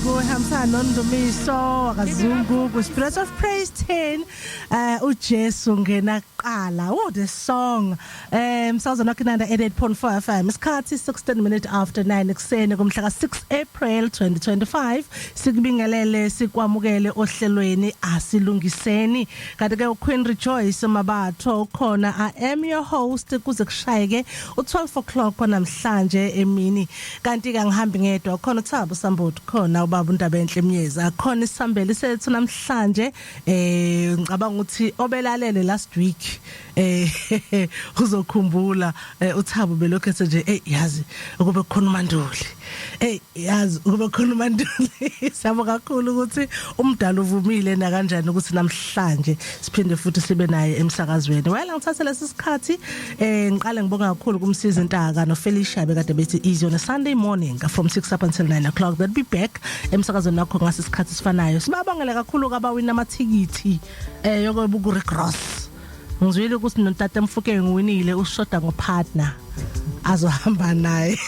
Zungu ehambisana noNdumiso wakaZungu ku Spirit of Praise 10, uJesu ngena kuqala. Oh, the song. Msazana kinanda 88.4 FM. Isikhathi 16 minutes after 9 ekseni kumhla ka 6 April 2025. Sikubingelele, sikwamukele ohlelweni Asilungiseni. Kanti ke uQueen Rejoice Mabatho ukhona. I am your host kuze kushayeke u12 o'clock namhlanje emini. Kanti ke angihambi ngedwa, khona uThabo Sambuthi, khona ubaba uNdabenhle Myeza, khona isihambeli sethu namhlanje. Ngicabanga ukuthi obelalele last week uzokhumbula uThabo belokho ethe nje, "Hey, yazi ukube khona uManduli, hey, yazi ukube khona uManduli." Siyabonga kakhulu ukuthi umdala uvumile na kanjani ukuthi namhlanje siphinde futhi sibe naye emsakazweni. Well, ngithathe lesi sikhathi ngiqale ngibonga kakhulu kumsizi Ntaka no Felicia bekade bethi easy on a Sunday morning from 6 up until 9 o'clock. They'll be back emsakazweni wakho ngase isikhathi sifanayo. Sibabongele kakhulu kabawina amathikithi yokubuka uRick Ross. Ngizwile ukuthi nontata Mfukeng ngiwinile, ushoda ngopartner azohamba naye.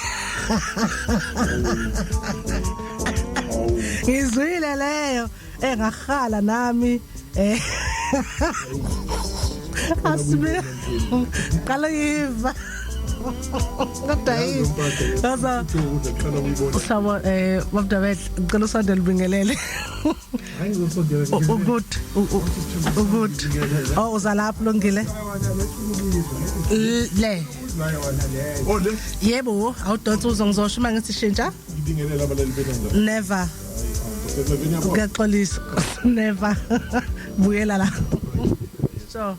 Ngizwile leyo, engahala nami asibe qala yiva, kodwa yini sasa usabo babdabehle, ngicela usondele ubingelele. Hayi, ngizosondela. Good, good. Oh, uzalapha, lungile le. Oh, le. Yebo, awudonsa uzongizosho uma ngithi shintsha. Ngibingelela abalali benanda. Never. Ngiyaxolisa, never, buyela la, so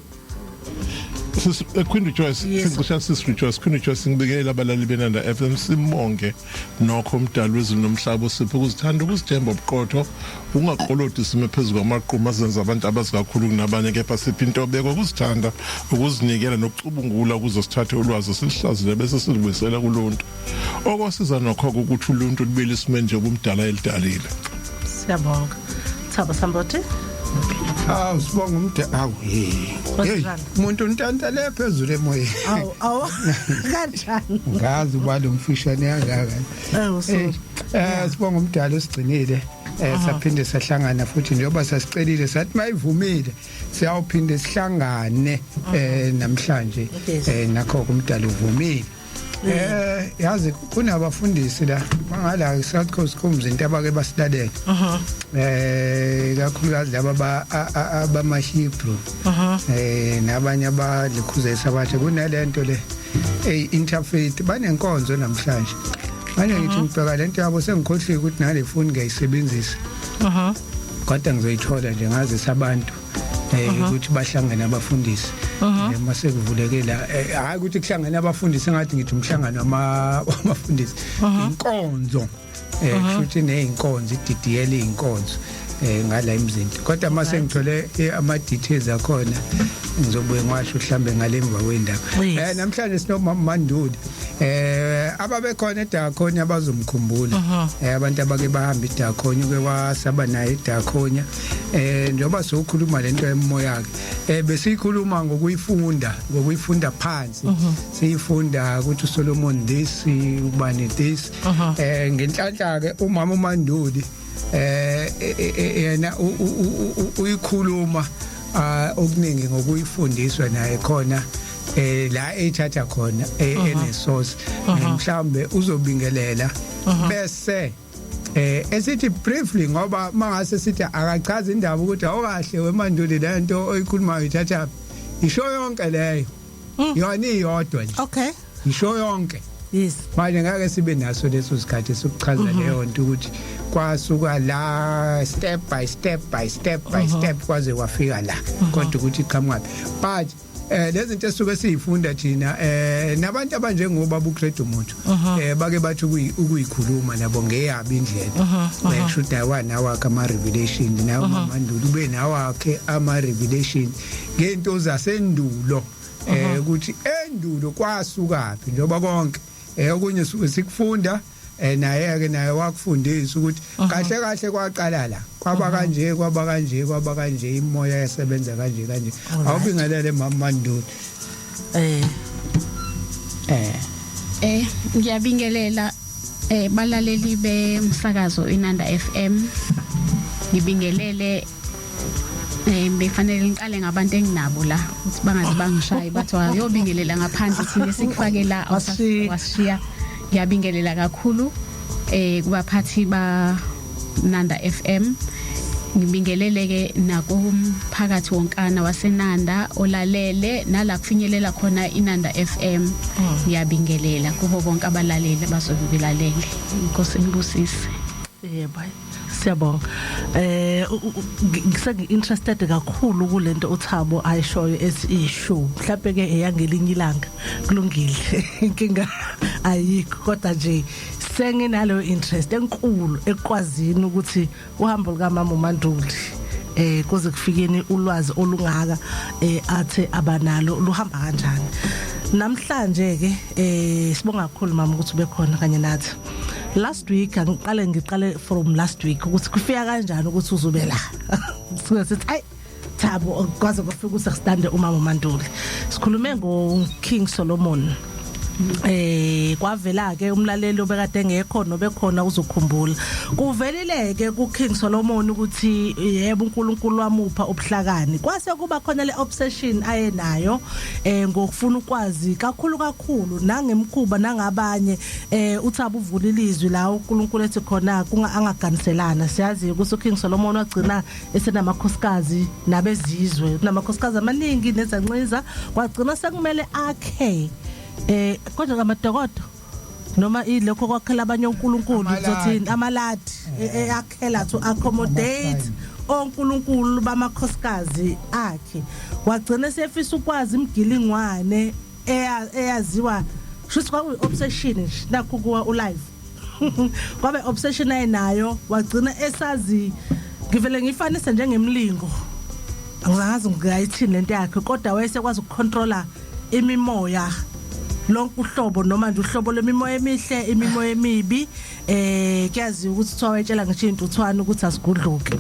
Sis Queen Rejoice. Yes. Singisha Sis Rejoice, Queen Rejoice, ngibingelela abalali beNanda FM. Simbonge nokho umdali wezulu nomhlaba osipho ukuzithanda, ukuzithemba, ubuqotho, ungaqolodi sime phezulu kwamaqhuma azenza abantu abazi kakhulu kunabanye, kepha siphi intobeko, ukuzithanda, ukuzinikela nokucubungula ukuze sithathe ulwazi silihlazile bese silubuyisela kuluntu, okwasiza nokho ukuthi uluntu lubile isime nje kumdala elidalile. Siyabonga, Thabo Sambothi. Hawu, sibonga umde, awu hey. Hey, Kanjani? umuntu untantale phezulu emoyeni. Awu awu, kanjani? Ngazi uba lo mfishane kangaka. Eh, Eh, sibonga umdala osigcinile. Saphinde sahlangana futhi njengoba sasicelile, sathi mayivumile siyawuphinde sihlangane namhlanje. Nakho umdala uvumile. Yazi kunabafundisi la bangala South Coast kumzinto abake basilalela. Kakhulukazi laba abama Hebrew. Nabanye abalikhuza isabatha kunalento le ey interfaith banenkonzo namhlanje. Manje ngithi ngibheka lento yabo, sengikhohliwe ukuthi nale phone ngiyayisebenzisa. Kodwa ngizoyithola nje ngazisa abantu ukuthi bahlangene abafundisi mase kuvuleke la, hayi ukuthi kuhlangene abafundisi engathi ngithi umhlangano wabafundisi, inkonzo futhi nezinkonzo ididiyela izinkonzo ngala emzinto. Kodwa mase ngithole ama details akhona ngizobuye ngiwasho mhlambe ngalemva kwendaba. Namhlanje sinomama Manduli, ababekhona eDakhonya abazomkhumbula, abantu abake bahamba iDakhonya, uke wasaba naye eDakhonya. Njengoba sokhuluma lento emoya ke, besikhuluma ngokuyifunda phansi, siyifunda ukuthi uSolomon this, ubani this. Ngenhlanhla ke umama uManduli yena uyikhuluma okuningi ngokuyifundiswa naye khona la eyithatha khona enesource. Mhlambe uzobingelela bese esithi briefly, ngoba mangase sithi akachaza indaba ukuthi awukahle wemanduli, lento oyikhulumayo ithatha isho yonke leyo, yona iyodwa nje. Isho yonke. Manje ngeke sibe naso leso sikhathi sokuchaza leyo nto ukuthi kwasuka la step by step by step by step kwaze kwafika la, kodwa ukuthi iqhamuka, but lezi zinto esisuke siyifunda thina nabantu abanjengoba uCredo Muthu bake bathi ukuyikhuluma nabo ngeyabi indlela, kusho ukuthi nawa nawakhe ama revelation, nawo Mamanduli ube nawakhe ama revelation ngento zasendulo, ukuthi endulo kwasukaphi, njengoba konke okunye suke sikufunda, naye ke naye wakufundisa ukuthi kahle kahle kwaqala la, kwaba kanje, kwaba kanje, kwaba kanje, imoya yasebenza kanje kanje. Awubingelele, mama Manduli. Ngiyabingelela. Balaleli bemsakazo Inanda FM, ngibingelele. Befanele ngiqale ngabantu enginabo la ukuthi bangaze bangishayi, bathi ayobingelela ngaphandle, thina sikufake la. Wasishiya. Wasishiya. Ngiyabingelela kakhulu kubaphathi ba Nanda FM. Ngibingelele ke nakumphakathi wonkana waseNanda olalele nala kufinyelela khona iNanda FM. Ngiyabingelela kubo bonke abalaleli abazobe belalele. Inkosi inibusise. Yebo, siyabonga. Ngisengi interested kakhulu kulento uThabo ayishoyo ethi issue. Mhlawumbe ke eyangelinye ilanga. Kulungile. Inkinga ayikho, kodwa nje senginalo interest enkulu ekwazini ukuthi uhambo lika mama uManduli kuze kufikeni ulwazi olungaka athe abanalo luhamba kanjani. Namhlanje ke sibonga kakhulu mama ukuthi ube khona kanye nathi. Last week, angiqale ngiqale from last week ukuthi kufika kanjani ukuthi uzobe la. Sike sithi ay Thabo, kwaze kwafika ukuthi asitande umama uManduli. Sikhulume ngo King Solomon. Kwavela ke umlaleli obekade engekho nobekhona uzokhumbula. Kuvelile ke ku King Solomon ukuthi yebo, uNkulunkulu wamupha ubuhlakani. Kwase kuba khona le obsession ayenayo ngokufuna ukwazi kakhulu kakhulu nangemkhuba nangabanye. Uthaba uvula ilizwi la uNkulunkulu ethi khona kunga angaganiselana. Siyazi ukuthi uKing Solomon wagcina esenamakhosikazi nabezizwe, kunamakhosikazi amaningi nezanciza, kwagcina sekumele akhe kodwa ngamadokodo noma ilokho kwakhela abanye onkulunkulu. Amaladi. Kuzothini, amaladi akhela to accommodate onkulunkulu bamakhosikazi akhe. Wagcina sefisa ukwazi imgilingwane eyaziwa, shuthi kwakuyi obsession nje nakho kuwa ulive, kwabe obsession ayinayo. Wagcina esazi, ngivele ngifanise njengemlingo, angizazi ngayithini lento yakhe, kodwa wayesekwazi ukucontrola imimoya lonke uhlobo, noma nje uhlobo lwemimoya emihle, imimoya emibi. Kuyaziwa ukuthi kuthiwa wayetshela ngisho intuthwane ukuthi asigudluke.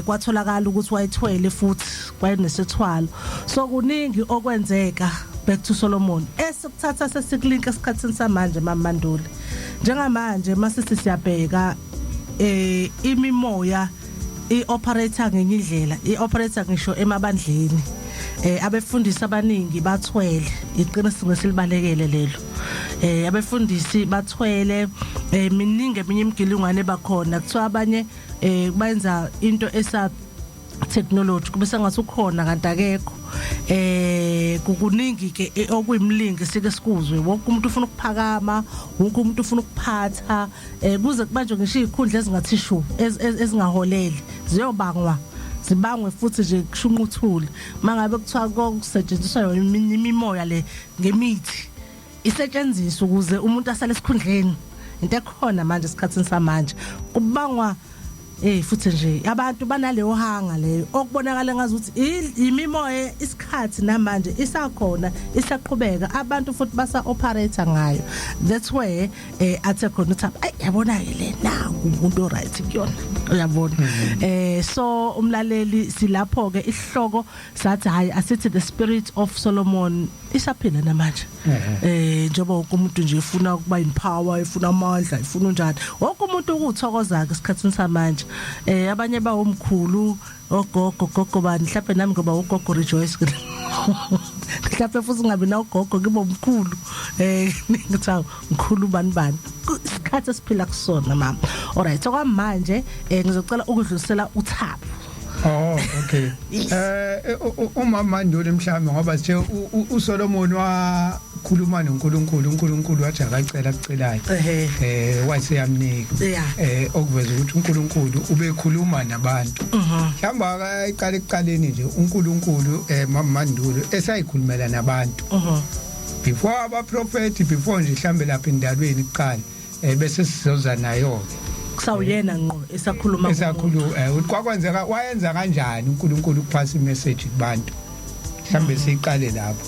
Kwatholakala ukuthi wayethwele futhi kwayenesethwalo, so kuningi okwenzeka. Back to Solomon, esikuthatha sesikulink esikhathini samanje, Mama Manduli. Njengamanje masisi siyabheka imimoya i-operate ngenye indlela, i-operate ngisho emabandleni. Abefundisi abaningi bathwele, iqiniso ngesilibalekele lelo. Abefundisi bathwele, miningi eminye imigilingwane bakhona. Kuthiwa abanye bayenza into esa technology, kube sengathi ukhona kanti akekho. Kukuningi ke okuyimlingi sike sikuzwe. Wonke umuntu ufuna ukuphakama, wonke umuntu ufuna ukuphatha, kuze kubanjwe ngisho izikhundla ezingathi shu, ezingaholeli, ziyobangwa, zibangwe futhi nje kushunquthule mangabe kuthiwa kokusetshenziswa yona imimoya le ngemithi isetshenziswa ukuze umuntu asale esikhundleni. Into ekhona manje esikhathini samanje kubangwa futhi nje abantu banaleyo hanga leyo okubonakala ngazuthi imimoya isikhathi namanje isakhona, isaqhubeka, abantu futhi basa operate ngayo. That's where athe khona uthi ay yabona ke le, naku umuntu right kuyona, uyabona. So umlaleli, silapho ke isihloko sathi hayi, asithi the spirit of Solomon isaphila namanje. Njengoba wonke umuntu nje efuna ukuba in power, efuna amandla, efuna unjani, wonke umuntu ukuthokoza ke esikhathini samanje. Abanye bawomkhulu, ogogo, gogo bani, mhlawumbe nami ngoba ugogo Rejoice, mhlawumbe futhi ngabe na ugogo kibo mkhulu, ngithi mkhulu bani bani. Isikhathi esiphila kusona, mama. Alright, so kwamanje ngizocela ukudlulisela uThabo. Oh, okay. Yes. Umama Manduli, mhlawumbe ngoba sithe uSolomon wakhuluma noNkulunkulu, uNkulunkulu wathi akacela akucelayo. Wathi yamnika. Okuveza ukuthi uNkulunkulu ubekhuluma nabantu. Mhlawumbe akayiqala ekuqaleni nje uNkulunkulu, Mama Manduli, esayikhulumela nabantu. Before abaprofeti, before nje mhlambe lapha endalweni kuqala, bese sizoza nayo ke. Kusawuyena ngqo esakhuluma. Esakhulu ukuthi kwakwenzeka, wayenza kanjani uNkulunkulu ukuphasa imessage kubantu. Mhlambe siqale lapho.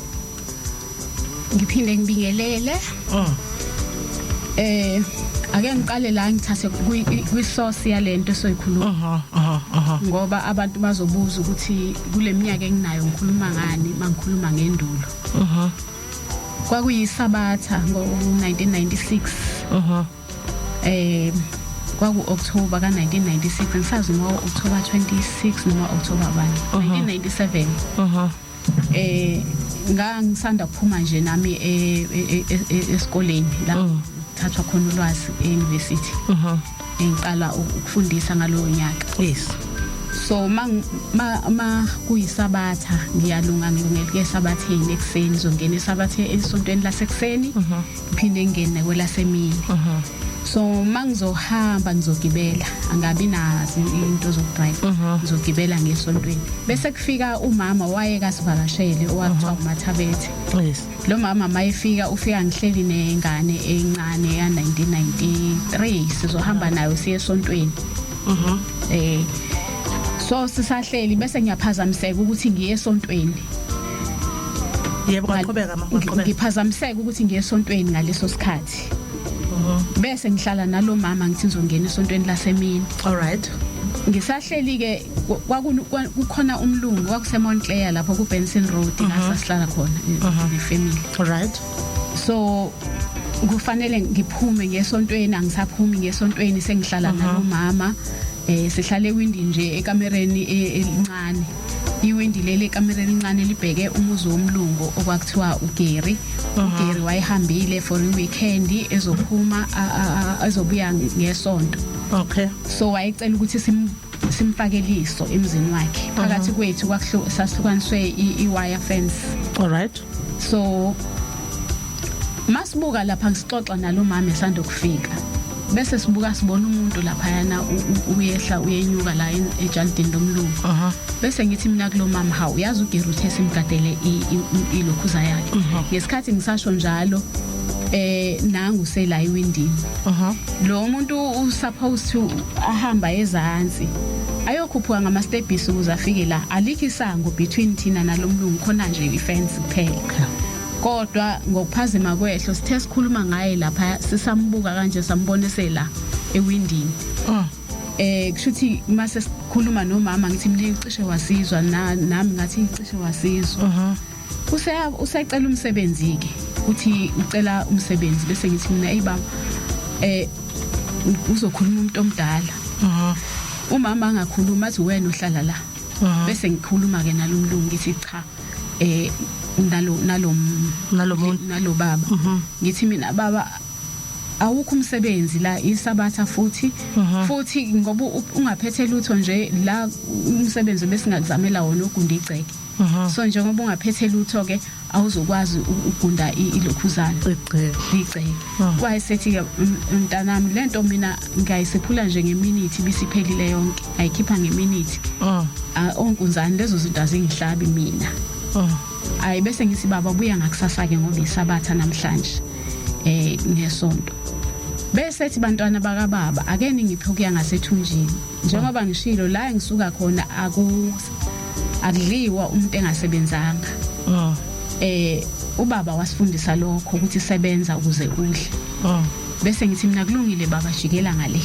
Ngiphinde ngibingelele. Ake ngiqale la, ngithathe kwi source yalento soyikhuluma ngoba abantu bazobuza ukuthi kule minyaka enginayo ngikhuluma ngani mangikhuluma ngendulo. Kwakuyisabatha ngo 1996. Kwaku October ka 1996, ngisazi ngo October 26 noma October 1 1997. Ngangisanda kuphuma nje nami esikoleni la thathwa khona ulwazi e-university. Ngiqala ukufundisa ngalowo nyaka. So ma kuyisabatha ngiyalunga, ngilungele esabatheni ekuseni, ngizongena esabathe esontweni lasekuseni, ngiphinde ngingene kwelasemini. So mangizohamba ngizogibela, angabi nazo into zokudrive, ngizogibela ngesontweni, bese kufika umama waye kasivakashele owathiwa uMathabethe. Lo mama mayefika, ufika ngihleli nengane encane ya 1993, sizohamba nayo siye esontweni. So sisahleli bese ngiyaphazamiseka ukuthi ngiye esontweni. Yebo, kwaqhubeka ma, kwaqhubeka. Ngiphazamiseka ukuthi ngiye esontweni ngaleso sikhathi, bese ngihlala nalo mama, ngithi ngizongena esontweni lasemini. All right. Ngisahleli ke, kukhona umlungu kwakuse Montclair lapho ku Benson Road la sasihlala khona nefamily. All right. So kufanele ngiphume ngesontweni, angisaphumi ngesontweni, sengihlala nalo mama, sihlale ewindi nje ekamereni elincane. Iwindi leli ekamereni elincane libheke umuzi womlungu okwakuthiwa uGary. uGary wayehambile for i weekend, ezophuma ezobuya ngesonto. So wayecela ukuthi simfake liso emzini wakhe. Phakathi kwethu sasihlukaniswe i-wire fence. All right. So masibuka lapha, ngisixoxa nalo mama esanda kufika, bese sibuka sibona umuntu lapha yana uyehla uyenyuka la ejalidini lomlungu. Bese ngithi mina kulo mama, "Hawu, yazi uGary uthe simgadele ilokhuza yakhe." Ngesikhathi ngisasho njalo, nangu sela ewindini. Lo muntu usupposed to ahamba ezansi ayokhuphuka ngama steps ukuze afike la. Alikho isango between thina nalomlungu, khona nje ifence kuphela. Kodwa ngokuphazima kwehlo sithe sikhuluma ngaye lapha, sisambuka kanje, sambona sela ewindini. Kushuthi mase sikhuluma nomama, ngithi mina ucishe wasizwa, nami ngathi cishe wasizwa. Usecela umsebenzi ke, uthi ucela umsebenzi, bese ngithi mina, "Ey baba, uzokhuluma umuntu omdala." Umama angakhuluma, athi, "Wena uhlala la." Bese ngikhuluma ke nalomlungu, ngithi cha, nalo Nalo muntu. Nalo baba, ngithi mina, "Baba, awukho umsebenzi la, isabatha futhi futhi ngoba ungaphethe lutho nje la, umsebenzi besingakuzamela wona ogunda igceke. So njengoba ungaphethe lutho ke, awuzokwazi ukugunda ilokhuzana Igceke. Igceke." Wayesethi ke, "Mntanami, lento mina ngiyayisephula nje ngeminute, ibisiphelile yonke, ayikhipha ngeminute. Ah, onkunzani lezo zinto azingihlabi mina." Ayi, bese ngithi, "Baba, buya ngakusasa ke ngoba isabatha namhlanje, ngesonto." Bese ethi, "Bantwana bakababa, ake ningiphe ukuya ngasethunjini. Njengoba ngishilo, la engisuka khona akudliwa umuntu engasebenzanga. Ubaba wasifundisa lokho ukuthi sebenza ukuze udle." Bese ngithi mina, "Kulungile baba, jikela ngale,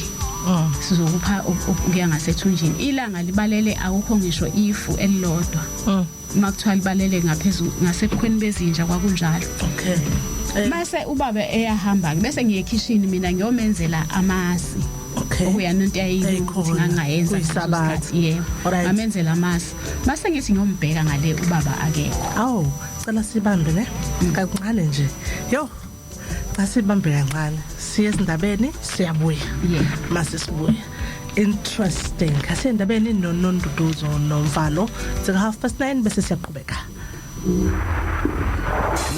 sizokupha ukuya ngasethunjini." Ilanga libalele, akukho ngisho ifu elilodwa. Uma kuthiwa libalele ngaphezulu ngasebukhweni bezinja, kwakunjalo. Mase ubaba eyahamba ke, bese ngiye ekhishini mina ngiyomenzela amasi. Okuyana into Eyikhona, ngangayenza. Kuyisabatha. Yebo. Ngamenzela amasi, mase ngithi ngiyombheka ngale, ubaba akekho. Awu, cela sibambe ne kancane nje. Yo, cha, sibambe kancane, siye esindabeni, siyabuya. Mase sibuya, interesting, asendabeni noNonduduzo Nomvalo sika 9:30, bese siyaqhubeka.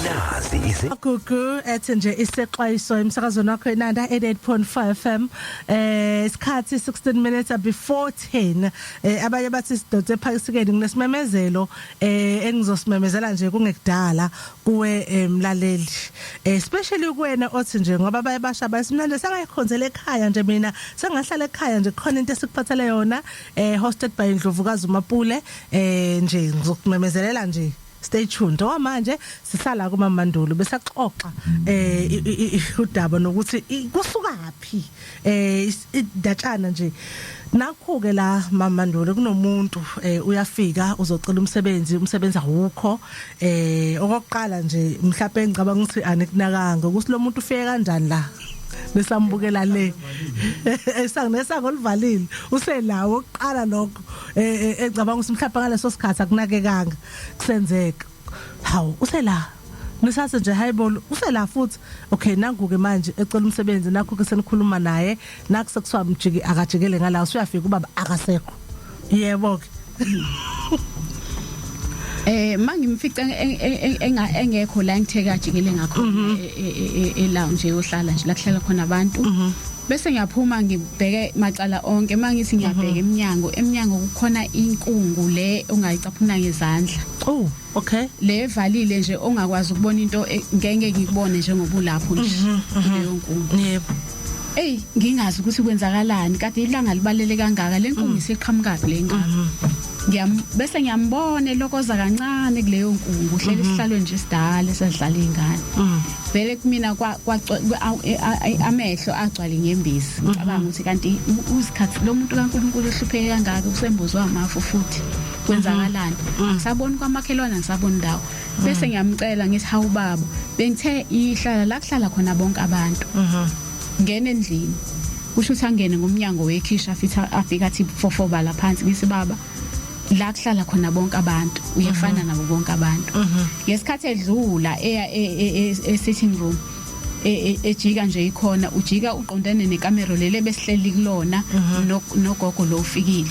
Nazi izi Gugu ethi nje isexwayiso emsakazweni wakho iNanda 88.5 FM. Isikhathi 16 minutes before 10. Abanye bathi sidonse ephakisikeni. Kunesimemezelo engizosimemezela nje kungekudala kuwe, mlaleli, especially kuwena othi nje ngoba baye basha basimnandi, sengayikhonzela ekhaya nje, mina sengahlala ekhaya nje. Khona into esikuphathele yona, hosted by Ndlovukazi uMapule. Nje ngizokumemezelela nje, stay tuned. Okwamanje sihlala kumamandulo, besaxoxa udaba nokuthi kusukaphi idatshana nje. Nakho ke la, mamandulo, kunomuntu uyafika uzocela umsebenzi, umsebenzi awukho. Okokuqala nje mhlawumbe ngicabanga ukuthi anikunakanga ukuthi lo muntu ufike kanjani la. Nesambukela le esango nesango livalile, uselawo oqala lokho, ecabanga ukuthi mhlawumbe ngaleso sikhathi akunakekanga kusenzeka. Hawu, usela nisase nje, hayibo, usela futhi. Okay, nangu ke manje ecela umsebenzi, nakho ke senikhuluma naye, nakho sekuthiwa mjiki akajikele ngala, usuyafika ubaba akasekho. Yebo ke. Mangimfica engekho la ngitheka ajikele ngakhona e lounge yohlala nje la kuhlala khona abantu, bese ngiyaphuma ngibheke macala onke. Mangithi ngiyabheka eminyango, eminyango kukhona inkungu le ongayicaphuna ngezandla. Oh, okay. Le evalile nje, ongakwazi ukubona into, ngeke ngikubone njengoba ulapho nje kuleyo nkungu. Ey, ngingazi ukuthi kwenzakalani, kade ilanga libalele kangaka, le nkungu isiqhamukapi le ngaka? Ngiyam bese ngiyambona elokoza kancane kuleyo nkungu, uhleli esihlalweni nje esidala esadlala izingane. Vele kumina kwa amehlo agcwala inyembezi, ngicabanga ukuthi kanti uzikhathi lo muntu kaNkuluNkulu ohlupheke kangaka usembozwa amafu futhi, kwenzakalani? Angisaboni kwamakhelwane, angisaboni ndawo. Bese ngiyamcela ngithi, "Hawu baba, bengithe ihlala la kuhlala khona bonke abantu, ngena endlini." Kusho ukuthi angene ngomnyango wekhisha, futhi afika athi fofoba la phansi. Ngithi, "Baba, la kuhlala khona bonke abantu, uyafana nabo bonke abantu." Ngesikhathi edlula eya e-sitting room, ejika nje ikhona, ujika uqondene nekamero lele besihleli kulona nogogo lo ufikile.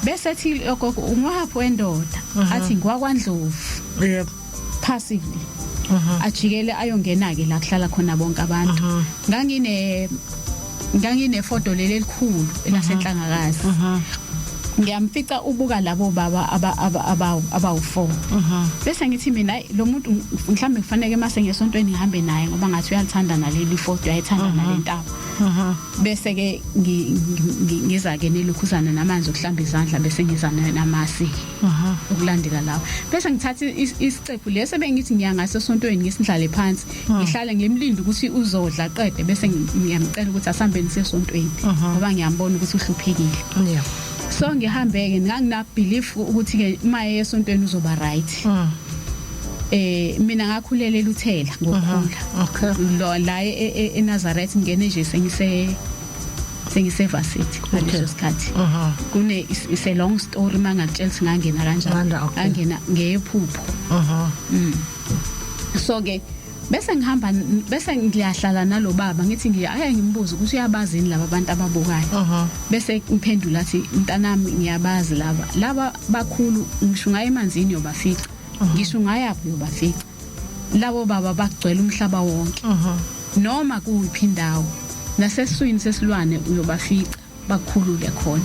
Bese ethi ogogo, "Ungwaphi wendoda?" Athi, "NgwakwaNdlovu." Passively ajikele ayongena ke la kuhlala khona bonke abantu. Ngangine foto leli elikhulu elasenhlangakazi. Ngiyamfica ubuka labo baba abawu4. Bese ngithi mina, "Hayi, lo muntu mhlambe kufanele mase ngesontweni ngihambe naye, ngoba ngathi uyalithanda naleli foto, uyayithanda nalentaba." Bese ke ngiza ke nelokhuzana namanzi okuhlamba izandla, bese ngiza namasi ukulandela lawo, bese ngithatha isicephu leso bengithi ngiya ngaso esontweni, ngisindlale phansi, ngihlale ngimlinde ukuthi uzodla qede, bese ngiyamcela ukuthi asambeni sesontweni, ngoba ngiyambona ukuthi uhluphekile. So ngihambe ke, ngangina belief ukuthi ke maye esontweni uzoba right. Mina ngakhulela eLuthela ngokukhula. Lo la eNazareth ngene nje sengise varsity ngaleso sikhathi. Kune is a long story mangakutshela ukuthi ngangena kanjani. Ngangena ngephupho. So ke bese ngihamba, bese ngiyahlala nalo baba, ngithi ngiya ngimbuza ukuthi uyabazi yini laba abantu ababukayo. Bese ngiphendula athi, "Mntanami, ngiyabazi laba, laba bakhulu, ngisho ngaye emanzini yobafica, ngisho ngayaphi yobafica. Labo baba bagcwele umhlaba wonke, noma kuyiphi indawo, naseswini sesilwane uyobafica, bakukhulule khona."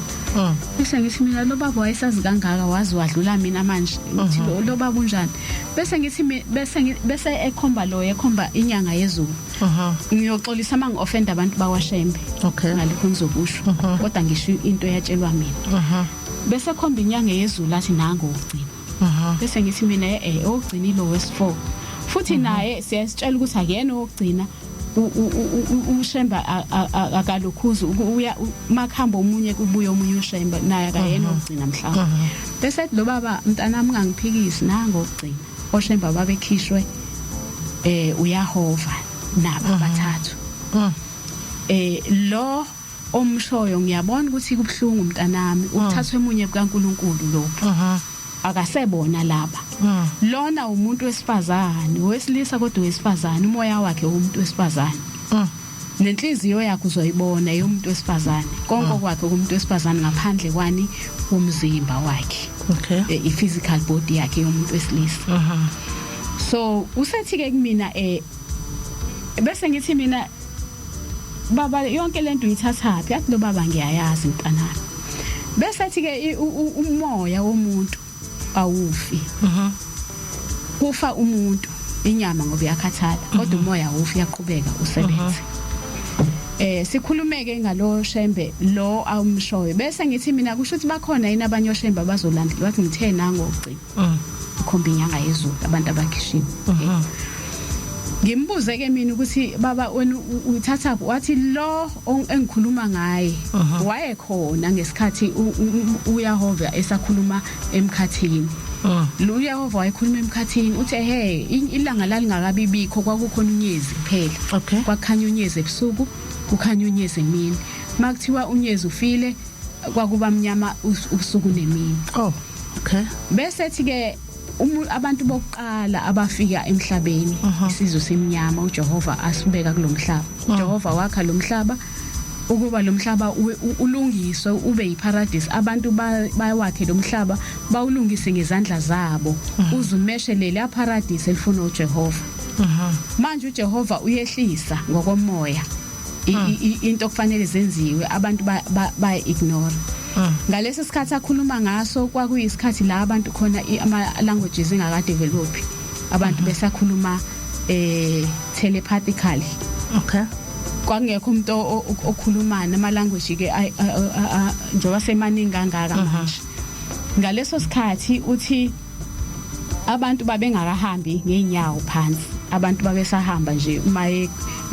Bese ngithi mina, lo baba wayesazi kangaka, wazi wadlula mina manje, ngithi lo baba unjani? Bese ngithi bese ekhomba lo, ekhomba inyanga yezulu. Ngiyoxolisa uma ngi-offend abantu bakwaShembe ngalokho ngizokusho, kodwa ngisho into eyatshelwa mina. Bese khomba inyanga yezulu, athi, "Nango ugcina." Bese ngithi mina, "Owugcina ilo wesi4 futhi naye siyasitshela ukuthi akuyena owugcina. UShemba akalokhuzi uya makhamba omunye kubuye omunye uShemba, naye akayena ogcina mhlawumbe." Bese ethi lo baba, "Mntanami, ungangiphikisi, nango ogcina. OShemba babekhishwe uYahova naba bathathu. Lo omshoyo ngiyabona ukuthi kubhlungu mntanami, ukuthathwa emunye kukaNkuluNkulu lokho, akasebona laba. Lona umuntu wesifazane, wesilisa kodwa wesifazane, umoya wakhe umuntu wesifazane, nenhliziyo yakhe uzoyibona yomuntu wesifazane, konke kwakhe kumuntu wesifazane ngaphandle kwani umzimba wakhe, i-physical body yakhe yomuntu wesilisa." So usethi ke kumina, bese ngithi mina, "Baba, yonke lento uyithathaphi?" Athi lo baba, "Ngiyayazi mntanami." Bese athi ke, "Umoya womuntu awufi. Kufa umuntu inyama ngoba iyakhathala, kodwa umoya awufi, uyaqhubeka usebenze." Sikhulumeke ngalo Shembe lo awumshoyo. Bese ngithi mina, kusho ukuthi bakhona yini abanye oShembe abazolandela? Wathi, "Ngithe nango ugcina," khomba inyanga yezulu, abantu abakhishiwe. Ngimbuze ke mina ukuthi, "Baba, wena uyithatha?" Wathi lo engikhuluma ngaye wayekhona ngesikhathi uYahova esakhuluma emkhathini. Lo uYehova wayekhuluma emkhathini, uthi ehe, ilanga lalingakabibikho, kwakukhona unyezi kuphela. Kwakhanya unyezi ebusuku, kukhanya unyezi emini. Makuthiwa unyezi ufile, kwakuba mnyama ubusuku nemini. Oh, okay. Bese ethi ke abantu bokuqala abafika emhlabeni, isizwe simnyama uJehova asibeka kulomhlaba. uJehova wakha lo mhlaba ukuba lo mhlaba ulungiswe ube yiparadise, abantu bawakhe lo mhlaba, bawulungise ngezandla zabo, uzumeshe leli paradise elifuna uJehova. Manje uJehova uyehlisa ngokomoya into okufanele zenziwe, abantu ba ignore. Ngalesi sikhathi akhuluma ngaso kwakuyisikhathi la abantu khona ama languages engakadevelop, abantu besakhuluma telepathically. Kwangekho umuntu okhulumana ama language ke njengoba semaningi kangaka manje. Ngaleso sikhathi uthi abantu babengakahambi ngeenyawo phansi, abantu babesahamba nje uma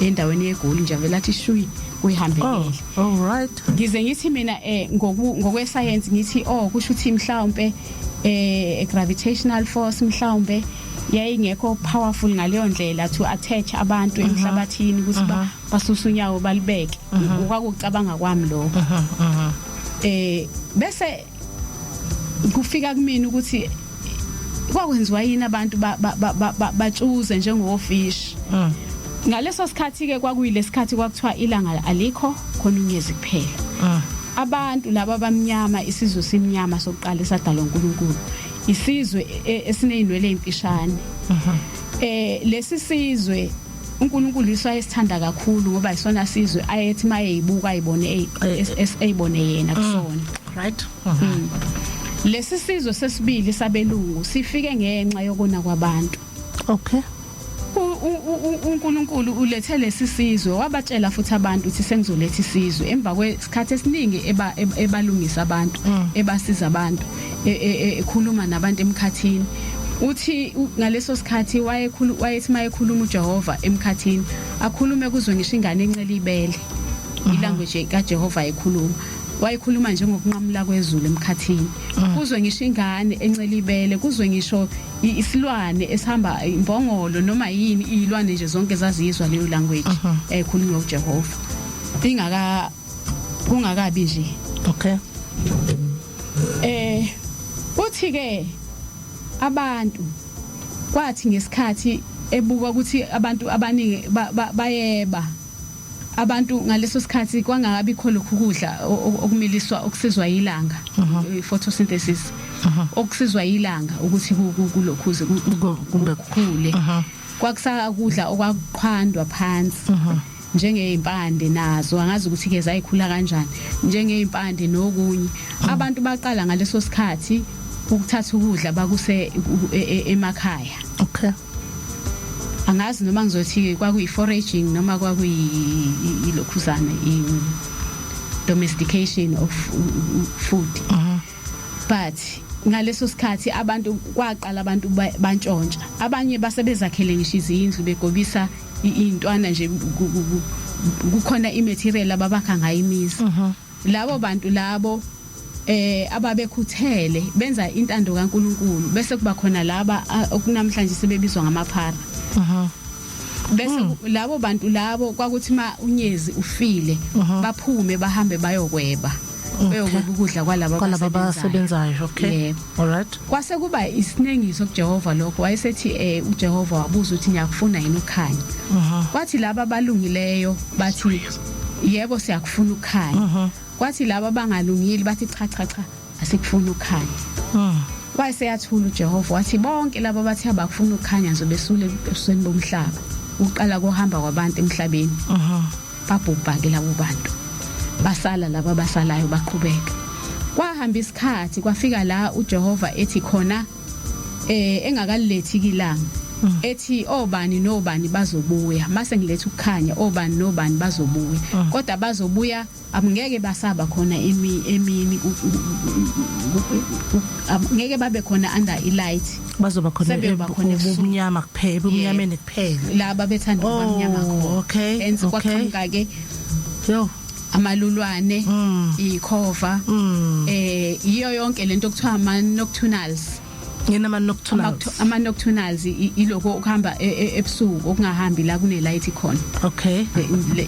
endaweni yeGoli nje vele athi shui kuyihambelele. Oh, all right. Ngize ngithi mina ngokwe science ngithi, oh, kusho ukuthi mhlawumbe gravitational force mhlawumbe yayingekho powerful ngaleyo ndlela to attach abantu emhlabathini ukuthi basuse unyawo balibeke. Okwakucabanga kwami lokho. Bese kufika kumina ukuthi kwakwenziwa yini abantu batshuze njengofish. Ngaleso sikhathi ke kwakuyilesikhathi kwakuthiwa ilanga alikho khona, unyezi kuphela. Abantu laba abamnyama, isizwe simnyama sokuqala esadalwa uNkulunkulu, isizwe esinezinwele ezimfishane. Lesi sizwe uNkulunkulu isayesithanda kakhulu ngoba isona sizwe ayethi mayeyibuka ayibone eyibone yena kusona. Lesi sizwe sesibili sabelungu sifike ngenxa yokona kwabantu. uNkulunkulu ulethe lesi sizwe, wabatshela futhi abantu ukuthi sengizoletha isizwe emva kwesikhathi esiningi ebalungisa abantu, ebasiza abantu, ekhuluma nabantu emkhathini. Uthi ngaleso sikhathi wayekhulu wayethi mayekhuluma uJehova emkhathini, akhulume kuzwe ngisho ingane encela ibele ilanguage kaJehova ekhuluma. Wayekhuluma njengokunqamula kwezulu emkhathini, kuzwe ngisho ingane encela ibele, kuzwe ngisho isilwane esihamba, imbongolo noma yini, izilwane nje zonke zazizwa leyo language ekhulunywa uJehova ingaka kungakabi nje. Uthi ke abantu kwathi ngesikhathi ebuka ukuthi abantu abaningi bayeba abantu ngaleso sikhathi, kwangakabi kho lokhu kudla okumiliswa okusizwa ilanga, photosynthesis, okusizwa ilanga ukuthi kulokhuze kumbe kukhule. Kwakusakudla okwakuqhwandwa phansi njengezimpande, nazo angazi ukuthi ke zayikhula kanjani, njengezimpande nokunye. Abantu baqala ngaleso sikhathi ukuthatha ukudla bakuse emakhaya. Angazi noma ngizothi kwakuyi foraging noma kwakuyi ilokhuzana i domestication of food, but ngaleso sikhathi abantu kwaqala abantu bantshontsha, abanye basebezakhele ngisho izindlu begobisa iy'ntwana nje, kukhona imaterial ababakha ngayo imizi. Labo bantu labo ababekhuthele benza intando kaNkuluNkulu, bese kuba khona laba okunamhlanje sebebizwa ngamaphara. Bese labo bantu labo kwakuthi ma unyezi ufile, baphume bahambe bayokweba, beyokweba ukudla kwalabo kwalabo abasebenzayo. Okay. Yebo. All right. Kwase kuba isinengiso kuJehova lokho. Wayesethi uJehova wabuza ukuthi, "Niyakufuna yini ukukhanya?" Kwathi laba abalungileyo bathi, "Yebo, siyakufuna ukukhanya." Kwathi laba abangalungile bathi, "Cha, cha, cha, asikufuni ukukhanya." Wayeseyathula uJehova, wathi bonke laba bathi abakufuna ukukhanya ngizobesula ebusweni bomhlaba. Uqala kuhamba kwabantu emhlabeni, babhubha ke labo bantu, basala laba abasalayo baqhubeka. Kwahamba isikhathi, kwafika la uJehova ethi khona engakalilethi ilanga, ethi obani nobani bazobuya mase ngiletha ukukhanya, obani nobani bazobuya, kodwa bazobuya angeke basaba khona emini, ngeke babe khona under i-light. Bazoba khona Sebeyoba khona ebusuku. Ubumnyama kuphela, ebumnyameni kuphela. Laba bethanda ubamnyama khona. Hence kwaqhamuka ke yo amalulwane, ikhova, iyo yonke lento okuthiwa ama nocturnals. Ngena nocturnals. Ama nocturnals iloko okuhamba ebusuku, okungahambi la kune light khona.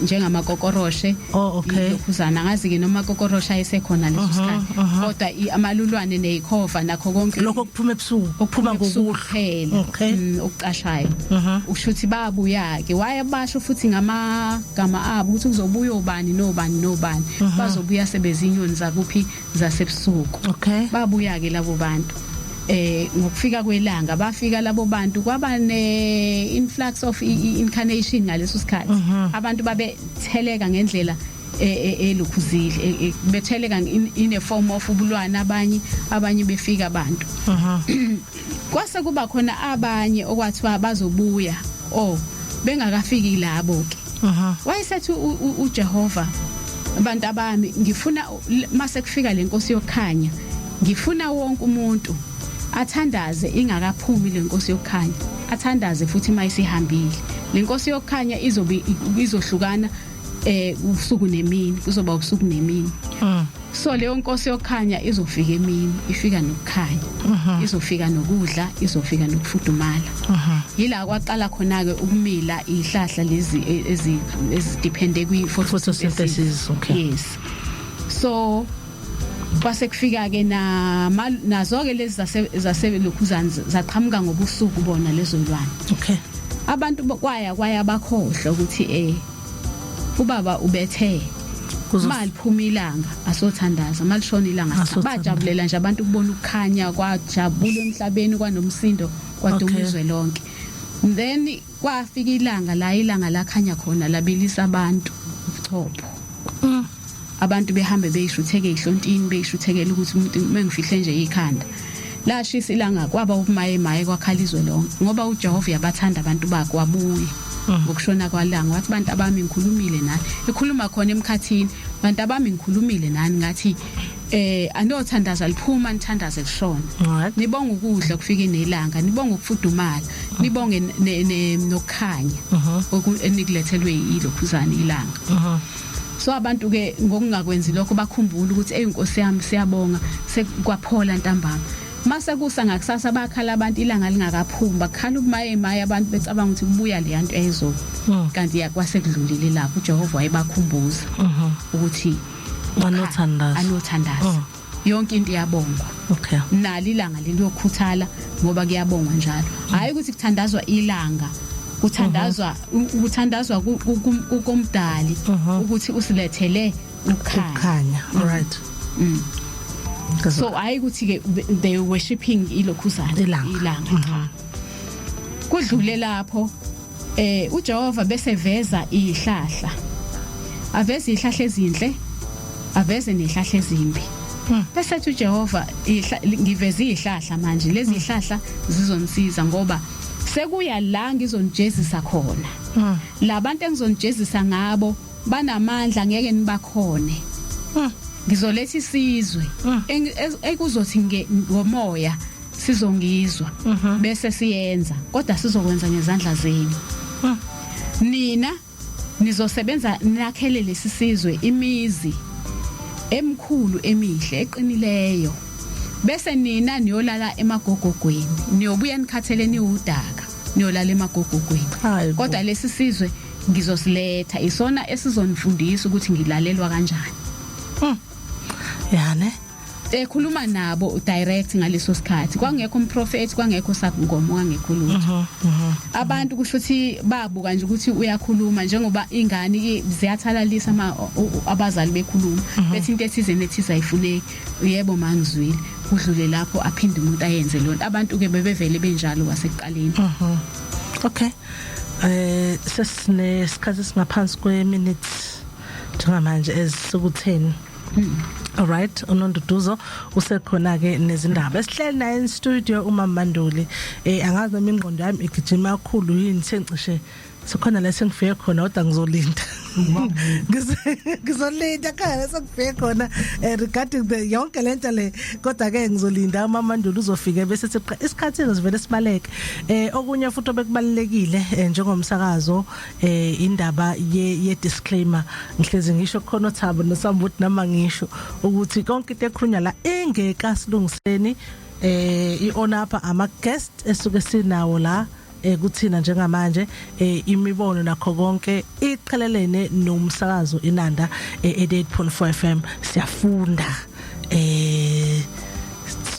Njengamakokoroshe. Oh, okay. Lokhuzana ngazi ke noma kokoroshe ayesekhona leso sikhathi, kodwa amalulwane nezikhova nakho konke lokho kuphuma ebusuku, kuphuma ngokuhle kuphela. Okucashayo. Usho ukuthi babuya ke, wayebasho futhi ngamagama abo ukuthi kuzobuya obani nobani nobani, bazobuya sebezinyoni zakuphi, zasebusuku. Babuya ke labo bantu ngokufika kwelanga, bafika labo bantu, kwaba ne influx of incarnation ngaleso sikhathi. Abantu babetheleka ngendlela elukhuzile, betheleka in a form of ubulwana, abanye befika abantu. Kwase kuba khona abanye okwathiwa bazobuya, oh, bengakafiki labo ke. Wayesethi uJehova, "Abantu abami, ngifuna mase kufika lenkosi yokukhanya, ngifuna wonke umuntu athandaze ingakaphumi lenkosi yokukhanya, athandaze futhi mayisihambile lenkosi yokukhanya. Izobe izohlukana ubusuku nemini, kuzoba ubusuku nemini. So leyo nkosi yokukhanya izofika emini, ifika nokukhanya, izofika nokudla, izofika nokufudumala." Yila kwaqala khona ke ukumila ihlahla lezi ezidepende kwi photosynthesis. Yes, so kwase kufika ke na nazo ke lezi zase lokhuzana, zaqhamuka ngobusuku bona lezo lwane. Abantu kwaya bakhohlwa ukuthi ubaba ubethe maliphuma ilanga asothandaza, malishona ilanga. Bajabulela nje abantu ukubona ukukhanya, kwajabula emhlabeni, kwanomsindo, kwaduma izwe lonke. Then kwafika ilanga la ilanga lakhanya khona, labilisa abantu ubuchopho. Abantu behambe beyishutheke ihlontini, beyishuthekela ukuthi umuntu mengifihle nje ikhanda. Lashisa ilanga, kwaba ubumaye maye, kwakhala izwe lonke, ngoba uJehova uyabathanda abantu bakhe. Wabuya ngokushona kwalanga, wathi, "Bantu abami, ngikhulumile nani." Ekhuluma khona emkhathini, "Bantu abami, ngikhulumile nani, ngathi anothandaza liphuma, nithandaze lishona. Nibonga ukudla kufike nelanga, nibonga ukufudumala, nibonge nokukhanya enikulethelwe ilokhuzana ilanga." So abantu ke ngokungakwenzi lokho, bakhumbula ukuthi, "Ey Nkosi yami, siyabonga, sekwaphola ntambama." Mase kusa ngakusasa bakhala abantu ilanga lingakaphumi, bakhala ubumaye maye, abantu becabanga ukuthi kubuya le yanto eyizolo, kanti yakwase kudlulile lapho. uJehova wayebakhumbuza ukuthi Anothandaza. Anothandaza, yonke into iyabongwa. Nalo ilanga leliyokhuthala ngoba kuyabongwa njalo. Hayi ukuthi kuthandazwa ilanga, kuthandazwa komdali ukuthi usilethele ukukhanya. Ukukhanya, alright. So hayi ukuthi ke they worshiping ilokhuzana. Ilanga. Ilanga, cha. Kudlule lapho, uJehova bese veza ihlahla, aveze ihlahla ezinhle, aveze nehlahla ezimbi. Bese ethi uJehova, "Ngiveze ihlahla manje, lezi ihlahla zizonisiza ngoba sekuya la ngizonijezisa khona. Labantu engizonijezisa ngabo banamandla, ngeke nibakhone. Ngizoletha isizwe ekuzothi ngomoya sizongizwa bese siyenza, kodwa sizokwenza ngezandla zenu. Nina nizosebenza nakhele lesi sizwe imizi emkhulu, emihle, eqinileyo, bese nina niyolala emagogogweni. Niyobuya nikhathele, niwudaka, niyolala emagogogweni. Hayi bo. Kodwa lesi sizwe ngizosiletha, isona esizonifundisa ukuthi ngilalelwa kanjani." Yani. Ekhuluma nabo direct ngaleso sikhathi, kwangekho umprofeti, kwangekho sangoma, kwangekho lutho. Abantu kusho ukuthi babuka nje ukuthi uyakhuluma, njengoba ingane ziyathalalisa ama abazali bekhuluma, bethi into ethize nethize ayifuneki. "Yebo mangizwile." Kudlule lapho, aphinde umuntu ayenze lonto. Abantu ke bebevele benjalo kwasekuqaleni. Okay, sesine isikhathi singaphansi kwe minutes njengamanje ezisuku-10. Alright, uNonduduzo usekhona ke nezindaba. Esihleli naye in studio uMama Manduli. Angazi noma ingqondo yami igijima kakhulu yini, sengicishe sekhona la sengifike khona, kodwa ngizolinda. Ngizolinda khona sengifike khona regarding the yonke lento le, kodwa ke ngizolinda, uMama Manduli uzofika bese siqa isikhathi sivele sibaleke. Okunye futhi obekubalekile njengomsakazo, indaba ye disclaimer, ngihlezi ngisho khona uThabo noSambuthi, nama ngisho ukuthi konke into ekhulunywa la engeka silungiseni. Ionapha ama guest esuke sinawo la kuthina njengamanje, imibono nakho konke iqhelelene nomsakazo Inanda 88.4 FM. Siyafunda,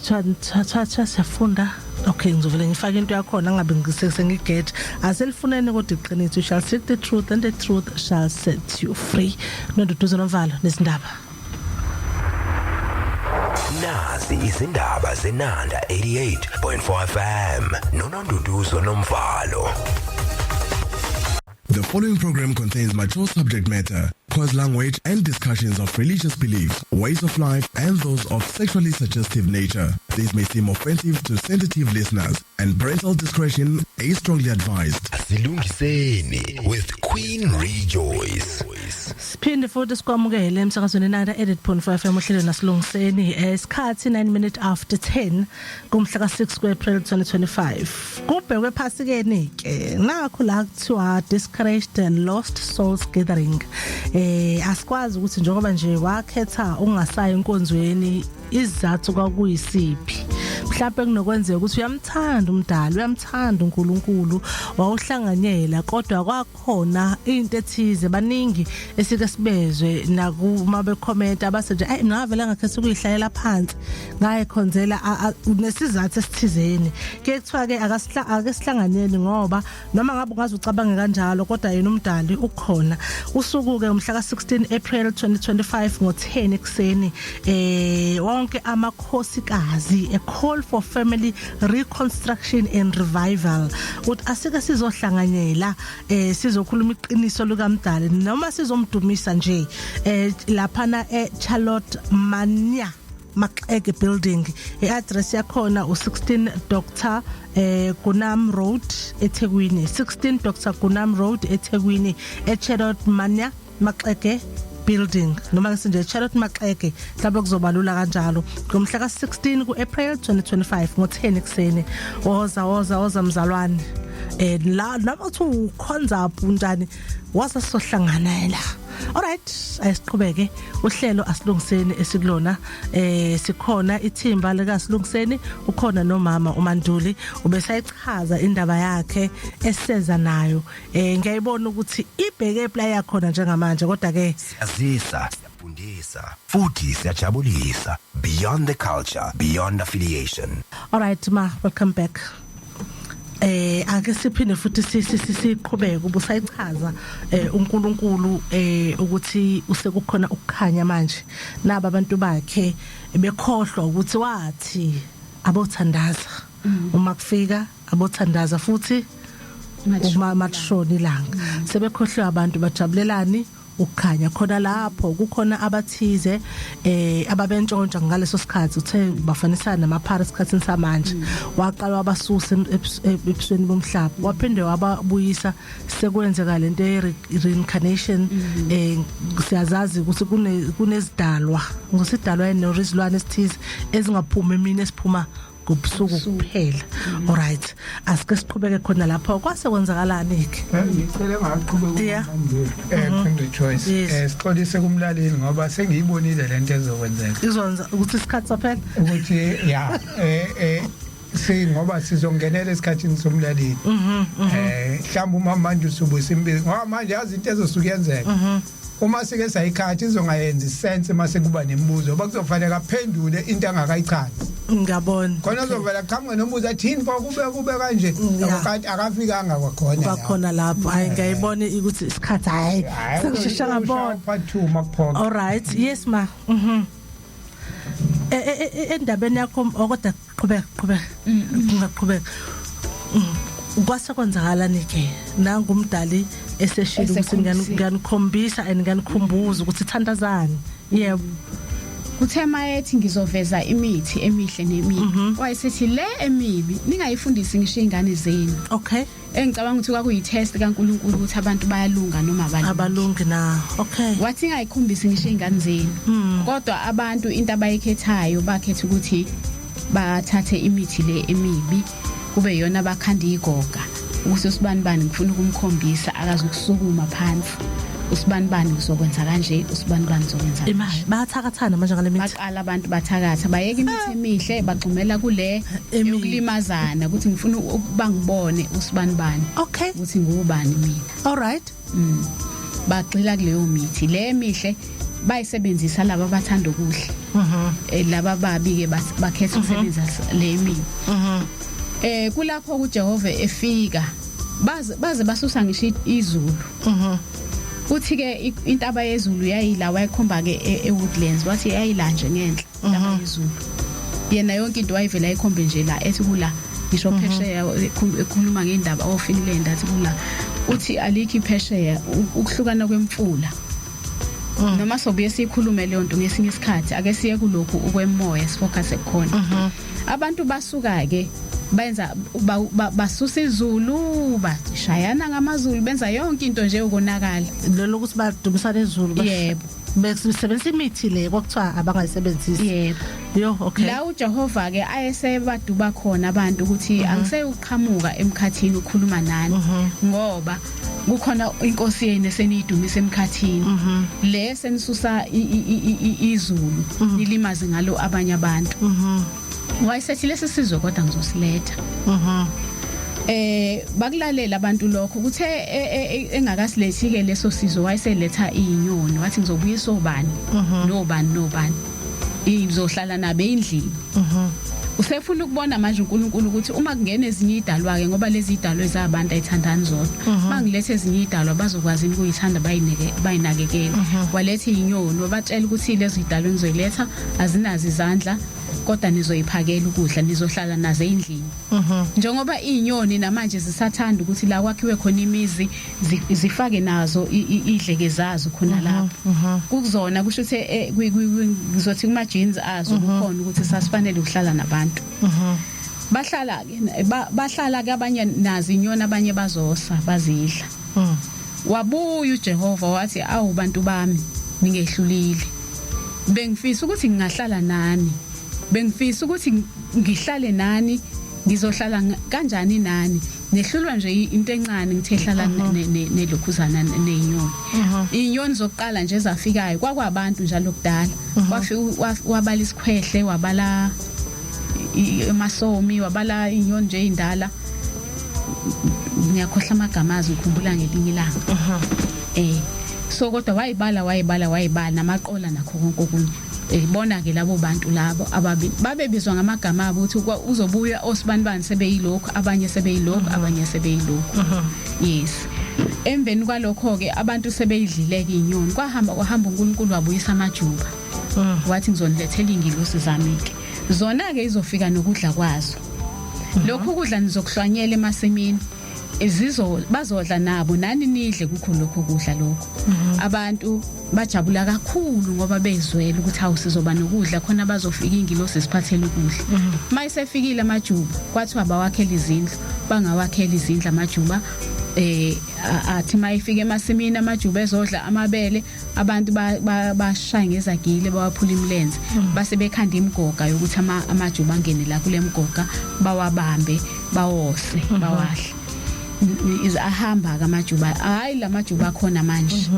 cha, siyafunda. Okay, ngizovele ngifake into yakhona ngabe ngisesengigeje. Aselifuneni kodwa iqiniso. You shall seek the truth and the truth shall set you free. Nonduduzo Nomvalo nezindaba. Nazi izindaba zeNanda 88.4 FM noNonduduzo Nomvalo. The following program contains mature subject matter, coarse language, and discussions of religious beliefs, ways of life, and those of sexually suggestive nature. These may seem offensive to sensitive listeners, and parental discretion is strongly advised. Asilungiseni with Queen Rejoice. Siphinde futhi sikwamukele emsakazweni Nanda 88.5 FM, uhlelo nasilungiseni. Isikhathi 9 minutes after 10 kumhla ka6 kuApril 2025. Kubhekwe phasikeni ke, nakho la kuthiwa discouraged and lost souls gathering. Asikwazi ukuthi njengoba nje wakhetha ungasayi enkonzweni, izathu kwakuyisiphi. Mhlawumbe kunokwenzeka ukuthi uyamthanda umdali, uyamthanda uNkulunkulu, wawuhlanganyela, kodwa kwakhona into ethize. Baningi esike sibezwe nakuma becomment abase nje, "Ayi, mina vele ngakhetha ukuyihlalela phansi, ngayikhonzela nesizathu esithizeni." Ke kuthiwa ke ake sihlanganyeni, ngoba noma ngabe ungaze ucabange kanjalo, kodwa yena umdali ukhona. Usuku ke umhla ka16 April 2025 ngo10 ekseni. Wonke amakhosikazi, a call for family reconstruction and revival, uthi asike sizohlanganyela, sizokhuluma iqiniso likamdali noma sizomdumisa nje, laphana e Charlotte Mania Maxeke building. I-address yakhona u16 Dr Gunam Road eThekwini, 16 Dr Gunam Road eThekwini, eCharlotte Mania Maxeke building, noma ngisinje Charlotte Maxeke, mhlawumbe kuzobalula kanjalo. Ngomhla ka16 kuApril 2025 ngo10 ekseni. Woza, woza, woza mzalwane. La noma uthi ukhonza njani, waza sohlangana la. Alright, ayisiqhubeke uhlelo asilungiseni esikulona. Sikhona ithimba lika silungiseni, ukhona nomama uManduli, ubesayichaza indaba yakhe eseza nayo. Ngiyayibona ukuthi ibheke play yakhona njengamanje, kodwa ke Siyazisa, siyafundisa, futhi siyajabulisa. Beyond the culture, beyond affiliation. Alright ma, welcome back. Ake siphinde futhi siqhubeke, ubusayichaza uNkulunkulu ukuthi usekukhona ukukhanya manje, naba abantu bakhe bekhohlwa ukuthi wathi abothandaza uma kufika, abothandaza futhi uma makushona ilanga. Sebekhohlwe abantu, bajabulelani ukukhanya khona lapho. Kukhona abathize ababentshontsha ngaleso sikhathi, uthe bafanisana namaphara esikhathini samanje, waqala wabasusa ebusweni bomhlaba, waphinde wababuyisa sekwenzeka lento ye reincarnation. Siyazazi ukuthi kunezidalwa, ngosidalwa enorizilwane esithize ezingaphumi emini, esiphuma ngobusuku kuphela. Alright, asike siqhubeke khona lapho, kwase kwenzakalani ke? Ngicela ngaqhubeka Queen Rejoice. Sixolise kumlaleli ngoba sengiyibonile lento ezokwenzeka. Izonza ukuthi isikhathi saphela. Ukuthi ya, singoba sizongenela esikhathini somlaleli. Mhlawumbe uma manje usubusa imbizo, ngoba manje yazi into ezosuka yenzeka. Uma sike sayikhathi izongayenzi sense mase kuba nemibuzo, ngoba kuzofanele aphendule into angakayichazi. Ngiyabona. Khona uzovela qhamuke nombuzo athi yini pho kube kanje, kanti akafikanga kwakhona. Kwakhona lapho, hayi, ngiyayibona ukuthi isikhathi, hayi, sengisheshe ngabona. Part 2 makuphoqa. All right, yes ma. Endabeni yakho, kodwa qhubeka, qhubeka, ungaqhubeka. Kwase kwenzakalani ke nangumdali eseshilo ukuthi Esekhombisile. Ngiyanikhombisa and ngiyanikhumbuza ukuthi thandazani, yebo? Kuthe mayethi ngizoveza imithi emihle nemibi, wayesethi le emibi ningayifundisi ngisho izingane zenu. Engicabanga ukuthi kwakuyi-test kaNkulunkulu ukuthi abantu bayalunga noma abalungi. Abalungi na, okay. Wathi ingayikhombisi ngisho izingane zenu, kodwa abantu into abayikhethayo, bakhetha ukuthi bathathe imithi le emibi kube yona bakhanda igoga ukuthi usibani bani ngifuna ukumkhombisa akaze ukusukuma phansi. Usibanibani ngizokwenza kanje, usibanibani ngizokwenza kanje. Imali bayathakathana manje ngale mithi. Baqala abantu bathakatha, bayeka imithi emihle, bagxumela kule Emibi. Yokulimazana ukuthi ngifuna ukuba ngibone usibanibani ukuthi ngubani mina. All right. Bagxila kuleyo mithi le mihle bayisebenzisa laba abathanda okuhle. Laba babi ke bakhetha ukusebenzisa le mithi. Kulapho kuJehova efika baze basusa ngisho izulu. Uthi ke intaba yezulu yayila, wayikhomba ke eWoodlands, wathi yayila nje ngenhla intaba yezulu. Yena yonke into wayivela ayikhombe nje la, ethi kula, ngisho phesheya, ekhuluma ngendaba oFinland, athi kula. Uthi alikho iphesheya, ukuhlukana kwemfula. Noma sobuye sikhulume leyo nto ngesinye isikhathi. Ake siye kulokhu ukwemoya, sifocus khona. Abantu basuka ke benza basusa izulu, bashayana ngamazulu, benza yonke into nje ukonakala. Lelo ukuthi badumisana izulu. Yebo. Besebenzisa imithi le kwakuthiwa abangayisebenzisi. Yebo. Yo, okay. La uJehova ke ayesebaduba khona abantu ukuthi angiseyuqhamuka emkhathini ukukhuluma nani, ngoba kukhona inkosi yenu eseniyidumise emkhathini le senisusa izulu, nilimaze ngalo abanye abantu. Wayesethi lesi sizwe kodwa ngizosiletha. Bakulalela abantu lokho. Kuthe engakasilethi ke leso sizwe, wayeseletha izinyoni, wathi ngizobuyisa obani nobani nobani, izohlala nabe endlini. Usefuna ukubona manje uNkulunkulu ukuthi uma kungena ezinye idalwa ke, ngoba lezi idalwa ezabantu ayithandani zodwa, mangilethe ezinye idalwa bazokwazi ukuyithanda, bayineke, bayinakekele. Waletha izinyoni, wabatshela ukuthi lezi idalwa engizoyiletha azinazo izandla, kodwa nizoyiphakela ukudla, nizohlala nazo endlini. Njengoba izinyoni namanje zisathanda ukuthi la kwakhiwe khona imizi zifake nazo idleke zazo khona lapho kuzona. Kusho ukuthi ngizothi kuma genes azo kukhona ukuthi sasifanele ukuhlala nabantu. Bahlala ke, bahlala ke abanye nazi inyoni, abanye bazosa bazidla. Wabuya uJehova wathi, "Awu bantu bami, ningehlulile. Bengifisa ukuthi ngingahlala nani, bengifisa ukuthi ngihlale nani. Ngizohlala kanjani nani? Nehlulwa nje into encane." Ngithe hlala nelokhuzana nezinyoni. Izinyoni zokuqala nje ezafikayo kwakwabantu njalo kudala. Wafika wabala isikhwehle, wabala emasomi, wabala inyoni nje indala, ngiyakhohlwa amagama azo, ngikhumbula ngelinye ilanga. So kodwa wayibala, wayibala, wayibala namaqola nakho konke okunye. Bona ke labo bantu labo ababi babebizwa ngamagama abo ukuthi uzobuya osibanibani sebeyilokhu, abanye sebeyilokhu, abanye sebeyilokhu. Yes, emveni kwalokho ke abantu sebeyidlileke inyoni. Kwahamba kwahamba, uNkulunkulu wabuyisa amajuba, wathi ngizonilethela ingilosi zami ke, zona ke izofika nokudla kwazo. Lokhu kudla nizokuhlwanyela emasimini, izizo bazodla nabo, nani nidle kukho lokho kudla lokho. Abantu bajabula kakhulu ngoba bezwela ukuthi hawu, sizoba nokudla khona, bazofika ingilosi siphathele ukudla. Mayisefikile amajuba, kwathiwa bawakhela izindlu, bangawakhela izindlu amajuba. Athi mayifika emasimini amajuba ezodla amabele, abantu bashaya ngezagile, bawaphula imilenze, base bekhanda imigoga yokuthi amajuba angene la kule migoga, bawabambe, bawose, bawahle. Ahamba ke amajuba. Hayi, lamajuba akhona manje.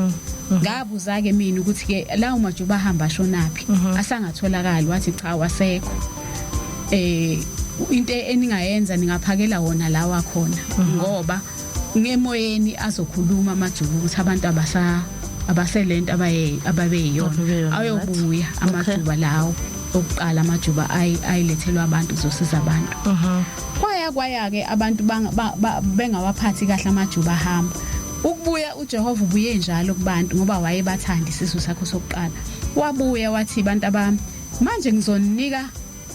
Ngabuza ke mina ukuthi ke lawo majuba ahamba ashonaphi, asangatholakali. Wathi cha, wasekho. Into eningayenza, ningaphakela wona lawa khona, ngoba ngemoyeni azokhuluma amajuba ukuthi abantu abaselento abaye ababeyiyona. Ababeyiyona, Ayobuya amajuba lawo okuqala, amajuba ayilethelwa abantu kuzosiza abantu. Kwaya kwaya ke abantu bengawaphathi kahle amajuba, ahamba. Ukubuya uJehova ubuye njalo kubantu ngoba wayebathanda isizwe sakho sokuqala. Wabuya wathi, "Bantu abami, manje ngizonika,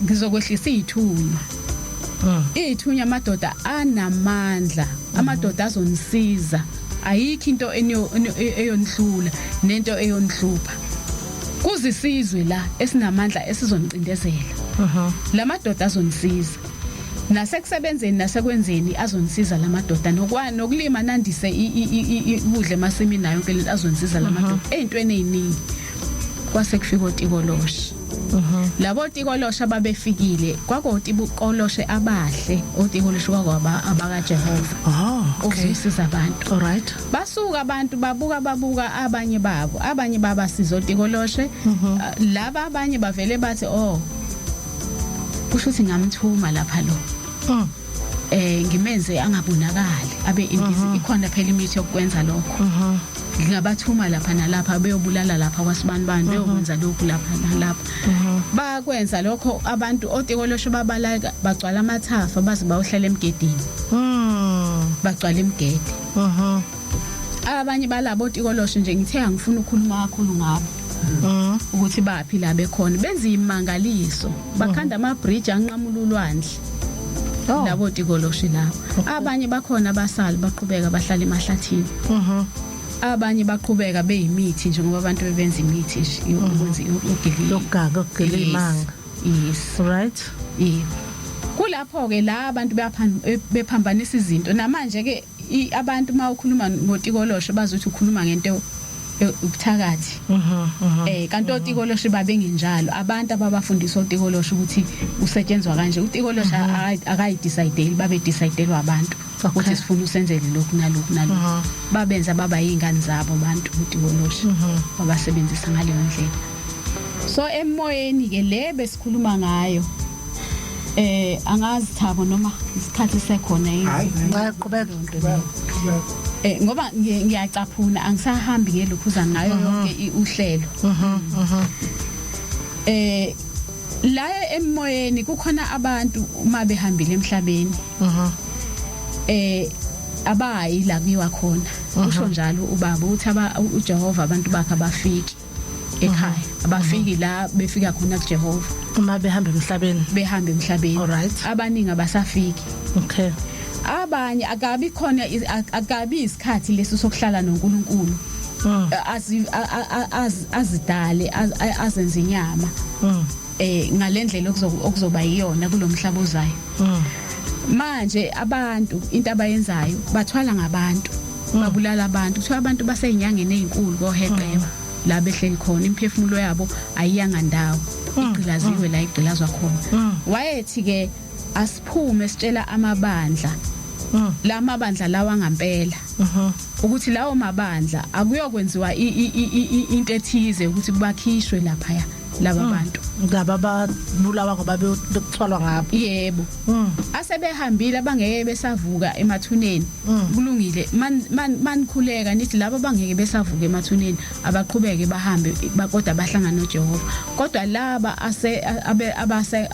ngizokwehlisa izithunywa, izithunywa, amadoda anamandla, amadoda azonisiza. Ayikho into eyonihlula nento eyonihlupha. Kuzisizwe la esinamandla esizonicindezela. Lamadoda azonisiza nasekusebenzeni nasekwenzeni, azonisiza lamadoda nokulima, nandise ukudla emasimini nayo yonke lento. Azonisiza lamadoda ey'ntweni ey'ningi." Kwase kufika otikoloshe. Labo tikoloshe ababefikile kwakotikoloshe abahle, otikoloshe kwakwaba abakaJehova. Oh, okay. Ukusiza abantu. All right. Basuka abantu babuka babuka abanye babo, abanye babasiza otikoloshe. Laba abanye bavele bathi, "Oh, kusho ukuthi ngamthuma lapha lo ngimenze angabonakali, abe invisible." Ikhona phela imithi yokwenza lokho. Ngingabathuma lapha nalapha, beyobulala lapha kwasibanibani, beyokwenza lokhu lapha nalapha. Bakwenza lokho abantu, otikoloshe babalaka, bagcwala amathafa, baze bayohlala emgedini. Bagcwala emgede. Abanye balabo otikoloshe nje, ngithe angifuni ukukhuluma kakhulu ngabo ukuthi baphi la bekhona, benza imangaliso, bakhanda ama bridge anqamula ulwandle. Labo tikoloshe labo, abanye bakhona basala, baqhubeka bahlala emahlathini. Abanye baqhubeka beyimithi, njengoba abantu bebenza imithi nje yokwenza yokugila. Yokuganga, ukugila imanga. Yes. Right. Yebo, kulapho ke la abantu bephambanisa izinto namanje ke. Abantu uma ukhuluma ngotikoloshe bazothi ukhuluma ngento ubuthakathi. Kanti otikoloshe babengenjalo. Abantu ababafundisa otikoloshe ukuthi usetshenzwa kanje, utikoloshe akayi-decide, babe decidelwa abantu ukuthi sifuna usenzele lokhu nalokhu nalokhu. Babenza baba yingane zabo abantu utikoloshe, babasebenzisa ngaleyo ndlela. So emoyeni ke le besikhuluma ngayo, angazi Thabo noma isikhathi sekhona yini. Hayi. Qhubeka. Ngoba ngiyacaphuna, angisahambi ngelokhuzana ngayo yonke uhlelo. La emoyeni kukhona abantu uma behambile emhlabeni abayi la kuyiwa khona. Usho njalo ubaba uthi aba uJehova abantu bakhe abafiki ekhaya, abafiki la befika khona kuJehova. Uma behamba emhlabeni. Behamba emhlabeni. Alright. Abaningi abasafiki. Abanye akabi khona, akabi isikhathi leso sokuhlala noNkulunkulu. Azi azidale, azenze inyama ngalendlela okuzoba yiyona kulomhlaba ozayo. Manje abantu into abayenzayo, bathwala ngabantu, babulala abantu. Kuthiwa abantu baseyinyangeni ezinkulu koheqeba la behleli khona, imiphefumulo yabo ayiyanga ndawo, igqilaziwe la igqilazwa khona. Wayethi ke asiphume sitshela amabandla, la mabandla lawa ngampela, ukuthi lawo mabandla akuyokwenziwa into ethize ukuthi kubakhishwe lapha laba bantu. Laba babulawa ngoba bekuthwalwa ngabo. Yebo. Asebehambile, abangeke besavuka emathuneni. Kulungile, manikhuleka nithi laba bangeke besavuka emathuneni abaqhubeke bahambe, kodwa bahlangana noJehova. Kodwa laba ase abe abase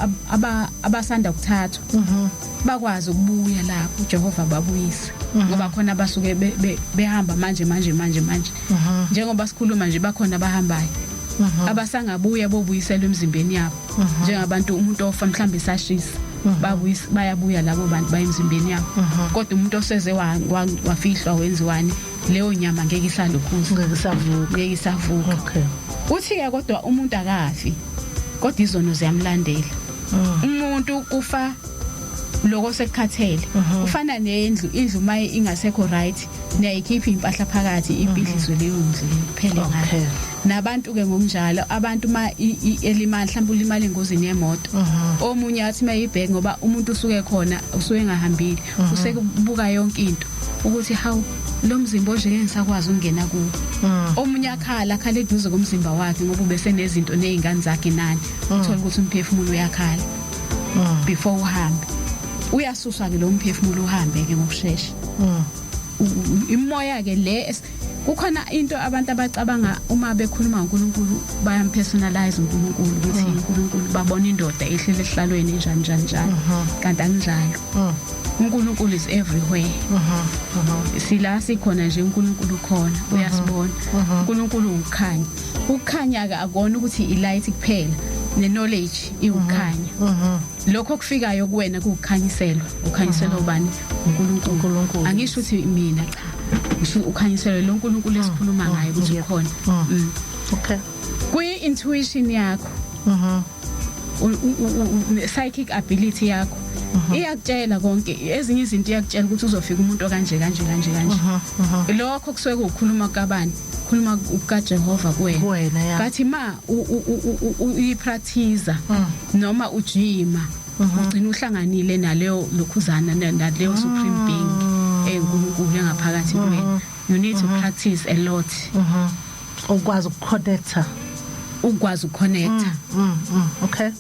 abasanda kuthathwa bakwazi ukubuya lapho uJehova babuyise, ngoba khona basuke behamba manje manje manje manje. Njengoba sikhuluma nje, bakhona abahambayo abasangabuya bobuyiselwa emzimbeni yabo, njengabantu umuntu ofa mhlambe sashisa, babuyisa, bayabuya labo bantu baye emzimbeni yabo. Kodwa umuntu oseze wafihlwa, wenziwani, leyo nyama ngeke isalokhuza. Ngeke isavuka. Ngeke isavuka. Uthi ke kodwa umuntu akafi, kodwa izono ziyamlandela. Umuntu kufa lokho sekukhathele. Kufana nendlu, indlu maye ingasekho right, niyayikhipha impahla phakathi, ibhidlizwe leyo ndlu leyo, kuphele ngayo. Nabantu ke ngokunjalo, abantu ma elimala, mhlawumbe ulimala engozini yemoto, omunye athi mayibheke, ngoba umuntu usuke khona, usuke engahambile, usekubuka yonke into ukuthi hawu, lo mzimba onje ngeke ngisakwazi ukungena kuwo. Omunye akhala, akhala eduze komzimba wakhe, ngoba ubesenezinto nezingane zakhe nani. Uthola ukuthi umphefumulo uyakhala before uhambe. Uyasuswa ke lo mphefumulo, uhambe ke ngokusheshsha. Imoya ke le kukhona into abantu abacabanga uma bekhuluma ngoNkulunkulu, bayampersonalize uNkulunkulu, ukuthi uNkulunkulu babona indoda ehlele esihlalweni njani njani njani, kanti akunjalo. uNkulunkulu is everywhere. Sila sikhona nje, uNkulunkulu ukhona, uyasibona. uNkulunkulu ukukhanya. Ukukhanya ke akona ukuthi ilight kuphela, ne knowledge iwukhanya. Lokho kufikayo kuwena kuwukhanyiselwa. Ukhanyiselwa ubani? UNkulunkulu. uNkulunkulu. Angisho ukuthi mina, cha, ngisho ukhanyiselwe lo uNkulunkulu esikhuluma ngaye ukuthi ukhona. Kwi intuition yakho, psychic ability yakho iyakutshela konke. Ezinye izinto iyakutshela ukuthi uzofika umuntu okanje kanje kanje kanje. Lokho kusuke kukhuluma kabani? Ukukhuluma kukaJehova kuwena. Kuwena, yeah. But ma uyipractice noma ujima, ugcina uhlanganile naleyo lokhuzana, naleyo supreme being eNkulunkulu engaphakathi kuwena. You need to practice a lot. Ukwazi ukuconnecta. Ukwazi ukuconnecta. Okay.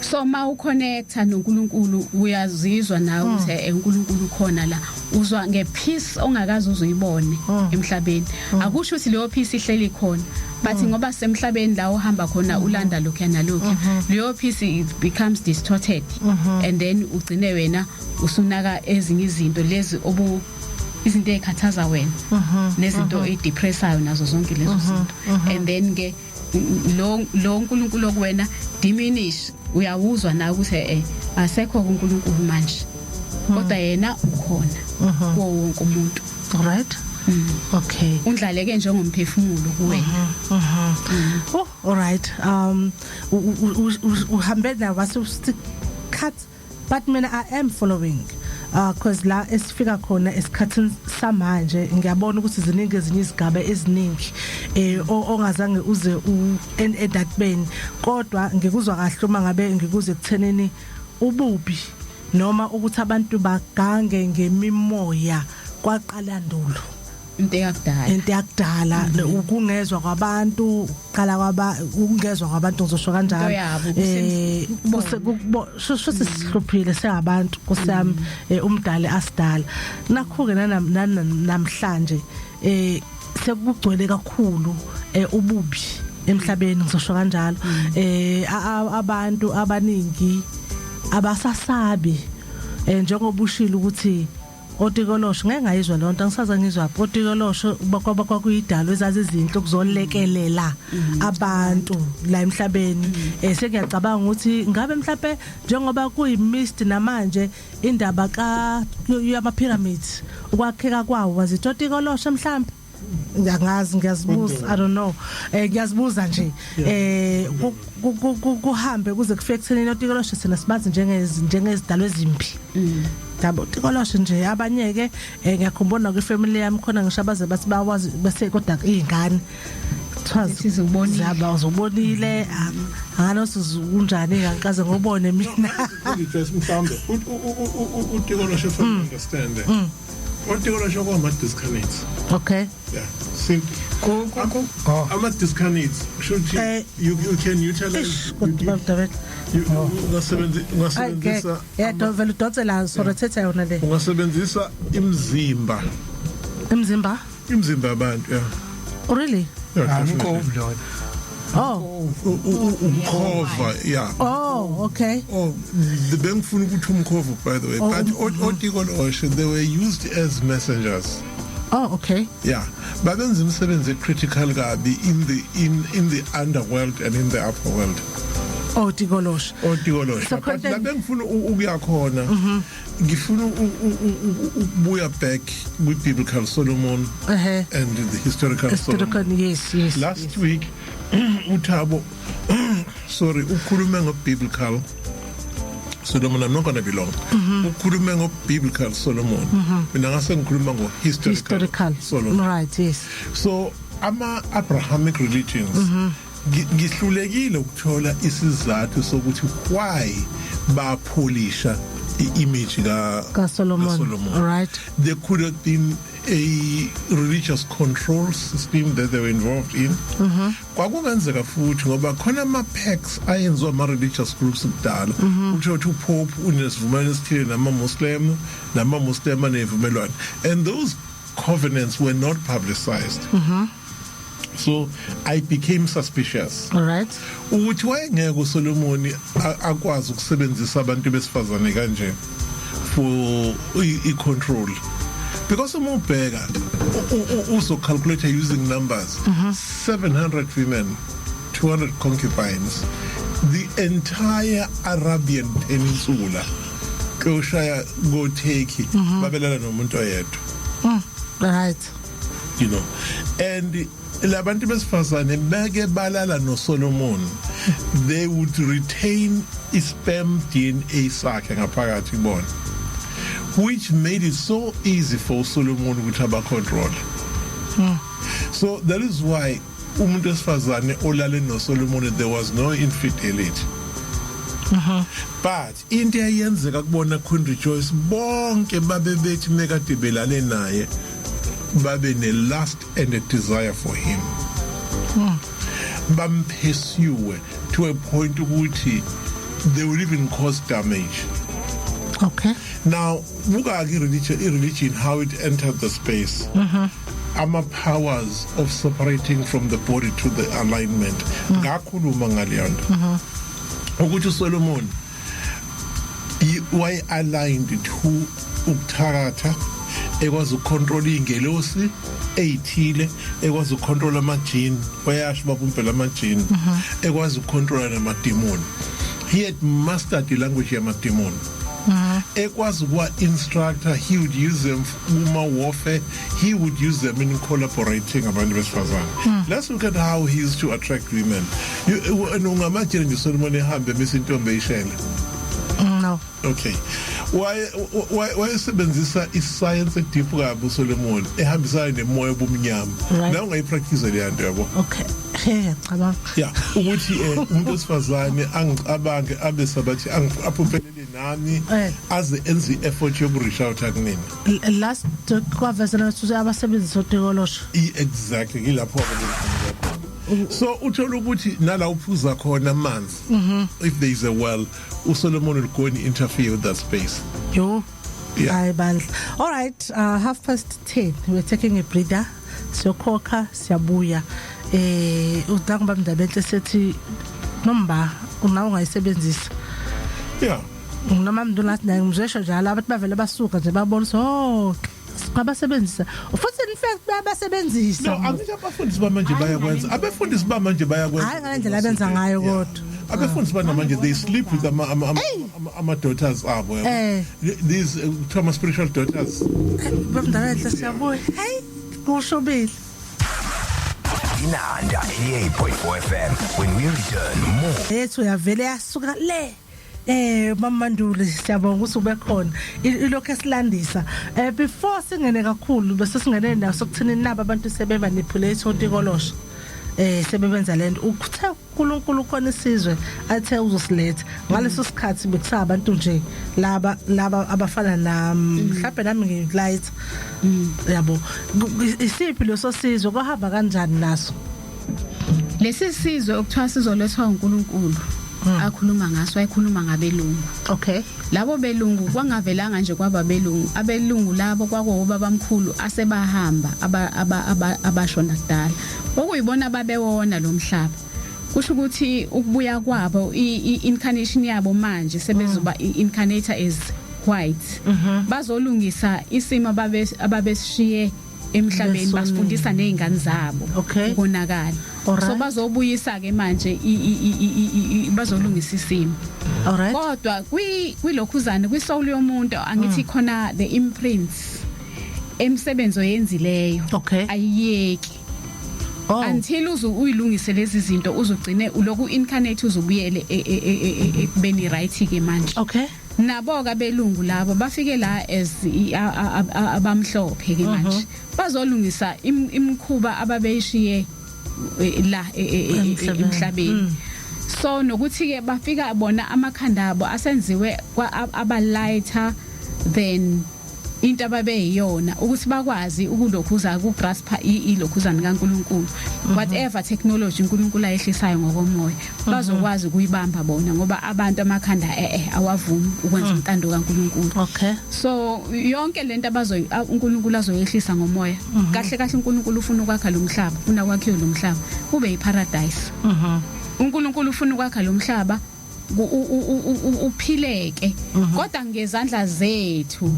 So ma uconnecta noNkulunkulu, uyazizwa nawe ukuthi uNkulunkulu ukhona la. Uzwa ngepeace ongakaze uzuyibone emhlabeni. Akusho ukuthi leyo peace ihleli khona, but ngoba semhlabeni la uhamba khona ulanda lokho nalokho, leyo peace, it becomes distorted and then ugcine wena usunaka ezinye izinto lezi obu izinto ezikhathaza wena nezinto ezidepressayo nazo zonke lezo zinto, and then ke lo uNkulunkulu okuwena diminish. Uyawuzwa na ukuthi asekho kuNkulunkulu manje, kodwa yena ukhona kuwo wonke umuntu. All right, okay. Undlaleke njengomphefumulo kuwena. Oh, all right. Uhambe na wase cut, but mina I am following cause la esifika khona esikhathini samanje, ngiyabona ukuthi ziningi ezinye izigaba eziningi ongazange uze u edatbeni, kodwa ngikuzwa kahle uma ngabe ngikuze ekuthenini ububi noma ukuthi abantu bagange ngemimoya kwaqala ndulo. Into yakudala. Into yakudala, ukungezwa kwabantu qala kwaba ukungezwa kwabantu, ngizosho kanjalo. Into yabo, Sho sisihluphile singabantu kusami, umdali asidala nakho ke namhlanje sekugcwele kakhulu ububi emhlabeni, ngizosho kanjalo. Abantu abaningi abasasabi, njengoba ushilo ukuthi otikolosho ngeke ngayizwa lonto, angisaze ngizwa otikolosho bakwaba kwakuyidalo ezazi izinto kuzolekelela abantu la emhlabeni. Sengiyacabanga ukuthi ngabe mhlawumbe njengoba kuyi-mist namanje indaba ka yama pyramids, ukwakheka kwawo wazitho otikolosho mhlawumbe, ngiyangazi, ngiyazibuza, I don't know, ngiyazibuza nje. Kuhambe kuze kufike ekuthenini otikolosho sina sibazi njengezidalo ezimbi, yabo, tikolosho nje. Abanye ke, ngiyakhumbula kwifamily yami khona ngisho abaze bathi bawazi bese, kodwa izingane kuthiwa Sizubonile. Ziyaba uzubonile, angano kunjani, ngikaze ngobone mina. Just mhlawumbe utikolosho, for understand, utikolosho kwama discarnates. Yeah, simple. Ku ku ku oh. Ama discarnates should you can utilize Ish, kodwa David. Ungasebenzisa Yeah, do vele udonse la, sorry, thetha yona le. Ungasebenzisa imzimba. Imzimba? Imzimba yabantu, yeah. Oh, really? Yeah, definitely. Umkhovu lona. Oh. Umkhova, yeah. Oh, okay. Oh, the bengifuna ukuthi umkhovu, by the way. Oh, but otikoloshe, they were used as messengers. Oh, okay. Yeah, babenza imisebenzi ecritical kabi in the underworld and in the upper world. Oh, tikolosho. Otikoloshe. So But la bengifuna ukuya khona, ngifuna ukubuya back with biblical Solomon and the historical Historical. Solomon. Yes. Last week uThabo, sorry, ukhulume ngo biblical Solomon. I'm not going to be long. Ukhulume ngo biblical Solomon, mina ngase ngikhuluma ngo historical Historical. Solomon. Right, yes. So ama Abrahamic religions, ngihlulekile ukuthola isizathu sokuthi why bapholisha iimage ka Ka Solomon. kaSolomon. There could have been a religious control system that they were involved in. Kwakungenzeka futhi ngoba khona ama pacts ayenziwa ama religious groups kudala, utho ukuthi uPope unesivumelwano esithile nama Muslim, nama Muslim anevumelwano, and those covenants were not publicized. So I became suspicious All right. ukuthi wayengeke uSolomon akwazi ukusebenzisa abantu besifazane kanje for i control, because uma ubheka uzo calculate using numbers, 700 women, 200 concubines, the entire Arabian Peninsula kuyoshaya go Turkey, babelana nomuntu oyedwa. And labantu besifazane beke balala noSolomon, they would retain isperm DNA sakhe ngaphakathi kubona, which made it so easy for Solomon ukuthi aba control. So that is why umuntu wesifazane olale noSolomon, there was no infidelity. But into eyenzeka kubona, Queen Rejoice, bonke babe bethi mekade belale naye babe ne lust and a desire for him, bampursue to a point ukuthi they will even cause damage. Now buka ke religion, how it entered the space, ama powers of separating from the body to the alignment. Ngakhuluma ngaleyo nto ukuthi uSolomon waye aligned to ukuthakatha, ekwazi ukucontrol ingelosi eyithile, ekwazi ukucontrol amajini, wayasho babumpela amajini, ekwazi ukucontrol namademon. He had mastered the language yamademon, ekwazi ukuwa instructor. He would use them kuma warfare, he would use them in collaborating abantu besifazane. Let's look at how he used to attract women. Ungamajini nje Solomon ehambe emisa intombi eyishele? No. Okay, why wayesebenzisa iscience deep kabi uSolomon, ehambisana nemoya obumnyama. La ungayipractice le nto, yabo. Okay, he, cabanga. Yeah, ukuthi umuntu wesifazane angicabange, abe sabathi aphuphelele nami, aze enze i-effort yoku-reach out akunini. Last kwavezela ukuthi abasebenzisa otikolosho. Exactly, yilapho ke khona. So uthola ukuthi nala uphuza khona amanzi, if there is a well, uSolomon will go and interfere with that space. Yo. Yeah. Hayi bandla. All right, 10:30. We're taking a breather. Siyokhokha, siyabuya. Udanga bamndaba enhle sethi nomba una ungayisebenzisa. Noma mntu lathi naye ngizesho njalo, abantu bavele basuka nje babona ukuthi, oh, abasebenzisa futhi, in fact bayabasebenzisa. No, angisho abafundisi bamanje bayakwenza, abefundisi bamanje bayakwenza. Hayi ngalendlela abenza ngayo kodwa. Abefundisi banamanje, they sleep with ama daughters abo, yabo. These kuthiwa spiritual daughters. Bamndaba enhle, siyabuya. Hey, kushobile. Inanda 88.4 FM. When we return, more. Yethu yavele yasuka le. Mama Manduli, siyabonga ukuthi ube khona, ilokho esilandisa. Before singene kakhulu, bese singene naso kuthini, naba abantu sebe manipulate otikolosho, sebebenza lento, ukuthe uNkulunkulu khona isizwe athe uzosiletha ngaleso sikhathi bekusabantu nje laba abafana nami, mhlawumbe nami ngilight, yabo. Isiphi leso sizwe? Kwahamba kanjani naso? Lesi sizwe okuthiwa sizolethwa uNkulunkulu akhuluma ngaso, ayikhuluma ngabelungu. Labo belungu kwangavelanga nje kwaba belungu. Abelungu labo kwakuwobabamkhulu asebahamba, abashona kudala, okuyibona babewona lo mhlaba. Kusho ukuthi ukubuya kwabo, i-incarnation yabo manje sebezoba i-incarnator is white, bazolungisa isimo ababe ababesishiye emhlabeni. Besonile. Basifundisa nezingane zabo ukonakala. So bazobuyisa ke manje bazolungisa isimo. Kodwa kwilokhuzane, kwisoul yomuntu, angithi khona the imprints emsebenzo oyenzileyo ayiyeki until uze uyilungise lezi zinto, uzugcine uloku incarnate, uzubuyele ekubeni right ke manje. Nabo ke abelungu labo bafike la as abamhlophe ke manje bazolungisa imikhuba ababeyishiye la Emhlabeni. emhlabeni. So nokuthi ke bafika bona amakhanda abo asenziwe aba lighter than into ababeyiyona, ukuthi bakwazi ukulokhuza ku grasp ilokhuzana kaNkuluNkulu, whatever technology uNkulunkulu ayehlisayo ngokomoya bazokwazi ukuyibamba bona, ngoba abantu amakhanda awavumi ukwenza intando kaNkuluNkulu. So yonke lento abazoyi uNkulunkulu azoyehlisa ngomoya, kahle kahle uNkulunkulu ufuna ukwakha lo mhlaba, ufuna kwakhiwe lo mhlaba ube yiparadise. uNkulunkulu ufuna ukwakha lo mhlaba uphileke, kodwa ngezandla zethu.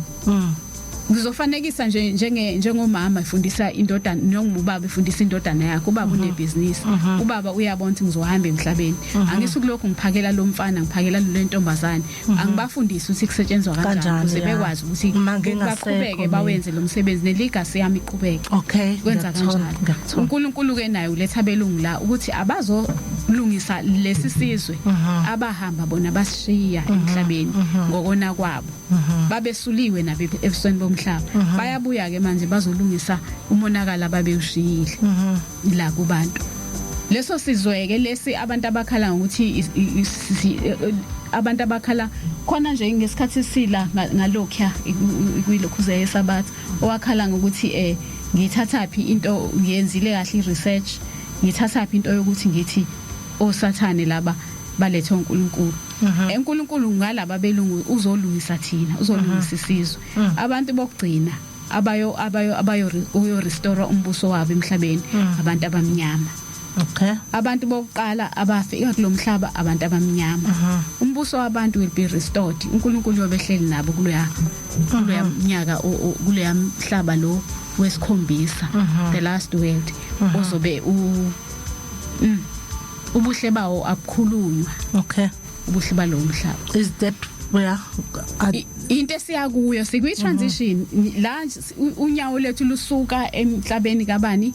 Ngizofanekisa nje njengomama efundisa indodana, noma ubaba efundisa indodana yakhe. Ubaba unebhizinisi, ubaba uyabona ukuthi ngizohamba emhlabeni, angisukulokhu ngiphakela lo mfana, ngiphakela lo ntombazane, angibafundisi ukuthi kusetshenzwa kanjani Kanjani, ukuze ya. bekwazi ukuthi Uma ngingasekho baqhubeke mina. bawenze lo msebenzi, nelegacy yami iqhubeke. Kwenza Ngiyakuthola, kanjalo. Ngiyakuthola. uNkulunkulu ke naye uletha belungu la ukuthi abazo Lungisa lesi sizwe abahamba bona basishiya emhlabeni ngokona kwabo, babesuliwe nabe ebusweni bomhlaba. Bayabuya ke manje bazolungisa umonakalo ababewushiyile la kubantu. Leso sizweke lesi abantu abakhala ngokuthi abantu abakhala khona nje ngesikhathi sila ngalokhuya kuyilokhuze yesabatha, owakhala ngokuthi ngithathaphi into, ngiyenzile kahle i-research, ngithathaphi into yokuthi ngithi osathane laba balethe uNkulunkulu. ENkulunkulu ngalaba belungu uzolungisa thina, uzolungisa isizwe. Abantu bokugcina abayo uyo restore umbuso wabo emhlabeni, abantu abamnyama. Abantu bokuqala abafika kulomhlaba, abantu abamnyama. Umbuso wabantu will be restored. uNkulunkulu yobehleli nabo kuloya mnyaka, kuloya mhlaba lo wesikhombisa, the last world, ozobe ubuhle bawo abukhulunywa. Ubuhle balowo mhlaba. Is that where Into esiya kuyo, sikwi transition la nje, unyawo lethu lusuka emhlabeni kabani,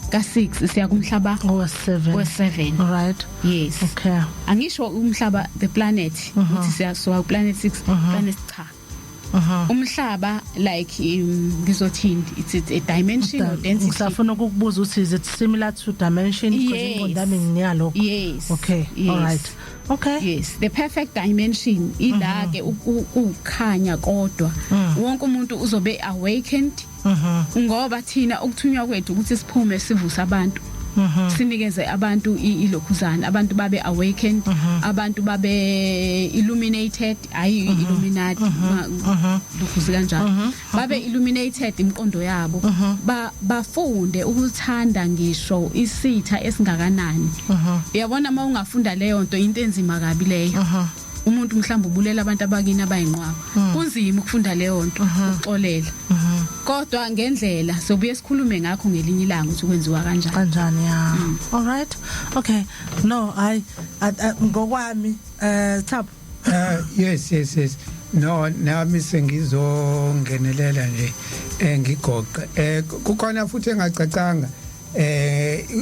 ka6, siya kumhlaba Owa 7. we7. All right. Yes. Angisho umhlaba the planet ukuthi siyasuka planet 6, planet, cha. Umhlaba like ngizothini, it's a dimension or density. Ngisafuna ukukubuza ukuthi is it similar to dimension, because Yes. ingqondo yami nginika lokho. Yes. Okay. Yes. All right. Okay. Yes, the perfect dimension ila ke ukukhanya, kodwa wonke umuntu uzobe awakened, ngoba thina ukuthunywa kwethu ukuthi siphume sivuse abantu, sinikeze abantu ilokhuzana, abantu babe awakened, abantu babe illuminated, hayi illuminati lokhuzi kanjalo, babe illuminated imiqondo yabo, ba bafunde ukuthanda ngisho isitha esingakanani. Uyabona, uma ungafunda leyo nto, into enzima kabi leyo. Umuntu mhlawumbe ubulela abantu abakini abayinqwaba, kunzima ukufunda leyo nto, ukuxolela, kodwa ngendlela sobuye sikhulume ngakho ngelinye ilanga ukuthi kwenziwa kanjani. Kanjani, ya. All right. Okay. No, I ngokwami Thabo. Yes. No, nami sengizongenelela nje, ngigoqe. Kukhona futhi engacacanga,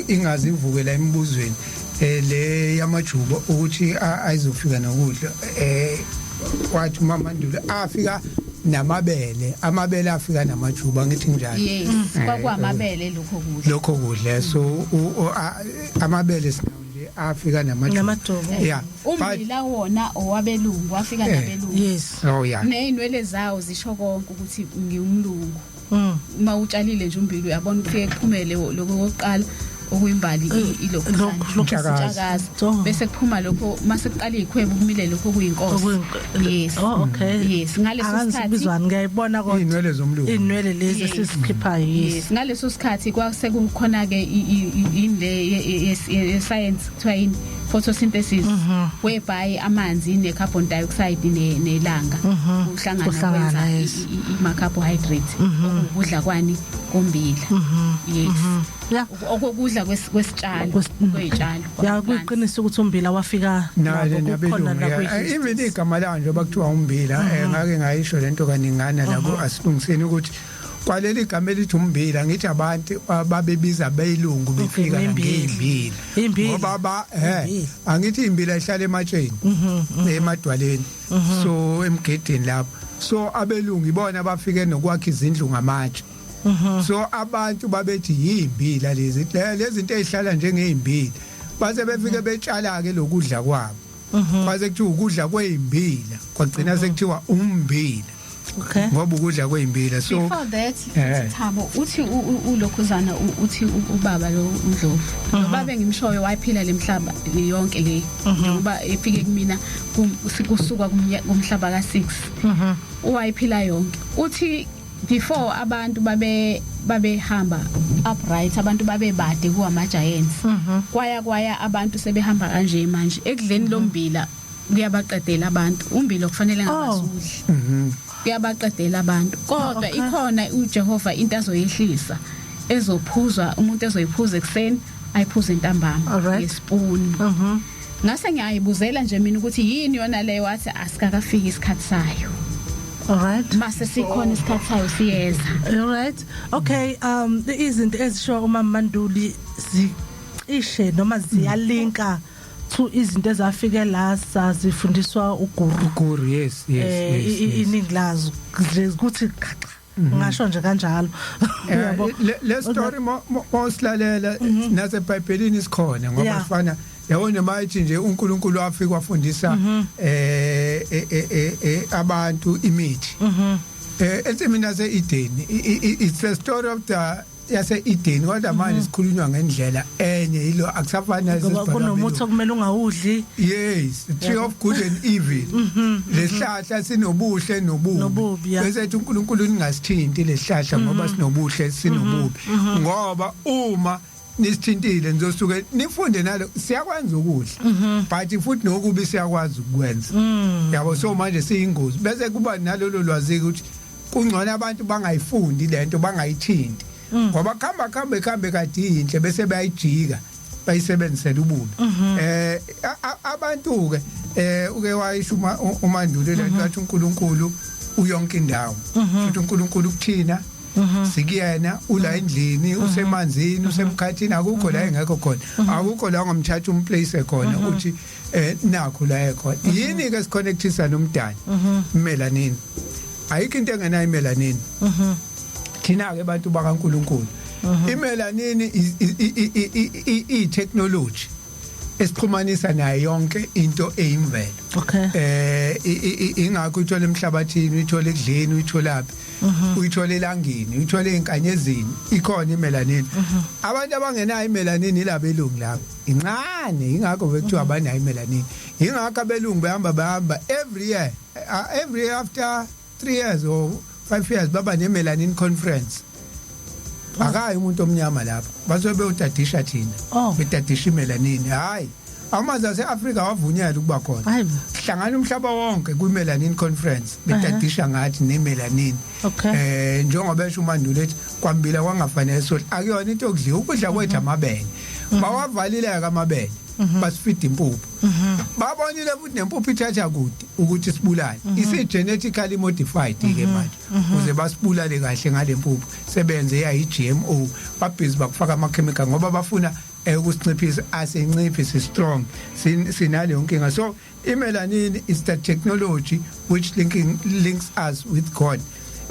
ingazi ivukela emibuzweni, le yamajubo ukuthi ayizofika nokudla. Kwathi uMamandulo afika namabele, amabele afika namajuba, ngithi njalo. Yes, kwakuamabele lokho kudla. Lokho kudla, so amabele sinawo nje, afika namajuba. Namajuba. Yeah, but Umbila wona owabelungu, wafika nabelungu. Oh yeah. Neyinwele zawo zisho konke ukuthi ngiwumlungu. Uma utshalile nje umbila, uyabona ukufike kuphumele lokho kokuqala okuyimbali, ilokhu Lokhu- intshakaza, Oh. bese kuphuma lokho mase kuqala ikhwebu kumile lokho kuyinkosi. Yes. Oh, okay. Yes, ngaleso sikhathi Akazibizwani, ngiyayibona kodwa. Iy'nwele zomlungu. Inwele lezi Yes. esizikhiphayo, yes. Yes, ngaleso sikhathi kwase kukhona ke ile ye science kuthiwa yini, photosynthesis, whereby amanzi ne carbon dioxide nelanga kuhlangana Kuhlangana, kwenza ima carbohydrate, ukudla kwani, kombila. Yes. Okokudla kwesitshalo, kwezitshalo. Ya, kuyiqiniso ukuthi umbila wafika nale nabo kukhona nabelungu, la yeah. kwi Even igama lawo nje bakuthiwa umbila, ngake ngayisho lento kaningana la ku asilungiseni ukuthi kwaleli igama elithi umbila, ngithi abantu babebiza beyilungu befika la ngembila. Ngembila. Imbila. Ngoba ba Imbila. angithi imbila ihlala ematsheni, emadwaleni, so emgedeni lapho, so abelungu ibona bafike nokwakha izindlu ngamatshe, so abantu babethi yimbila lezi, lezi zinto ezihlala njengezimbila, base befike betshala ke lokudla kwabo, kwase kuthiwa ukudla kwezimbila, kwagcina sekuthiwa umbila ngoba ukudla kwezimbila, so Before that, Thabo, uthi ulokhuzana, uthi ubaba lo uNdlovu, lo baba engimshoyo wayiphila lemhlaba yonke le, njengoba efike kumina kusuka kumhlaba ka6, wayiphila yonke. Uthi before abantu babehamba upright, abantu babebade kuwama giants, kwaya abantu sebehamba kanje manje ekudleni lombila, kuyabaqedela abantu umbila, kufanele ngabasudli, kuyabaqedela abantu, kodwa ikhona uJehova into azoyehlisa, ezophuzwa umuntu, ezoyiphuza ekseni, ayiphuze ntambama ngespoon. Ngase ngiyayibuzela nje mina ukuthi yini yona leyo, wathi asikakafiki isikhathi sayo. All right. Mase sikhona isikhathi sayo, siyeza. All right. Okay, izinto ezisho uMama Manduli. Cishe noma ziyalinka to izinto ezafike la sazifundiswa uguru. Guru, yes. Iningi lazo nje ukuthi khaxa, ngasho nje kanjalo. Uyabo? Le story mosilalela naseBhayibhelini sikhona ngoba sifana, yabona, noma ithi nje uNkulunkulu wafika wafundisa abantu imithi ensimini yase-Eden. It's the story of the yase-Eden, kodwa manje sikhulunywa ngendlela enye yilo, akusafani. Ngoba kunomuthi okumele ungawudli. Yes, the tree of good and evil. Lesihlahla sinobuhle nobubi. Nobubi, yeah. Bese ethi uNkulunkulu, ningasithinti lesihlahla ngoba sinobuhle, sinobubi. Ngoba uma nisithintile nizosuke nifunde nalo, siyakwenza ukudla. But futhi nokubi siyakwazi ukwenza. Yabo, so manje siyingozi. Bese kuba nalolo lwazi ukuthi kungcono abantu bangayifundi lento, bangayithinti. Ngoba khamba khambe khambe kade inhle bese bayijika, bayisebenzisela ububi. Abantu ke uke wayisho uMandulo lento, athi uNkulunkulu uyonke indawo, futhi uNkulunkulu kuthina, sikuyena, ula endlini, usemanzini, usemkhathini, akukho la engekho khona, akukho la ongamthatha umplace khona uthi nakho la ekhona. Yini ke siconnectisa nomdali? Melanin. Ayikho into engenayo imelanin. Thina ke bantu bakaNkuluNkulu, imelanin i technology esixhumanisa nayo yonke into eyimvelo. Ingakho uyithola emhlabathini, uyithola ekudleni, uyitholaphi, uyithola elangeni, uyithola einkanyezini, ikhona imelanin. Abantu abangenayo imelanin ilabelungu labo, incane, ingakho bekuthiwa abanayo imelanin. Ingakho abelungu behamba behamba every year, every year after 3 years or 5 years baba ne-melanin conference. Akayi umuntu omnyama lapho, basuke beyotadisha thina. Betadisha imelanin. Hayi, amazwe ase-Afrika wavunyelwa ukuba khona. Hayi bo. Hlangana umhlaba wonke kwi-melanin conference, betadisha ngathi ne-melanin. Njengoba esho uMandulo ethi kwambila kwangafanele sodla, akuyona into yokudliwa ukudla kwethu amabele. Bawavalile ke amabele, basifida impuphu. Babonile futhi nempuphu ithatha kude ukuthi sibulale, isi genetically modified ke manje ukuze basibulale kahle ngale mpuphu sebenze ya i-GMO. Babhizi bakufaka ama chemical ngoba bafuna ukusinciphisa. Asinciphisi, strong, sinaleyo nkinga. So imelanin is the technology which links us with God.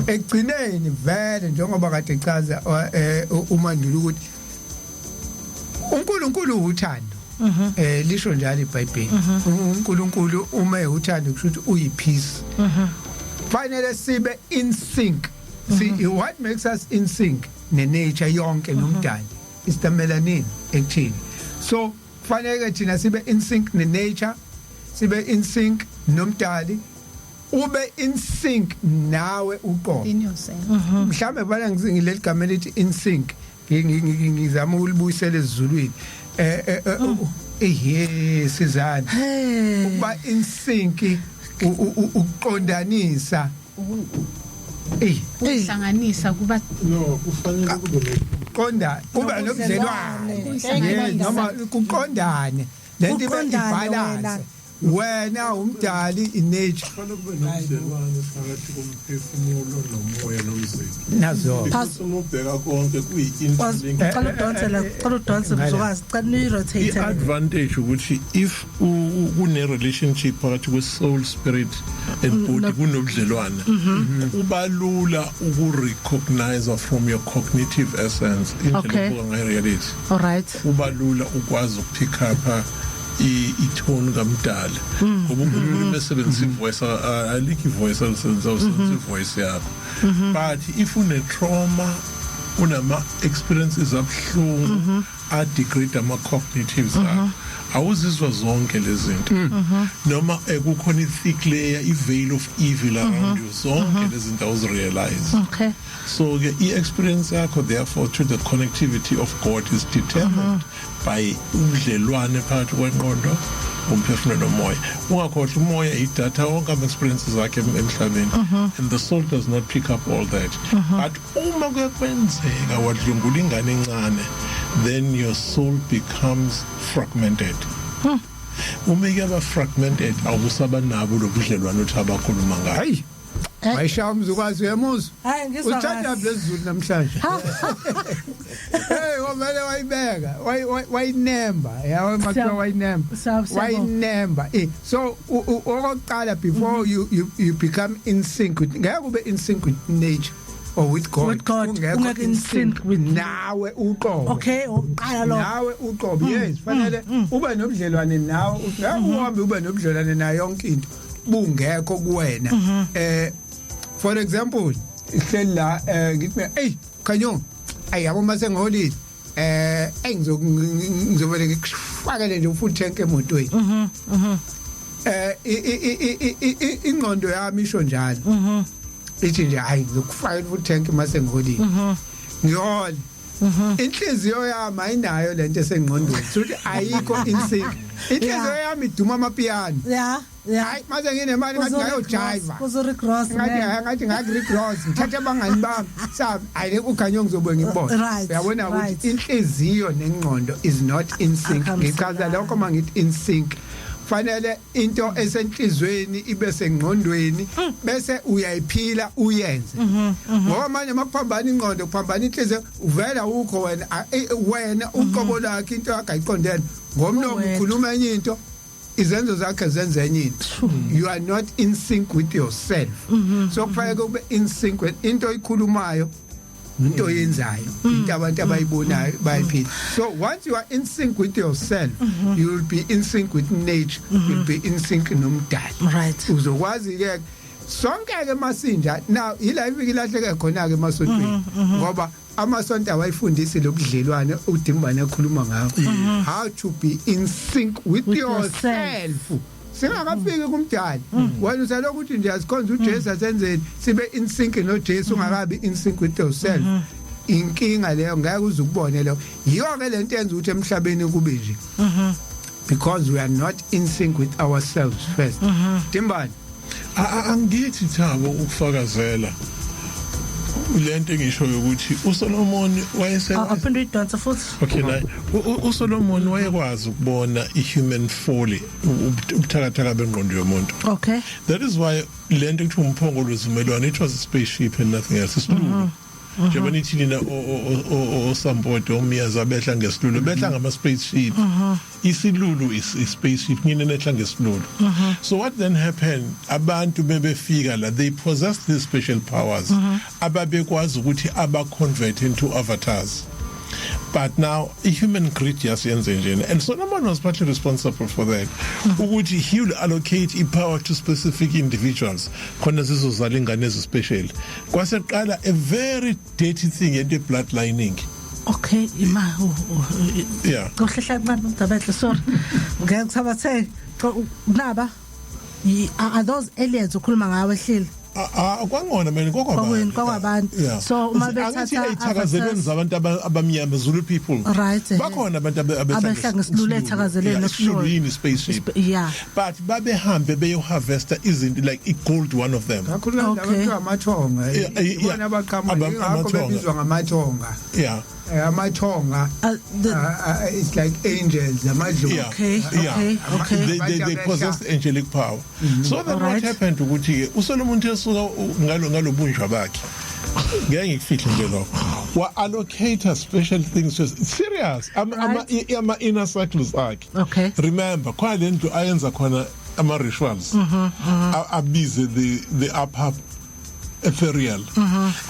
Ekugcineni vele, njengoba kade echaza uMandulo ukuthi uNkulunkulu uthando, lisho njalo iBhayibheli, uNkulunkulu uma uthando kusho ukuthi uyipeace. Fanele sibe in sync. See, what makes us in sync ne nature yonke nomdali is the melanin ekuthini. So fanele thina sibe in sync ne nature, sibe in sync nomdali, ube in sync nawe uqobo. In yourself. Mhlambe bana ngileli gama elithi in sync, ngizama ukulibuyisela esizulwini. Eh, sizana ukuba in sync, ukuqondanisa. Ukuhlanganisa kuba No, kufanele kube ne Qonda, kuba nobudlelwane. Ukuhlanganisa. Yes, noma kuqondane lento ibe Kuqondane ibalance, wena umdali, inature. Kufanele kube nobudlelwane phakathi komphefumulo nomoya nomzimba. Nazo. Because uma ubheka konke kuyi-interlink. Cela udonsele, cela udonse, mzukazi, cela nirotate. I-advantage ukuthi if kune-relationship phakathi kwe-soul, spirit and body, kunobudlelwane, kuba lula uku-recognize from your cognitive essence indlela obuka ngayo reality. All right. Kuba lula ukwazi ukupick up i-tone kamdala, ngoba uNkulunkulu mesebenzisa ivoice, alikho ivoice alisebenzisa, usebenzisa ivoice yakho. But if une trauma, unama experiences abuhlungu a degrade ama cognitives akho, awuzizwa zonke lezi zinto, noma kukhona i thick layer, i veil of evil around you, zonke lezi zinto awuzirealize. So ke i-experience yakho therefore to the connectivity of God is determined by ubudlelwane phakathi kwengqondo, umphefumulo nomoya. Ungakhohlwa, umoya idatha wonke ama-experiences akhe emhlabeni, and the soul does not pick up all that. But uma kuyakwenzeka wadlwengula ingane encane, then your soul becomes fragmented. Uma kuyaba fragmented, awusabanabo lobudlelwane uthi abakhuluma ngayo. Hayi. Wayishaya umzukazi, uyamuzwa? Hayi, ngizwa Uthanda kahle. lezulu namhlanje. Hey, wavele wayibeka, wayinemba, yawe makuthiwa wayinemba. Siyabonga. Wayinemba. So okokuqala, before you become in sync with, ngeke ube in sync with nature or with God. With God, ungekho in sync with nawe uqobo. Okay, oqala lo. Nawe uqobo, yes, fanele ube nobudlelwane nawe. Ngeke uhambe ube nobudlelwane nayo yonke into bungekho kuwena. For example, ihleli la, ngithi mina, hey Khanyo, ayi yabo, mase ngiholile, ey, ngizovele ngikufakele nje full tank emotweni. Ingqondo yami isho njalo, ithi nje, hayi, ngizokufakela full tank mase ngiholile. Ngihole, inhliziyo yami ayinayo lento esengqondweni, futhi ayikho in sync. Inhliziyo yami iduma amapiano. Yeah. Hayi, mase nginemali, ngathi ngayojiva. Kuzo Cross. Ngathi ngathi Cross, ngithatha abangani bami, sabe, hayi, uKhanyo ngizobuye ngibone. Uyabona ukuthi inhliziyo nengqondo is not in sync. Akuhambiselani. Ngichaza lokho mangithi in sync. Fanele into esenhlizweni ibe sengqondweni, bese uyayiphila, uyenze, ngoba manje makuphambana ingqondo, kuphambana inhliziyo, uvela ukho wena, wena uqobo lakhe, into yakhe ayiqondene ngomlomo. Uwedwa. Ukhuluma enye into, izenzo zakhe zenze enye into. You are not in sync with yourself. So kufanele kube in sync with into oyikhulumayo, into oyenzayo, into abantu abayibonayo bayiphila. So once you are in sync with yourself, you will be in sync with nature, you will be in sync nomdali. Uzokwazi ke sonke ke masinja. Now ila ifike ilahleke khona ke emasontweni, ngoba amasonto awayifundisi lobudlelwane uDimbane ekhuluma ngawo, how to be in sync with With yourself singakafiki kumdali. Wena usalokhu uthi nje asikhonza uJesu, asenzeni, sibe in sync noJesu, ungakabi in sync with yourself. Inkinga leyo, ngeke uze ukubone leyo. Yiyo ke lento yenza ukuthi emhlabeni kube nje, because we are not in sync with ourselves first, Dimbane. Angithi Thabo, ukufakazela lento engishoyo ukuthi uSolomon wayese Aphinde uyidonsa futhi. Okay, la uSolomon wayekwazi ukubona ihuman folly, ubuthakathaka bengqondo yomuntu. That is why lento ekuthiwa umphongolo wezivumelwano, it was a spaceship and nothing else, isilulu. Njengoba nithi nina osampoto, omiyazi abehla ngesilulu, behla ngama spaceship. Isilulu is a spaceship, nina nehla ngesilulu. So what then happened, abantu bebefika la, they possessed these special powers, ababekwazi ukuthi aba convert into avatars. But now i-human greed yasiyenze njena, and Solomon was partly responsible for that, ukuthi he will allocate i-power to specific individuals khona zizozala ingane ezispecial. Kwaseqala a very dirty thing yento bloodlining. Okay, ima Kohlehla kancane, Mdabehle, sorry, ngeke kusabathe naba are those aliens ukhuluma ngawe ehlile? Ah, kwangona mina. Kwakwini, kwakwabantu. So, uma bethatha Angithi ey'thakazelweni avatars- zabantu abamnyama, Zulu people, bakhona abantu Abehla ngesilulu ethakazelweni. Yeah, isilulu. Okushoyo. Yini, spaceship. But babehambe beyoharvesta izinto like i-gold, one of them. Kakhulukazi laba kuthiwa amathonga, ibona abaqhamuka, ingakho amathonga. bebizwa ngamathonga. Amathonga, it's like angels, amadlozi. They possess angelic power. So then what happened ukuthi ke uSolomon esuka ngalobunjwa bakhe, ngeke ngikufihle nje lokho, wa allocate special things to serious ama inner circles akhe. Remember, khona le ndlu ayenza khona ama rituals, abize the upper ethereal,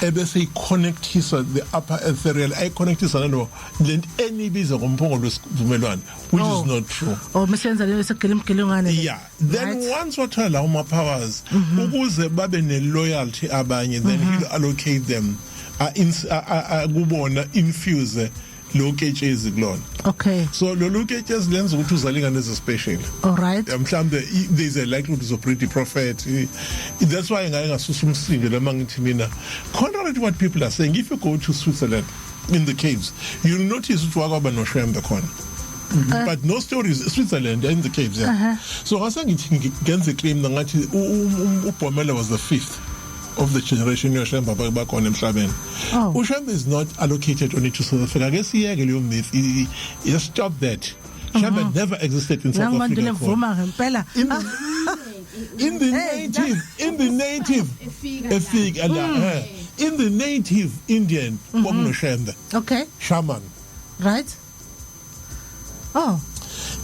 ebese iconnectisa the upper ethereal, ayiconnectisa nalo lento enibiza ngomphongolo wesivumelwano, which is not true. Oh, mesenza leyo segelimgelengane le. Yeah, then once wathola lawo ma powers, ukuze babe ne loyalty abanye, then he'll allocate them, kubona infuse lo ketshezi kulona. So lolu ketshezi lenza ukuthi uzale ingane ezi-special. All right. Mhlambe there's a likelihood uzobreed prophet. That's why ngaye ngasusa umsindo lama ngithi mina, contrary to what people are saying, if you go to Switzerland, in the caves, you'll notice ukuthi wakwaba noShembe khona, but no stories. Switzerland, in the caves, yeah. So ngase ngithi ngenze claim ngathi uBhomela was the fifth of the generation yoShembe abakhona emhlabeni. UShembe is not allocated only to South Africa. Ake siyeke leyo myth. Just stop that. Shembe never existed in South Nangibandile Africa. vuma ngempela. In In the Hey, native, in the native Efika efika la, in the native Indian kwakunoShembe, shaman. Right, oh.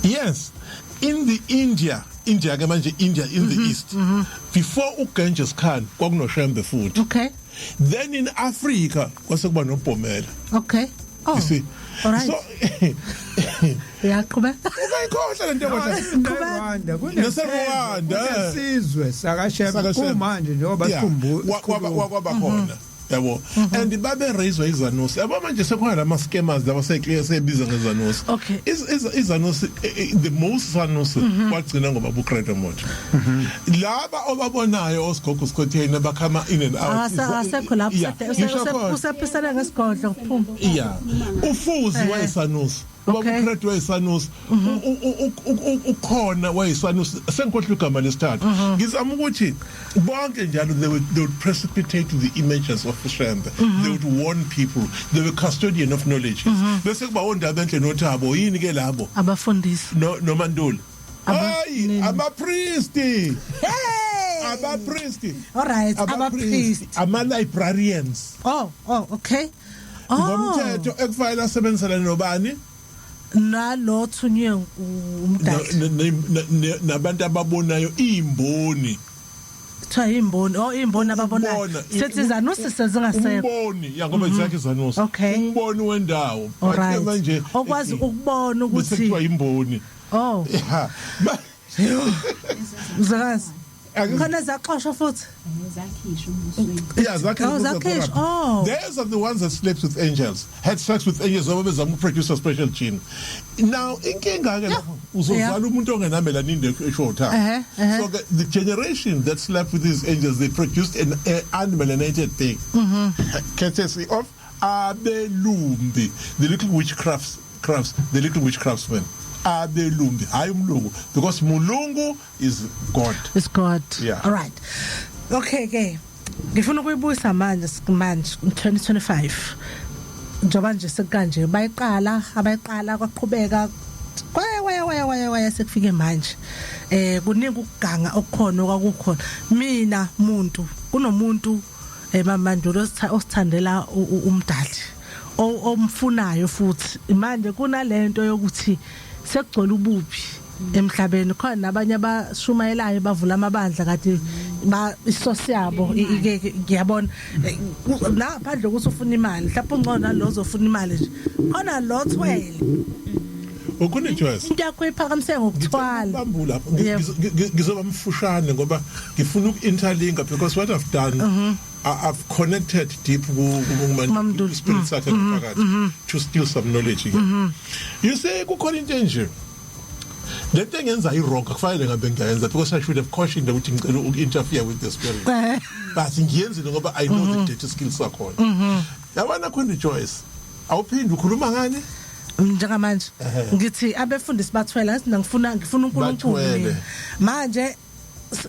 Yes, in the India, India ke manje, India in the East, before uGenghis Khan kwakunoShembe futhi. Then in Africa kwase kuba noBhomela. Okay, oh. You see? All right. So Uyaqhubeka. Ungayikhohlwa lento kodwa. Rwanda. NaseRwanda, eh. Kunesizwe sakaShembe SakaShembe. kumanje njengoba Yeah. sikhumbula. Kwaba khona, yabo, and babe raised izanusi, yabo. Manje sekukhona lama scammers laba seclear sebiza ngezanusi. Izanusi, the most sanusi kwagcina ngoba buCredo Moto laba obabonayo osigogo sikhotheni abakhama in and out. Asekho lapho. Yeah, ngisho khona. Usephisana ngesigodlo kuphuma. Yeah, uFuzi wayesanusi, ubaba uCredo wayesanusi, ukhona wayesanusi, sengikhohlwa igama lesithathu. Ngizama ukuthi bonke njalo they would precipitate the images of Shembe. They would warn people. They were custodian of knowledge. Bese kuba ondaba enhle noThabo yini ke labo? Abafundisi. No, noManduli. Hayi. Nini? Abapristi. Hey. Abapristi. All right, abapriest. Ama librarians. Oh, okay, oh. Ngomthetho ekufanele asebenzisana nobani? Nalo thunywe umdali. Nabantu ababonayo, imboni. Kuthiwa imboni, oh, imboni ababonayo. Umbona. Sethi izanusi sezingasekho. Umboni ya, ngoba zakhe izanusi. Umboni wendawo. All But ke right. manje Okwazi ukubona bese ukuthi kuthiwa imboni. Oh. Yeah. Mzakazi khona zaxoshwa futhi. Zakhishwa umbusweni. Yeah, zakhe. Oh, zakhishwa. Oh. Those are the ones that slept with angels, had sex with angels, ngoba bezama ukuproduce a special gene. Now inkinga ke lapho uzozala umuntu ongenamelanin eshota. Ehhe, ehhe. So the generation that slept with these angels, they produced an unmelanated thing. Courtesy of abelumbi, the little witchcrafts crafts, the little witchcraftsmen. Abelumbi, hayi umlungu, because mulungu is God. It's God. Yeah. All right. Okay ke. Ngifuna ukuyibuyisa manje manje 2025. Njoba nje sekanje bayiqala abayiqala kwaqhubeka kwaya kwaya kwaya kwaya kwaya sekufike manje. Kuningi ukuganga okukhona okwakukhona. Mina muntu kunomuntu emamandulo osithandela umdali omfunayo futhi manje kunalento yokuthi sekugcwele ububi emhlabeni, khona nabanye abashumayelayo bavula amabandla kade ba isource yabo ngiyabona la phandle ukuthi ufuna imali, mhlawumbe ungcono nalo ozofuna imali nje khona lo thwele. Ukune Joyce. Into yakho iphakamise ngokuthwala. Bambu lapho. Ngizoba mfushane ngoba ngifuna uku-interlinka because what I've done, I've connected deep Mamduli. ku spirit sakhe ngaphakathi to steal some knowledge here. You see, kukhona into enje, lento engenza i-wrong akufanele ngabe ngiyayenza because I should have cautioned ukuthi ngicela uku-interfere with the spirit, but ngiyenzile ngoba I know the dirty skills sakhona, yabona. Queen Joyce, awuphinde ukhuluma ngani? Njengamanje ngithi abefundisi bathwele, ngathi mina ngifuna uNkulunkulu. Bathwele. Mina manje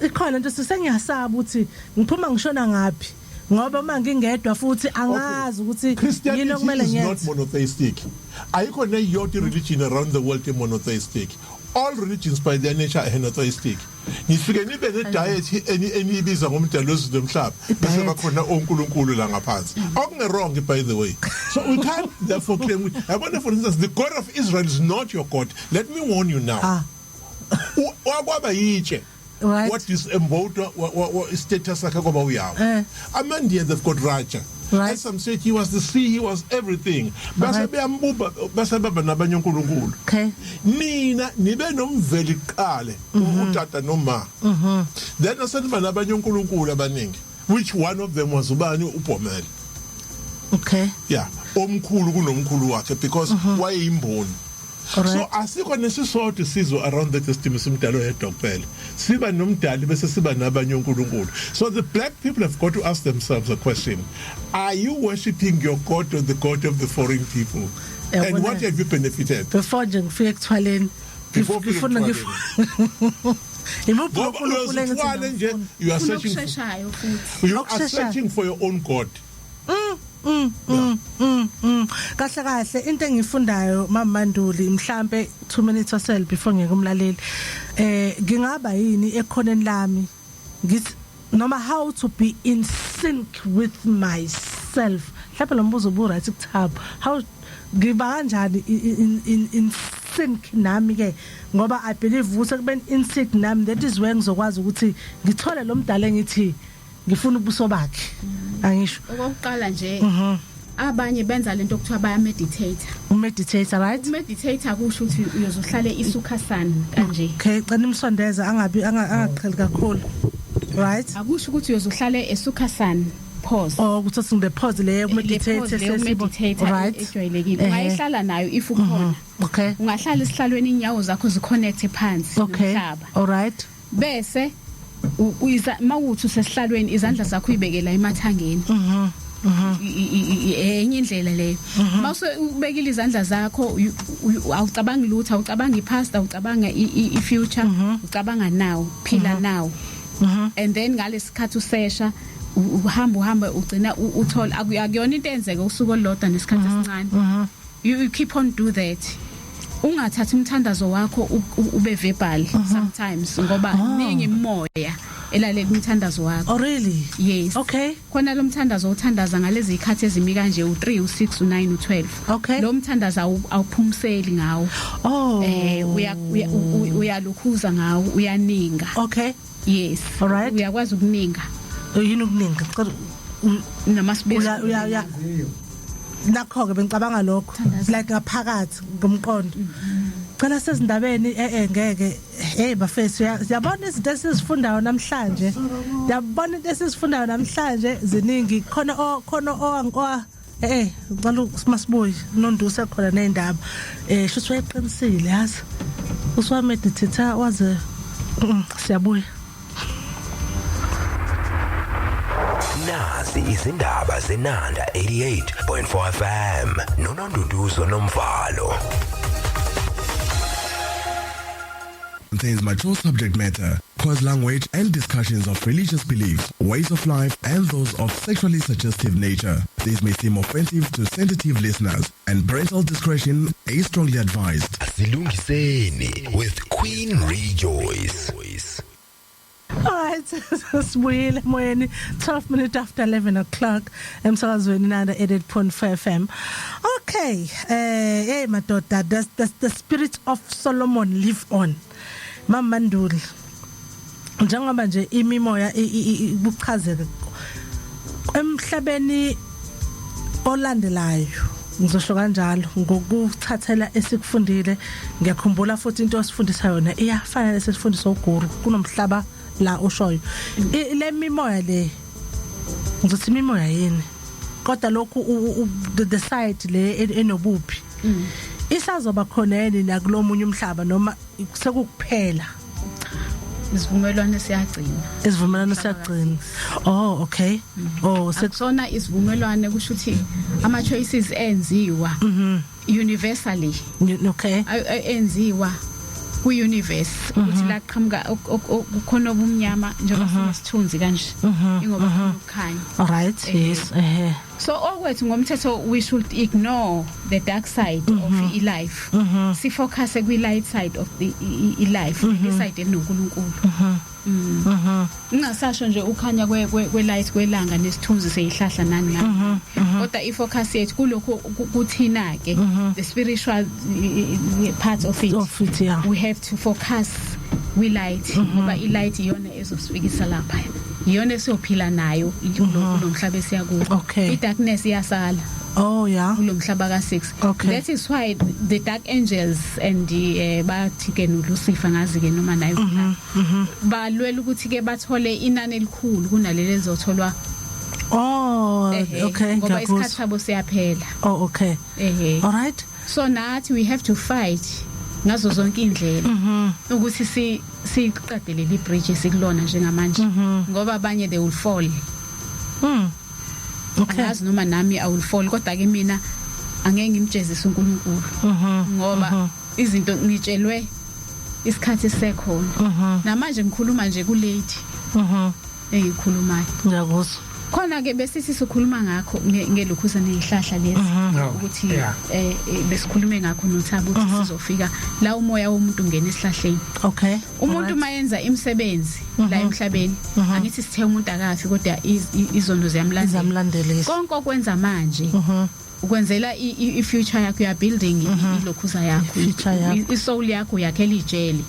ikhona into sengiyasaba ukuthi ngiphuma ngishona ngapi ngoba uma ngingedwa futhi angazi ukuthi yini Christianity okumele is not ngiyenze. monotheistic. Ayikho neyodwa religion around the world monotheistic. All religions by their nature are henotheistic. Ngifike nibe ne diet eniyibiza ngomdalo wezulu nomhlaba bese I-diet. bakhona onkulunkulu la ngaphansi. Okunge wrong, by the way. So we can't therefore claim, yabona, for instance, the God of Israel is not your God. Let me warn you now. Wakwaba yitshe. What is embodwa status sakhe kwaba uyawo. AmaNdiya, they've got Raja. As some said, he was the sea, he was everything. Base beyambuba base baba nabanye onkulunkulu. Nina nibe nomveli kuqale, utata noma. Then aseniba nabanye onkulunkulu abaningi. Which one of them was ubani? UBhomela. Yeah, omkhulu kunomkhulu wakhe because wayeyimboni. So asikho nesisodwa isizwe around the system simdalo yedwa kuphela. Siba nomdali bese siba nabanye onkulunkulu. So the black people have got to ask themselves a question. Are you worshiping your God or the God of the foreign people? And Yabona. what have you benefited? Before nje ngifike ekuthwaleni. Before ufike Ngifuna ekuthwaleni. Imuphi Ngoba uNkulunkulu engithi uyozithwala nje, you are searching for, Kunokusheshayo futhi. you are Okusheshayo. searching for your own God. Kahle kahle into engifundayo, Mama Manduli, mhlambe 2 minutes or so before ngeke umlaleli, ngingaba yini ekhoneni lami, ngithi noma how to be in sync with myself? Mhlawumbe lo mbuzo ubu right kuThabo. How ngiba kanjani in sync nami ke? Ngoba I believe ukuthi ekubeni in sync nami, that is where ngizokwazi ukuthi ngithole lo mdala engithi ngifuna ubuso bakhe, angisho? Okokuqala nje, abanye benza lento okuthiwa baya meditate. Umeditate, right? Umeditate akusho ukuthi uyozohlale isukhasana kanje. Okay, cela nimsondeze, angabi angaqheli kakhulu, right? Akusho ukuthi uyozohlale esukhasana pose. Oh, ukuthi singde pose le kumeditate. Meditate ejwayelekile ungayihlala nayo if ukhona. Ungahlala esihlalweni, inyawo zakho ziconnect phansi nomhlaba. All right. Bese uyiza mawuthi usesihlalweni, izandla zakho uyibekela emathangeni. Enye indlela leyo, mawuse ubekile izandla zakho, awucabangi lutho, awucabangi ipast, awucabanga i-future, ucabanga now, phila now. And then ngalesikhathi usesha, uhamba uhamba, ugcina uthola akuyona into enzeka usuku olulodwa nesikhathi esincane. You keep on do that. Ungathathi umthandazo wakho ube verbal sometimes, ngoba ningi imoya elalela umthandazo wakho. Oh, really? Yes. Khona lo mthandazo uthandaza ngalezi zikhathi ezimi kanje, u3, u6, u9, u12. Lo mthandazo awuphumiseli ngawo. Uyalukhuza ngawo, uyaninga. Yes. All right. Uyakwazi ukuninga. Yini ukuninga? Cela Noma sibuye. Uya nakho ke, bengicabanga lokho like ngaphakathi ngomqondo. Cela sezindabeni. Ngeke, hey bafethu, siyabona izinto esizifundayo namhlanje, yabona into esizifundayo namhlanje ziningi. Khona o khona o ngicela masibuye nonduse khona nezindaba. Shuthi wayeqinisile, yazi, usuwa meditate waze. Siyabuya. Nazi izindaba zeNanda 88.4 FM noNonduduzo Nomvalo. Contains mature subject matter, coarse language, and discussions of religious beliefs, ways of life, and those of sexually suggestive nature. These may seem offensive to sensitive listeners, and parental discretion is strongly advised. Asilungiseni with Queen Rejoice. Alright, sibuyile moyeni, 12 minutes after 11 o'clock emsakazweni Nanda 88.5 FM. Okay, hey madoda, does the spirit of Solomon live on? Mama Nduli. Njengoba nje imimoya ibuchazeke emhlabeni olandelayo, ngizosho kanjalo, ngokuthathela esikufundile, ngiyakhumbula futhi into osifundisa yona iyafana lesifundisa uguru kunomhlaba la ushoyo. Le mimoya le, ngizothi imimoya yini, kodwa lokhu the side le enobuphi isazoba khona yini nakulomunye umhlaba, noma sekukuphela? Isivumelwano siyagcina. Isivumelwano siyagcina. Oh, okay. Oh. Akusona isivumelwano, kusho ukuthi ama choices enziwa universally. Enziwa ku-universe ukuthi la qhamuka kukhona obumnyama, njengoba sinesithunzi kanje, ingoba khona ukukhanya. All right, yes. So okwethu ngomthetho, we should ignore the dark side of i-life, sifocus kwi-light side of the i-life, le side enoNkulunkulu. Ngingasasho nje ukhanya kwe light kwelanga nesithunzi seyihlahla nani nani, kodwa ifocus yethu kulokho kuthina ke, the spiritual part of it. Of it, yeah. We have to focus kwi light, ngoba i light iyona ezosifikisa lapha, iyona esiyophila nayo kulo mhlaba esiya kuwo. I darkness iyasala kulo mhlaba ka6. That is why the dark angels and bathi ke no Lucifer, ngazi ke noma nayo, balwela ukuthi ke bathole inani elikhulu kunaleli elizotholwa. Ngoba isikhathi sabo siyaphela. Oh, okay. All right. So nathi we have to fight ngazo zonke indlela ukuthi si siqede leli bridge esikulona njengamanje, ngoba abanye they will fall. Angazi noma nami I will fall, kodwa ke mina angeke ngimjezise uNkulunkulu, ngoba izinto ngitshelwe isikhathi sekhona. Namanje ngikhuluma nje ku late engikhulumayo. Ngiyakuzwa. Khona ke besithi sikhuluma ngakho ngelokhuza nezihlahla lezi No, ukuthi yeah. besikhulume ngakho noThabo ukuthi sizofika la umoya womuntu ungena esihlahleni. Umuntu mayenza imisebenzi la emhlabeni, angithi sithe umuntu akafi, kodwa izono ziyamlandela. Izamlandelisa. Konke okwenza manje ukwenzela i-future yakho, ya building ilokhuza yakho. I-future yakho. I-soul yakho uyakhela ijele,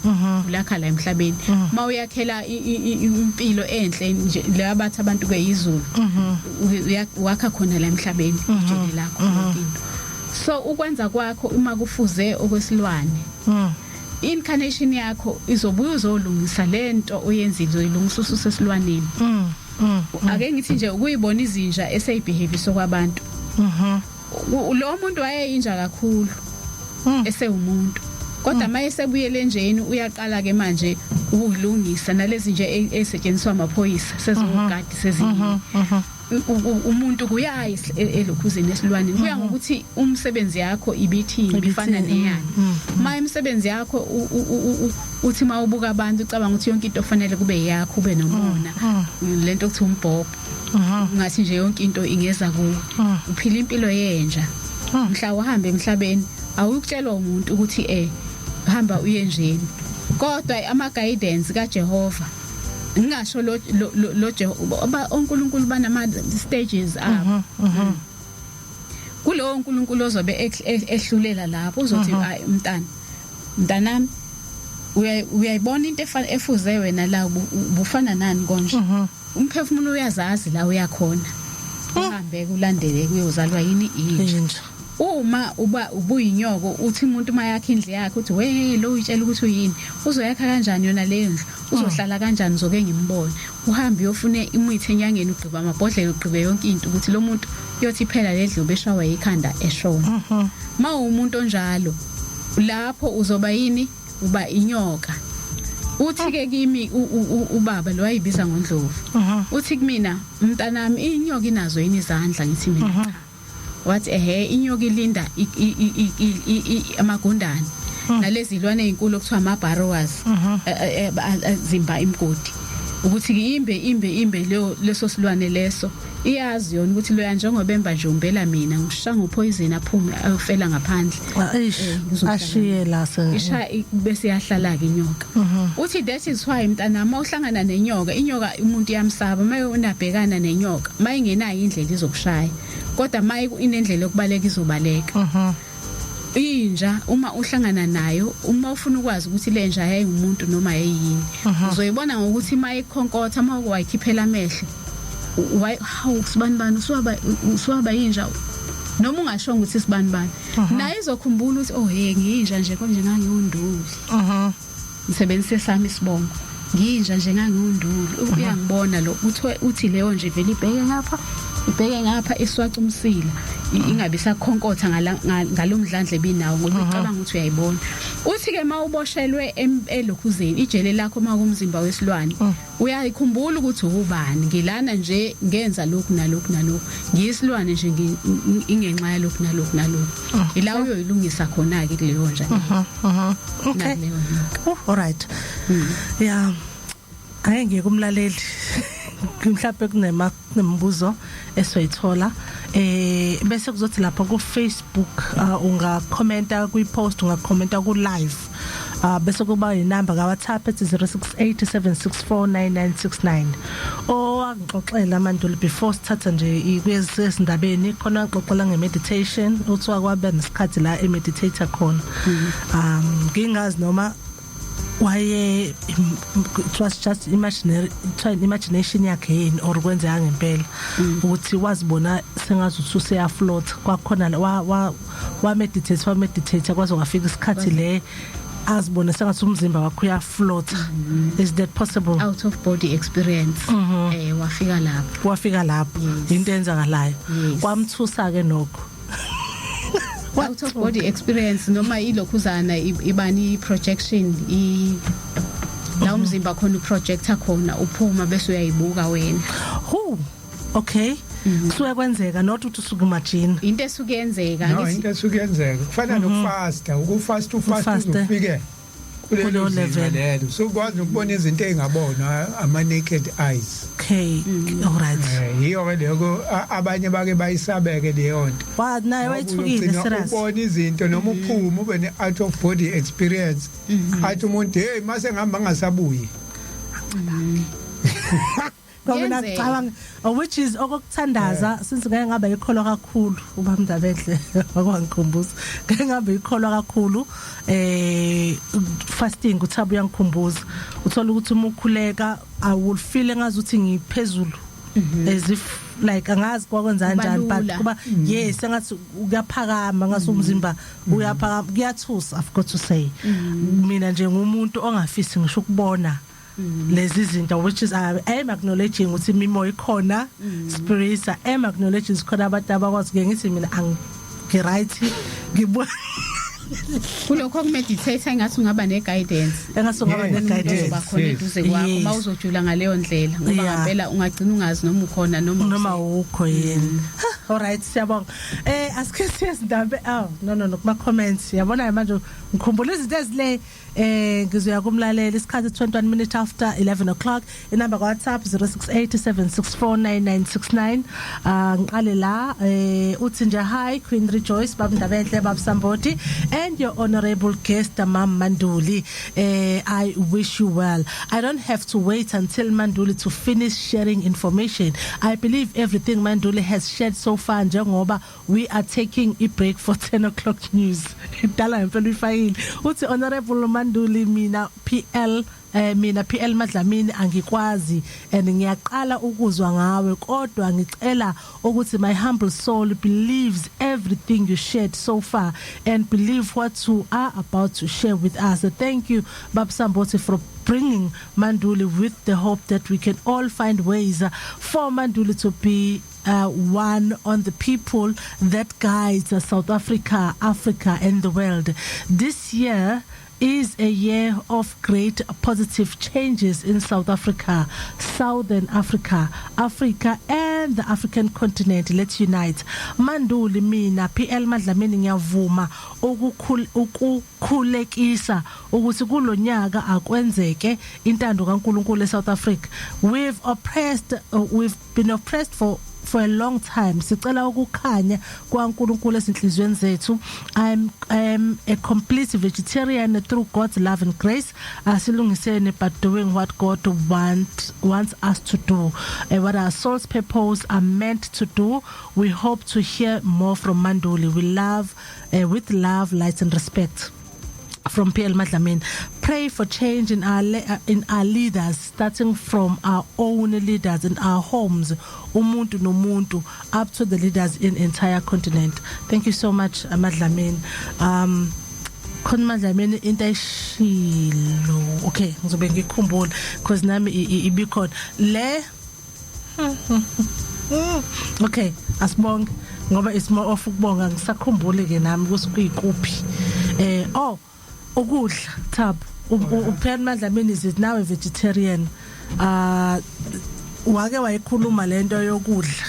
ulakha la emhlabeni. Ma uyakhela impilo enhle nje la bathi abantu kuyizulu, wakha khona la emhlabeni ijele lakho, yonke into. So ukwenza kwakho uma kufuze okwesilwane, incarnation yakho izobuya uzolungisa lento oyenzile, uzoyilungisa ususesilwaneni. Ake ngithi nje ukuyibona izinja eseyibehave sokwabantu. Lo muntu wayeyinja kakhulu esewumuntu, kodwa maye sebuyele enjeni, uyaqala ke manje ukuyilungisa nalezi nje ezisetshenziswa amaphoyisa sezogadi sezinye. Umuntu kuyayi elokhuzeni esilwaneni, kuya ngokuthi umsebenzi yakho ibithini, ibifana Ibithini, neyani. Ma imisebenzi yakho uthi mawubuka abantu ucabanga ukuthi yonke into kufanele kube yakho, ube nomona, lento okuthi umbhobho, ngathi nje yonke into ingeza kuwe, uphila impilo yenja. Mhla uhamba emhlabeni awukutshelwa umuntu ukuthi hamba uye njeni, kodwa ama guidance kaJehova, ngingasho lo Jehova, oNkulunkulu banama stages abo. Kulowo uNkulunkulu ozobe ehlulela lapho uzothi, "Hayi mntana, mntanami, uyayibona into efuze wena la, ubufana nani konje?" Umphefumulo uyazazi la uyakhona, uhambe kulandele kuyozalwa yini? Inja. Inja. Uma uba ubuyinyoko, uthi umuntu mayakha indlu yakhe uthi, "We lo uyitshela ukuthi uyini, uzoyakha kanjani yona leyo ndlu, uzohlala kanjani, uzoke ngimbone?" Uhambe uyofune imithi enyangeni, ugqiba amabhodlela, ugqibe yonke into, ukuthi lo muntu uyothi phela le ndlu beshawa ikhanda eshona. Ma umuntu onjalo lapho uzoba yini? Uba inyoka. Uthi ke kimi ubaba lo wayibiza ngondlovu, uthi kumina, "Mntanami, inyoka inazo yini izandla?" Ngithi mina, "Cha." Wathi, "Ehe, inyoka ilinda amagundane nalezi zilwane ezinkulu okuthiwa ama burrowers, zimba imigodi, ukuthi imbe imbe imbe leyo leso silwane leso, iyazi yona ukuthi loya njengoba emba nje umbela mina, ngishanga upoison, aphume ayofela ngaphandle." Eish. Ngizohlala. Ashiye la se. Isha bese yahlala ke inyoka. Uthi, "That is why mntana, uma uhlangana nenyoka, inyoka umuntu iyamsaba. Maye unabhekana nenyoka, mayingenayo indlela izokushaya, kodwa maye inendlela yokubaleka izobaleka. Inja uma uhlangana nayo, uma ufuna ukwazi ukuthi lenja yayingumuntu noma yayini, uzoyibona ngokuthi maye ikhonkotha, uma wayikhiphela amehlo, hawu, sibani bani, usuwaba yinja." Noma ungashongo ukuthi sibani bani, naye izokhumbula ukuthi, "Oh hey, ngiyinja nje konje ngangiwunduli, ngisebenzise sami isibongo, ngiyinja nje ngangiwunduli, uyangibona lo." Uthi leyo nje vele ibheke ngapha, ibheke ngapha, iswaca umsila, ingabe isakhonkotha ngalomdlandla ebinawo, ngoba icabanga ukuthi uyayibona. Uthi ke mawuboshelwe elokhuzeni ijele lakho, makumzimba wesilwane, uyayikhumbula ukuthi ubani, ngilana nje ngenza lokhu nalokhu nalokhu, ngiyisilwane nje, ingenxa yalokhu nalokhu nalokhu. Ila uyoyilungisa khona ke kuleyo nja nakuleyo nyoka. Oh, all right. Yeah. Ake ngiye kumlaleli. Mhlawumbe kunemibuzo esizoyithola. Bese kuzothi lapha ku Facebook unga commenta kwi post, unga commenta ku live. Bese kuba inamba ka WhatsApp ethi 0687649969. Owangixoxela mandulo before sithatha nje kwezindabeni khona, ngixoxela ngemeditation, uthi wakwabe nesikhathi la emeditate khona. Ngingazi noma waye it was just imaginary, imagination yakhe yini, or kwenzeka ngempela ukuthi wazibona sengathi useya float kwakhona, wa meditate, wa meditate kwaze kwafika isikhathi le azibone sengathi umzimba wakhe uya float. Is that possible? Out of body experience, wafika lapho. Wafika lapho. Yes. Into enzakalayo. Yes. Kwamthusa ke nokho. Out of body experience noma ilokhuzana ibani projection, i la umzimba khona uprojector khona, uphuma bese uyayibuka wena. Who, okay, kusuke kwenzeka, not ukuthi usuke imagine. Into esuke yenzeka. No, into esuke yenzeka kufana nokufasta, ukufasta, ufasta Ufaste. uzufike. Kulelo Kuleyo zinga level. lelo sukwazi ukubona izinto ezingabonwa ama naked eyes. Okay, all right. Yiyo ke leyo abanye bake bayisabeke leyo nto. Wa naye Ngoba wayethukile uyogcina serious. ubona izinto noma uphume ube ne out of body experience, athi umuntu, "Hey, mase ngihamba ngingasabuyi." Ngoba mina Kuyenzeka. ngicabanga, which is okokuthandaza, since ngeke ngabe ikholwa kakhulu ubaba Ndabenhle wakwangikhumbuza, ngeke ngabe ikholwa kakhulu, fasting uThabo uyangikhumbuza, uthola ukuthi uma ukhuleka I will feel engazuthi ngiphezulu, as if like angazi kwakwenza kanjani, but Kuba lula. kuba, yes, engathi uyaphakama, ngathi umzimba uyaphakama, kuyathusa, I've got to say. Mina nje ngumuntu ongafisi ngisho ukubona lezi zinto, which is I am acknowledging ukuthi imimoya ikhona, spirits, I am acknowledging khona abantu abakwazi ke. Ngithi mina angi right, ngibona Kulokho okumeditate engathi ungaba ne-guidance. Engathi ungaba ne-guidance. Uzoba khona eduze kwakho uma uzojula ngaleyo ndlela, ngoba ngempela ungagcina ungazi noma ukhona noma noma ukho yini. All right, siyabonga. Asike siye sindabe. Oh, no, no, no, kuma comments. Yabona manje ngikhumbula izinto ezile. Ngizoya kumlalela isikhathi 21 minutes after 11 o'clock. Inamba kwa WhatsApp 0687649969. Ah, ngiqale la, uthi nje, "Hi Queen Rejoice, Baba Ndabenhle, Baba Samboti and your honorable guest, Mam Manduli. I wish you well. I don't have to wait until Manduli to finish sharing information. I believe everything Manduli has shared so far, njengoba we are taking a break for 10 o'clock news." Idala impela uyifakile. Uthi, "Honorable Manduli, mina PL Madlamini angikwazi and ngiyaqala ukuzwa ngawe, kodwa ngicela ukuthi my humble soul believes everything you shared so far and believe what you are about to share with us. Thank you, Bab Samboti, for bringing Manduli with the hope that we can all find ways for Manduli to be one on the people that guides South Africa, Africa and the world. This year is a year of great positive changes in South Africa, Southern Africa, Africa and the African continent. Let's unite. Manduli, mina PL Madlamini ngiyavuma ukukhulekisa ukuthi kulonyaka akwenzeke intando kaNkuluNkulu eSouth Africa. We've been oppressed for a long time. Sicela ukukhanya kwaNkuluNkulu ezinhlizweni zethu. I'm a complete vegetarian through God's love and grace. Asilungiseni, but doing what God wants us to do and what our soul's purpose are meant to do. We hope to hear more from Manduli. We love with love, light and respect from PL Madlamini. Pray for change in our leaders, starting from our own leaders in our homes, umuntu nomuntu, up to the leaders in entire continent. Thank you so much, Madlamini." Khona Madlamini into ayishilo, okay, ngizobe ngikhumbula because nami ibikhona le. Okay, asibonge ngoba it's more of ukubonga, ngisakhumbule ke nami ukuthi kuyikuphi. Oh, ukudla, Thabo, uPhian Madlamini is now a vegetarian. Wake wayikhuluma lento yokudla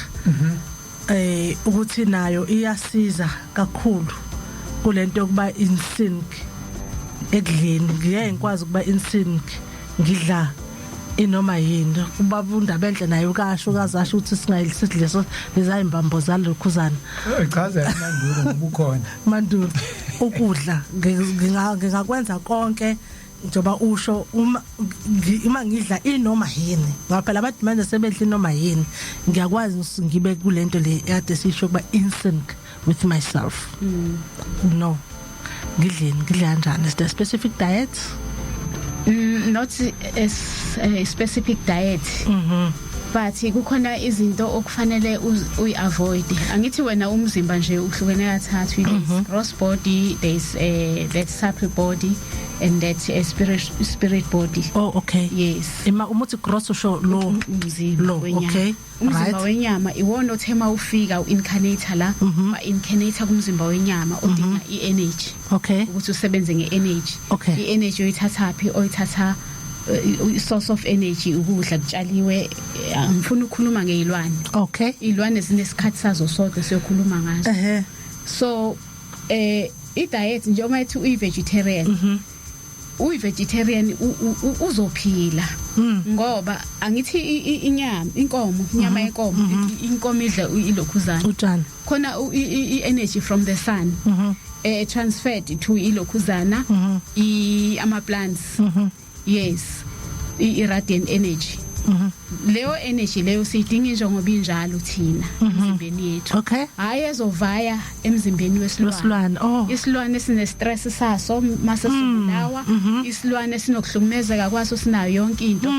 ukuthi nayo iyasiza kakhulu kulento yokuba in sync ekudleni. Ngiyeke ngikwazi ukuba in sync ngidla inoma yini. Ubaba uNdaba enhle naye ukasho ukazasho ukuthi singayisidle so lezayimbambo zalokhuzana. Chaza Mandulo ngoba ukhona. Mandulo, ukudla ngingakwenza konke njoba usho uma ngidla inoma yini, ngoba phela abantu manje sebedla inoma yini, ngiyakwazi ngibe kulento le ekade sisho kuba in sync with myself. No, ngidleni, ngidla kanjani? Is there specific diet? Not a specific diet, but kukhona izinto okufanele uyi-avoid. Angithi wena umzimba nje uhlukene kathathu: there is gross body, there is that subtle body and that spirit body. Oh, okay. Yes. Ima umuthi gross usho lo Umzimba lo wenyama. Umzimba wenyama iwona othema ufika u-incarnate la, wa-incarnate kumzimba wenyama odinga i-energy ukuthi usebenze nge-energy. I-energy oyithathaphi? Oyithatha i-source of energy ukudla kutshaliwe. Angifuni ukukhuluma ngeyilwane. Iy'lwane zinesikhathi sazo sodwa siyokhuluma ngazo. So i-diet, njengoba ethi uyi-vegetarian, Uyi vegetarian uzophila ngoba angithi inyama inkomo, inyama yenkomo, inkomo idla ilokhuzana, utshani, khona i-energy from the sun transferred to ilokhuzana, i ama plants. Yes, i-radiant energy leyo, energy leyo siyidinga njengoba injalo thina emzimbeni yethu, hayi ezovaya emzimbeni wesilwane. Wesilwane, oh. Isilwane sine stress saso mase sibulawa, isilwane sinokuhlukumezeka kwaso, sinayo yonke into.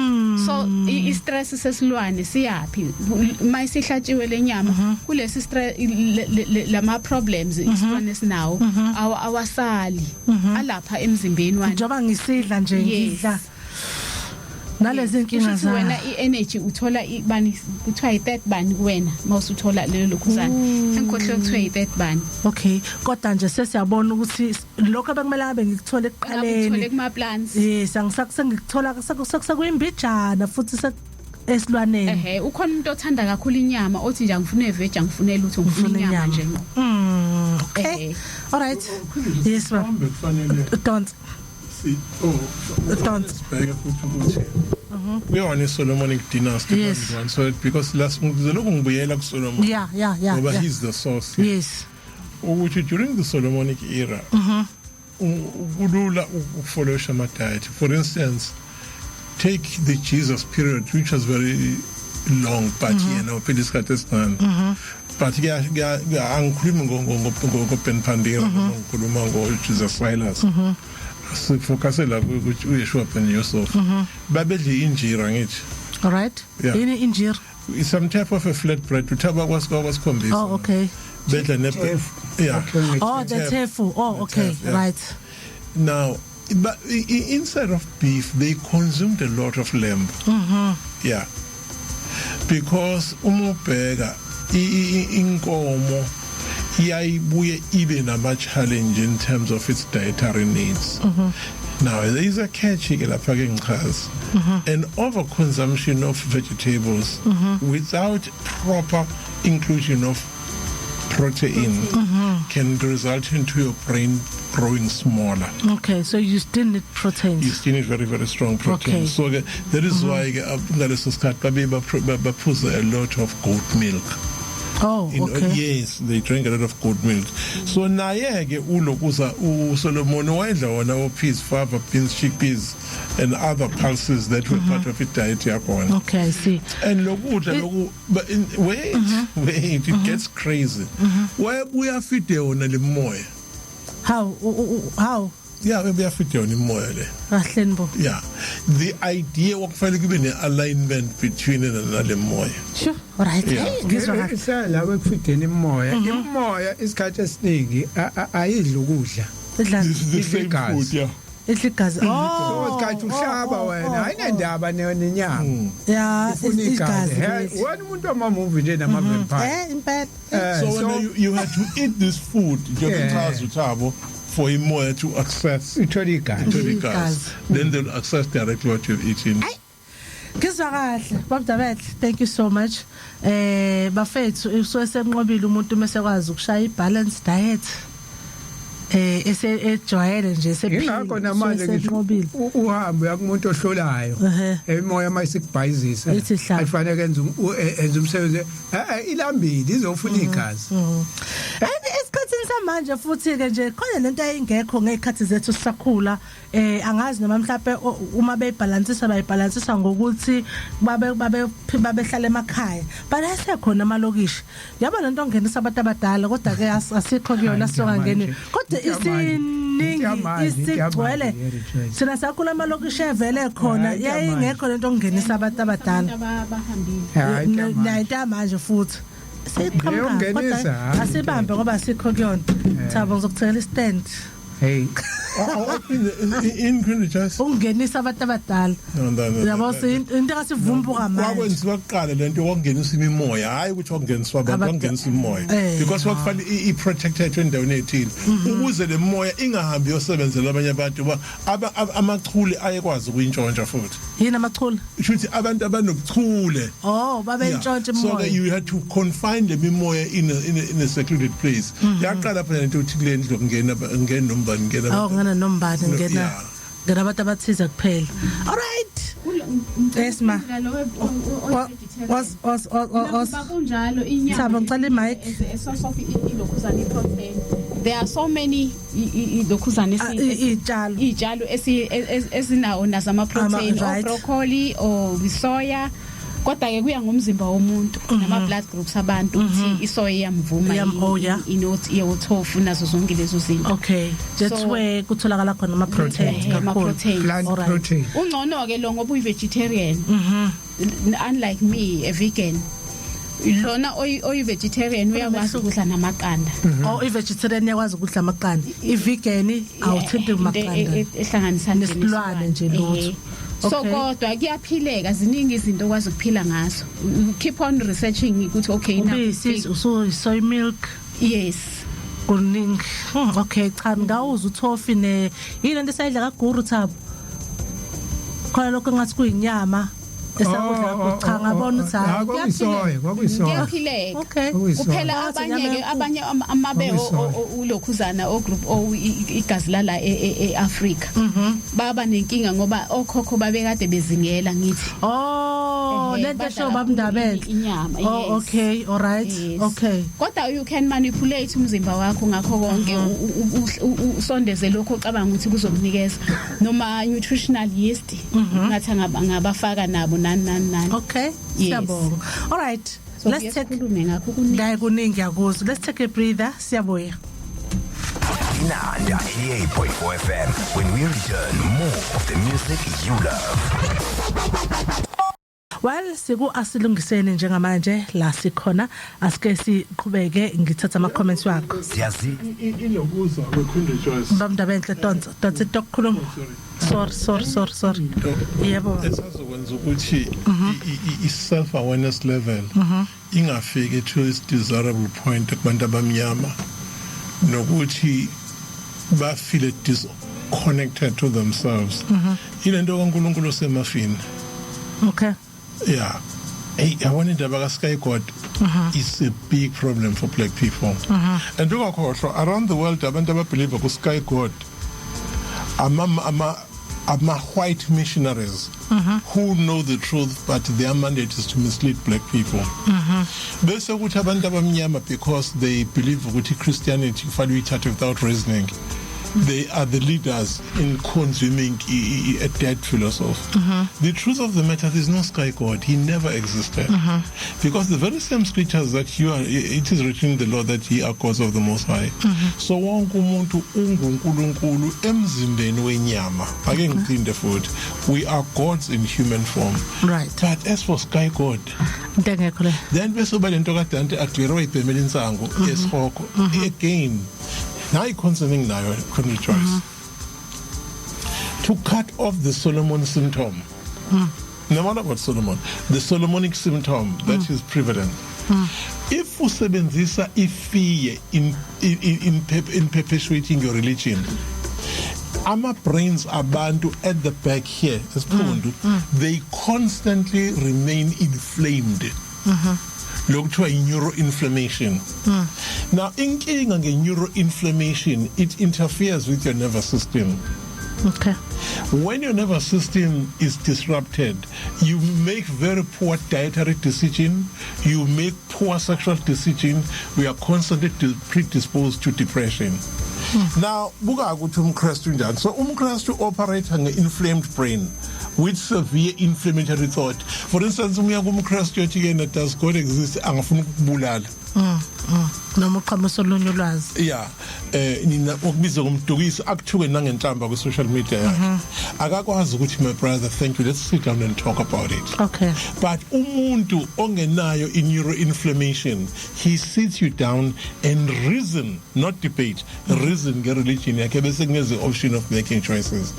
So i stress sesilwane siyapi mayisihlatshiwe lenyama? Kulesi stress, lama problems isilwane sinawo awasali alapha emzimbeni wani. Njengoba ngisidla nje, Yes. ngidla nalezi inkinga Kusho ukuthi za wena i-energy uthola bani, kuthiwa i-third bani kuwena mawusuthola leyo lokhuzana, sengikhohlwe kuthiwa i-third bani. Okay, kodwa nje sesiyabona ukuthi lokho bekumele ngabe ngikuthole uthole ekuqaleni kuma plants. Yes, angisakusengikuthola sekuyimbijana futhi esilwaneni. Ehe, ukhona umuntu othanda kakhulu inyama othi nje angifune veg, angifune lutho, ngifuna Ngifuna inyama inyama. nje ngqo. Okay. Ehhe. All right, yes ma. Mhlawumbe kufanele Don't si, oh, Don't. sibheke futhi ukuthi kuyona i-Solomonic dynasty one, so because last ngizolokhu ngibuyela kuSolomon ngoba he's the source here. Ukuthi during the Solomonic era kulula ukufollowisha ama-diet. For instance, take the Jesus period, which was very long, but yena uphila isikhathi esincane, but angikhulumi ngo-Ben Pandira noma ngikhuluma ngo-Jesus Silas. Sifocuse la ukuthi uYeshua ben Yusuf babedla injira, ngithi. All right. Yeah. Yini injira? It's some type of a flat bread uthaba kwasikhombisa. Oh, okay. Bedla ne, yeah. Oh, the Tefu. tefu. Oh, The okay. teff, yeah. Right. Now, but instead of beef, they consumed a lot of lamb. Yeah. Because uma ubheka inkomo iyayibuye ibe nama challenge in terms of its dietary needs. Now there is a catch ke lapha ke ngichaza. An overconsumption of vegetables without proper inclusion of protein can result into your brain growing smaller. Okay, so you still need proteins. You still need very, very strong protein. So ke that is why ke ngaleso sikhathi babe baphuza a lot of goat milk. Oh, okay. Yes, they drink a lot of goat milk. So naye ke ulokuza uSolomon wayedla wona o peas, fava beans, chickpeas and other pulses that were part of it diet yakhona. Okay, I see. And lokudla loku, but wait, wait, it gets crazy. Wayebuya feed wona lemoya. How how? Yeah, ubuya feed yona imoya le. Kahleni bo. Yeah, the idea okufanele kube ne-alignment between nale moya. Sure. All right. Yeah. Hey, ngizwa kahle. Isela ekufideni imoya, imoya isikhathi esiningi ayidli ukudla. Idla This is the same Igazi. food, yeah. Idla igazi. So Oh. isikhathi uhlaba wena ayinandaba nenyama, Yeah, ifuna igazi. igazi. He, wena umuntu wama-movie nje nama-vampire. Impela. So so when you had to eat this food njengochaza uThabo for imoya to access uthole igazi. to the gas, then they'll access directly what you've eaten. Ngizwa kahle babdabehle, thank you so much. Bafethu, usuke senqobile umuntu mase kwazi ukushaya i-balanced diet. Ese ejwayele nje sephila. Ingakho namanje ngisho Senqobile. uhambe uya kumuntu ohlolayo, imoya mayisikubhayizisa, Ithi hla. ayifanele enze umsebenzi. Ilambile, izofuna igazi. And esikhathini samanje futhi ke nje khona lento ayingekho ngezikhathi zethu sisakhula. Angazi noma mhlawumbe uma beyibalansisa, bayibalansisa ngokuthi babe babehlala emakhaya, but asekhona amalokishi yabo lento ongenisa abantu abadala, kodwa ke asikho kuyona, Hayi, songangeni, manje. kodwa Into isiningi yamanje, into isigcwele. yamanje, yeah, Thina sakhula amalokishi evele khona, Hayi, into yamanje. yayingekho lento ongenisa abantu abadala. Abantu abahambile. Hayi, into yamanje. Nayo into yamanje futhi seyiqhamuka, Leyongenisa, kodwa hayi, asibambe ngoba asikho kuyona. Thabo, ngizokuthengela istand. Hey. In Greenwich. Ukungenisa abantu abadala. No, no, no, Yabo, no, no. into kasivumbuka manje. Kwakwenziwa kuqala lento, kwakungeniswa imimoya, hayi ukuthi kwakungeniswa abantu. Kwakungeniswa imoya because kwakufanele i-protected endaweni ethile ukuze le moya ingahambi yosebenzela abanye abantu, amachule ayekwazi ukuyintshontsha futhi. Yini amachule? Kusho ukuthi abantu abanobuchule. Oh, babentshontsha So imoya. ke you had to confine le mimoya in a secluded place. Yaqala phela lento ukuthi kule ndlu kungena ngena nombani, ngena Oh, ngena nombani, ngena. Yeah. Ngena abantu abathize kuphela. All right. Yes, ma. Was was was Kunjalo inyama. Thabo, ngicela i-mic. Is a source of ilokhuzana, i-protein. There are so many ilokhuzana Ah, iy'tshalo. Iy'tshalo esinawo nazo ama-protein, o-broccoli or soya, kodwa ke kuya ngomzimba womuntu nama blood groups abantu ukuthi isoya iyamvuma Oh, yeah. Inothi tofu nazo zonke lezo zinto. Okay, that's where kutholakala khona ama proteins kakhulu. Ama-protein. Plant Alright. protein. Ungcono ke lo ngoba uyi-vegetarian, unlike me, a vegan. Lona oyi-vegetarian uyakwazi ukudla namaqanda. Oh, i-vegetarian iyakwazi ukudla amaqanda, i-vegan awuthinti Into amaqanda. Ehlanganisa nje Nesilwane nje, lutho. So Okay. kodwa kuyaphileka, ziningi izinto okwazi ukuphila ngazo. You keep on researching ukuthi okay, now Ubisi, usu soy milk. Yes. Kuningi. Okay, cha, ngawuza utofu ne yini lento esayidla kaGuru, Thabo, khona lokho ngathi kuyinyama esakudla kaGuru. Cha, ngabona ukuthi hayi, Kwakuyisoya, kwakuyisoya. Kuyaphileka. Okay. Kwakuyisoya. Kuphela Bathi abanye inyama ke yenkukhu. Abanye amabe Kwakuyisoya. ulokhuzana o group O, igazi lala eAfrica, baba nenkinga ngoba okhokho babekade bezingela, ngithi. Oh, Ehhe, lento badla esho kakhulu babindabele. inyama, Oh, yes. okay, all right. Yes. Okay. Kodwa you can manipulate umzimba wakho ngakho konke, usondeze lokho ocabanga ukuthi kuzokunikeza noma nutritional yeast, ngathi angabafaka nabo, nani nani nani. Okay. Yes. Siyabonga. All right. So Let's take sikhulume ngakho kuningi. Ngaye kuningi yakuzwa. Let's take a breather. Siyabuya. Inanda 88.4 FM. When we return, more of the music you love. Well, siku asilungiseni njengamanje la sikhona, asike siqhubeke, ngithatha ama comments wakho. Siyazi Ilokuza kwekhunde, Joyce. Bamndabenhle, tonsa tonsa tokukhuluma. Sorry, sorry, sorry, sorry. Yebo. Esazokwenza ukuthi i self awareness level ingafiki to its desirable point kubantu abamnyama, nokuthi ba feel disconnected to themselves, ilento kaNkuluNkulu semafini. Yeah, hey, yabona indaba ka Sky God is a big problem for black people, and ungakhohlwa, around the world abantu ababelieve ku Sky God ama white missionaries who know the truth, but their mandate is to mislead black people, bese kuthi abantu abamnyama, because they believe ukuthi Christianity kufanele uyithathe without reasoning, they are the leaders in consuming a dead philosophy. The truth of the matter, there is no sky god. He never existed. Because the very same scriptures that you are, it is written in the law that ye are gods of the Most High. So wonke umuntu unguNkulunkulu emzimbeni wenyama. Ake ngiphinde futhi. We are gods in human form. But as for sky god, Into engekho le. Then bese uba lento kaDante Alighieri wayibhemela insango esihogo again. Now concerning nayo, Queen Joyce, to cut off the Solomon symptom, no matter about Solomon, the Solomonic symptom that is prevalent, if usebenzisa ifear in perpetuating your religion, ama brains abantu at the back here esiphundu, they constantly remain inflamed, lokuthiwa i-neuroinflammation. Now inkinga nge-neuroinflammation, it interferes with your nervous system. When your nervous system is disrupted, you make very poor dietary decision, you make poor sexual decision. We are constantly predisposed to depression. Now buka ukuthi umKristu njani. So umKristu operate nge-inflamed brain with severe inflammatory thought. For instance, umuya kumKristu yothi yena, "Does God exist?" angafuna ukubulala. Noma uqhamusa olunye ulwazi. Yeah, nina okubiza ngomdukisi, akuthuke nangenhlamba ku social media yakhe. Akakwazi ukuthi, "My brother, thank you, let's sit down and talk about it." But umuntu ongenayo i neuroinflammation, he sits you down and reason, not debate, reason nge-religion yakhe, bese kuneze option of making choices.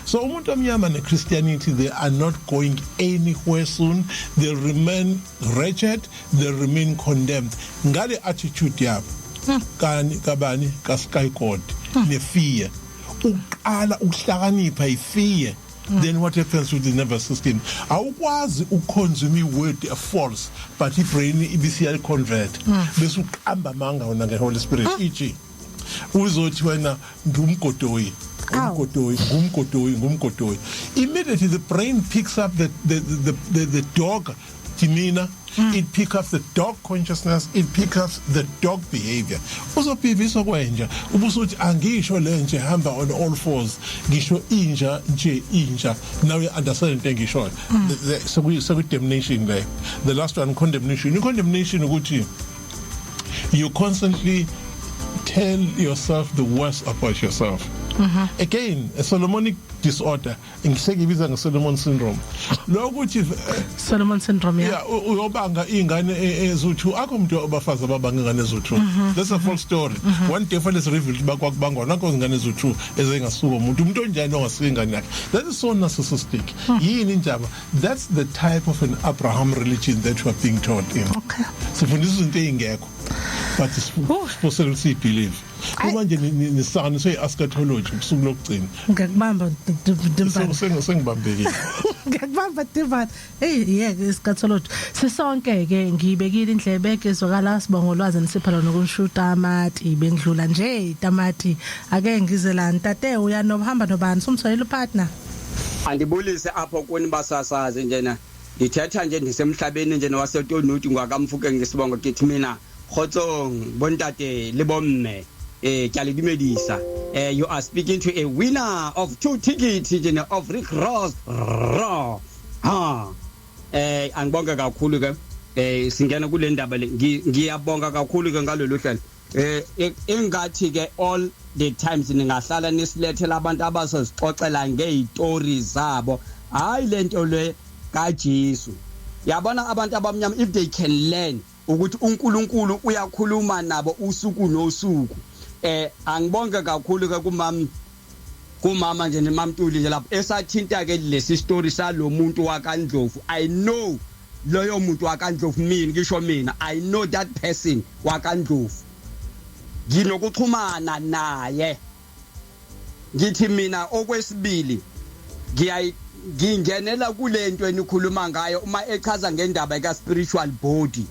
So umuntu omnyama ne-Christianity, they are not going anywhere soon. They'll remain wretched, they'll remain condemned ngale attitude yabo kani kabani ka sky god ne-fear. Uqala ukuhlakanipha i-fear, then what happens with the nervous system? Awukwazi ukuconsume i-word false, but i-brain ibisiya convert, bese uqamba amanga wona nge-Holy Spirit. E.g., uzothi wena ngumgodoyi. Umgodoyi ngumgodoyi ngumgodoyi. Immediately the brain picks up the dog demeanor. It pick up the dog consciousness, it pick up the dog behavior. Uzobhiviswa kwenja, ubusuthi angisho lenje hamba on all fours, ngisho inja nje inja. Now you understand into engishoyo. Seku damnation there. The last one, condemnation. I condemnation ukuthi you constantly tell yourself the worst about yourself. Again, a Solomonic disorder, ngisekuyibiza nge-Solomon syndrome, lokuthi Solomon syndrome, yeah. Yeah, uyobanga ingane ezu2, akho umuntu abafazi ababanga ingane ezu2. That's a false story. One day fanele reveal bakwakubangwa nakho ingane ezu2 ezengasuka umuntu onjani ongasuka ingane yakhe. That is so narcissistic. Yini indaba? That's the type of an Abraham religion that we are being taught in. Sifundisa izinto ezingekho, but sifosele ukuthi believe kuma nje nisana eschatology, usuku lokugcina. Ngiyakubamba, Dimbane. Sengibambekile. Ngiyakubamba, Dimbane. Hey, yeke eschatology. Sisonke ke ngibekile indlebe ke zwakala sibongo lwazi nisipha lona kusho tamati bengidlula nje tamati ake ngize la ntate uyanohamba nobani sumtholela upartner. Andibulise apho kuni basasazi njena, ndithetha nje ndisemhlabeni nje nowaseTonuti ngwakamfuke ngesibongo kithi mina. Kgotsong bontate le bomme, ke a le dumedisa. You are speaking to a winner of two tickets njena of Rick Ross Raw. Ha, angibonge kakhulu ke. Singena kule ndaba le, ngiyabonga kakhulu ke ngalolu hlelo. Engathi ke all the times ningahlala nisilethela abantu abazosixoxela ngezitori zabo, hayi lento le kaJesu. Yabona abantu abamnyama, if they can learn ukuthi uNkulunkulu uyakhuluma nabo usuku nosuku. Angibonge kakhulu ke kumama, kumama nje nemamntuli nje lapho esathinta ke lesi story salomuntu wakaNdlovu. I know loyo muntu wakaNdlovu, mina ngisho mina, I know that person wakaNdlovu, nginokuxhumana naye. Ngithi mina okwesibili ngiyayi ngingenela kulento enikhuluma ngayo uma echaza ngendaba ka spiritual body.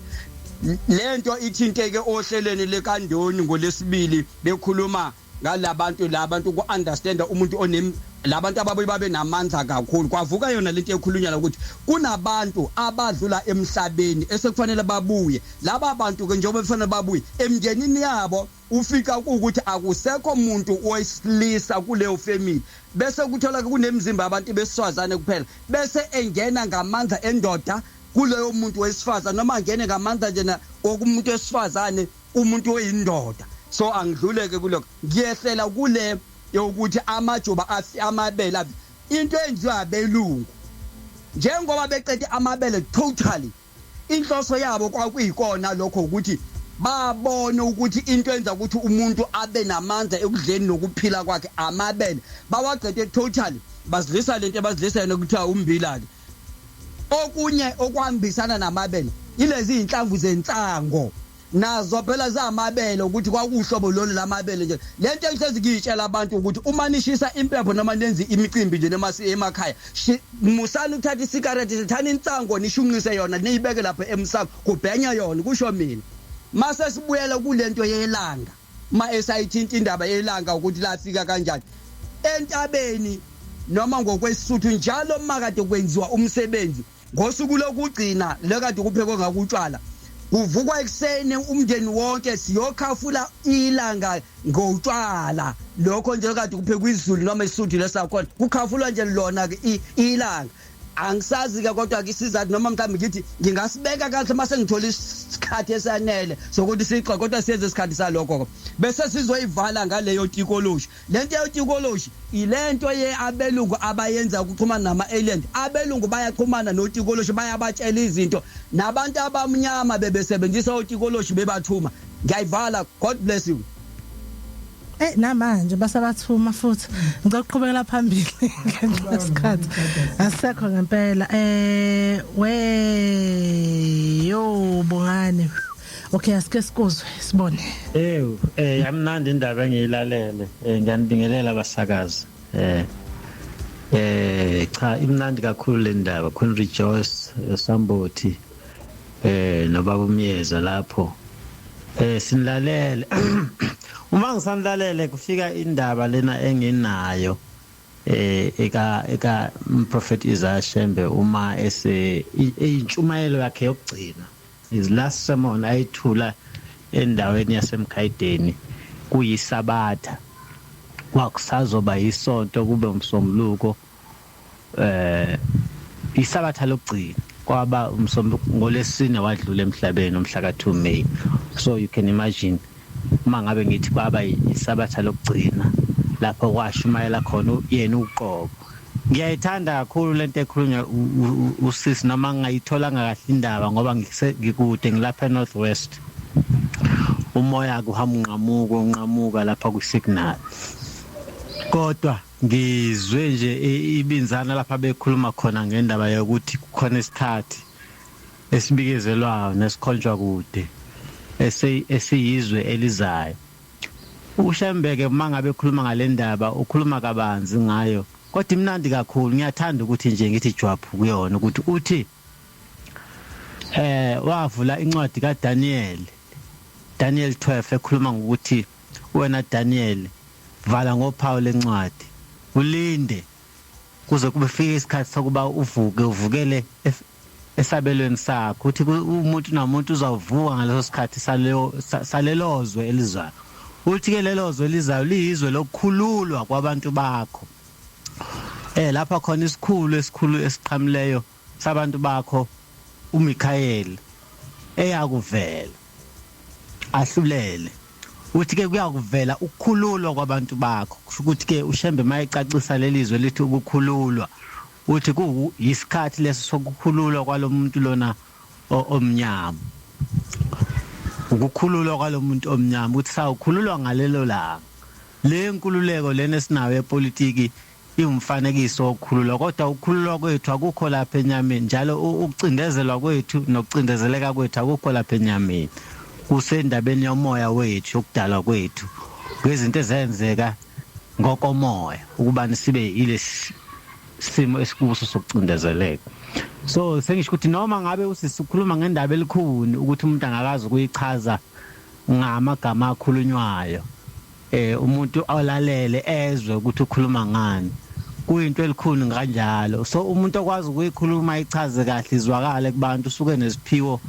Lento ithinteke ohlelweni lekandoni ngolesibili bekhuluma ngalabantu labantu ku understand umuntu onem labantu ababuye babe namandla kakhulu. Kwavuka yona lento ekhulunywa ukuthi kunabantu abadlula emhlabeni esekufanele babuye. Laba bantu ke, njengoba befanele babuye emndenini yabo, ufika ukuthi akusekho umuntu wesilisa kuleyo family, bese kuthola kunemizimba abantu besifazane kuphela, bese engena ngamandla endoda kuleyo muntu wesifazane, noma angene ngamandla njena okumuntu wesifazane umuntu oyindoda. So angidluleke kulokho, ngiyehlela kule yokuthi amajuba amabele into enziwa abelungu njengoba beqede amabele totally. Inhloso yabo kwakuyikona lokho ukuthi babone ukuthi into enza ukuthi umuntu abe namandla ekudleni nokuphila kwakhe amabele. Bawaqede totally, bazidlisa lento ebazidlisa yona kuthiwa umbila ke. Okunye okuhambisana namabele ilezi inhlamvu zensango, nazo phela zamabele, ukuthi kwakuhlobo lolu lamabele nje. Lento engihlezi ngiyitshela abantu ukuthi uma nishisa impepho noma nenze imicimbi nje noma emakhaya, musani ukuthatha isigarethi, sithani insango nishunqise yona, niyibeke lapho emsamo kubhenya yona, kusho mina. Mase sibuyela kulento yelanga, ma esayithinta indaba yelanga ukuthi lafika kanjani entabeni noma ngokwesuthu, njalo makade kwenziwa umsebenzi ngosuku lokugcina lekade kuphekwe ngakutshwala, kuvukwa ekuseni umndeni wonke siyokhafula ilanga ngotshwala. Lokho nje kade kuphekwa isiZulu noma isuthu lesakhona, kukhafulwa nje lona ke ilanga. Angisazi ke kodwa ke isizathu, noma mhlawumbe ngithi ngingasibeka kahle mase ngithola isikhathi esanele sokuthi sixoxe, kodwa siyenze isikhathi salokho bese sizoyivala ngaleyo tikoloshi. Lento yotikoloshi ilento ye abelungu abayenza ukuxhumana nama-alien. Abelungu bayaxhumana notikoloshi, bayabatshela izinto, nabantu abamnyama bebesebenzisa otikoloshi bebathuma. Ngiyayivala, God bless you. Namanje basabathuma futhi. Ngicela ukuqhubekela phambili ngenxa yesikhathi. Asekho ngempela. We yo bongani. Okay, asike sikuzwe sibone. Ew, yamnandi indaba engiyilalele. Ngiyanibingelela abasakazi. Cha, imnandi kakhulu le ndaba. Queen Rejoice Sambothi nobaba uMyeza lapho. Sinilalele. Uma ngisanlalele kufika indaba lena enginayo eka Prophet Isaiah Shembe uma ese intshumayelo yakhe yokugcina, his last sermon ayithula endaweni yaseMkhayideni, kuyisabatha, kwakusazoba isonto kube umsombuluko, isabatha lokugcina kwaba umsombuluko, ngolesine wadlula emhlabeni umhla ka2 May. So you can imagine uma ngabe ngithi kwaba isabatha lokugcina lapho kwashumayela khona yena uqobo. Ngiyayithanda kakhulu lento ekhulunywa usisi, noma ngingayitholanga kahle indaba ngoba ngikude, ngilapha eNorth West, umoya kuhamba unqamuka unqamuka lapha ku-signal, kodwa ngizwe nje ibinzana lapha bekhuluma khona ngendaba yokuthi kukhona isikhathi esibikezelwayo nesikhonjwa kude esiyizwe elizayo. UShembeke uma ngabe ekhuluma ngale ndaba ukhuluma kabanzi ngayo, kodwa imnandi kakhulu. Ngiyathanda ukuthi nje ngithi jwaphu kuyona ukuthi uthi wavula incwadi kaDaniel, Daniel 12, ekhuluma ngokuthi wena Daniel vala ngophawu lencwadi ulinde kuze kube fike isikhathi sokuba uvuke uvukele esabelweni sakho, uthi umuntu namuntu uzawuvuka ngaleso sikhathi saleyo salelozwe elizayo. Uthi ke lelo zwe elizayo liyizwe lokukhululwa kwabantu bakho, lapha khona isikhulu esikhulu esiqhamileyo sabantu bakho uMichael eyakuvela ahlulele. Uthi ke kuyakuvela ukukhululwa kwabantu bakho. Kusho ukuthi ke uShembe mayecacisa lelizwe lithi ukukhululwa, uthi kuyisikhathi leso sokukhululwa kwalomuntu lona omnyama, ukukhululwa kwalomuntu omnyama, ukuthi sawukhululwa ngalelo langa. Le nkululeko lena esinayo epolitiki iwumfanekiso wokukhululwa, kodwa ukukhululwa kwethu akukho lapha enyameni, njalo ukucindezelwa kwethu nokucindezeleka kwethu akukho lapha enyameni, kusendabeni yomoya wethu, yokudalwa kwethu ngezinto ezenzeka ngokomoya ukuba sibe yilesi simo esikuso sokucindezeleka. So sengisho ukuthi noma ngabe usisukhuluma ngendaba elikhuni ukuthi umuntu angakazi ukuyichaza ngamagama akhulunywayo, umuntu olalele ezwe ukuthi ukhuluma ngani, kuyinto elikhuni kanjalo. So umuntu okwazi ukuyikhuluma ichaze kahle izwakale kubantu usuke nesiphiwo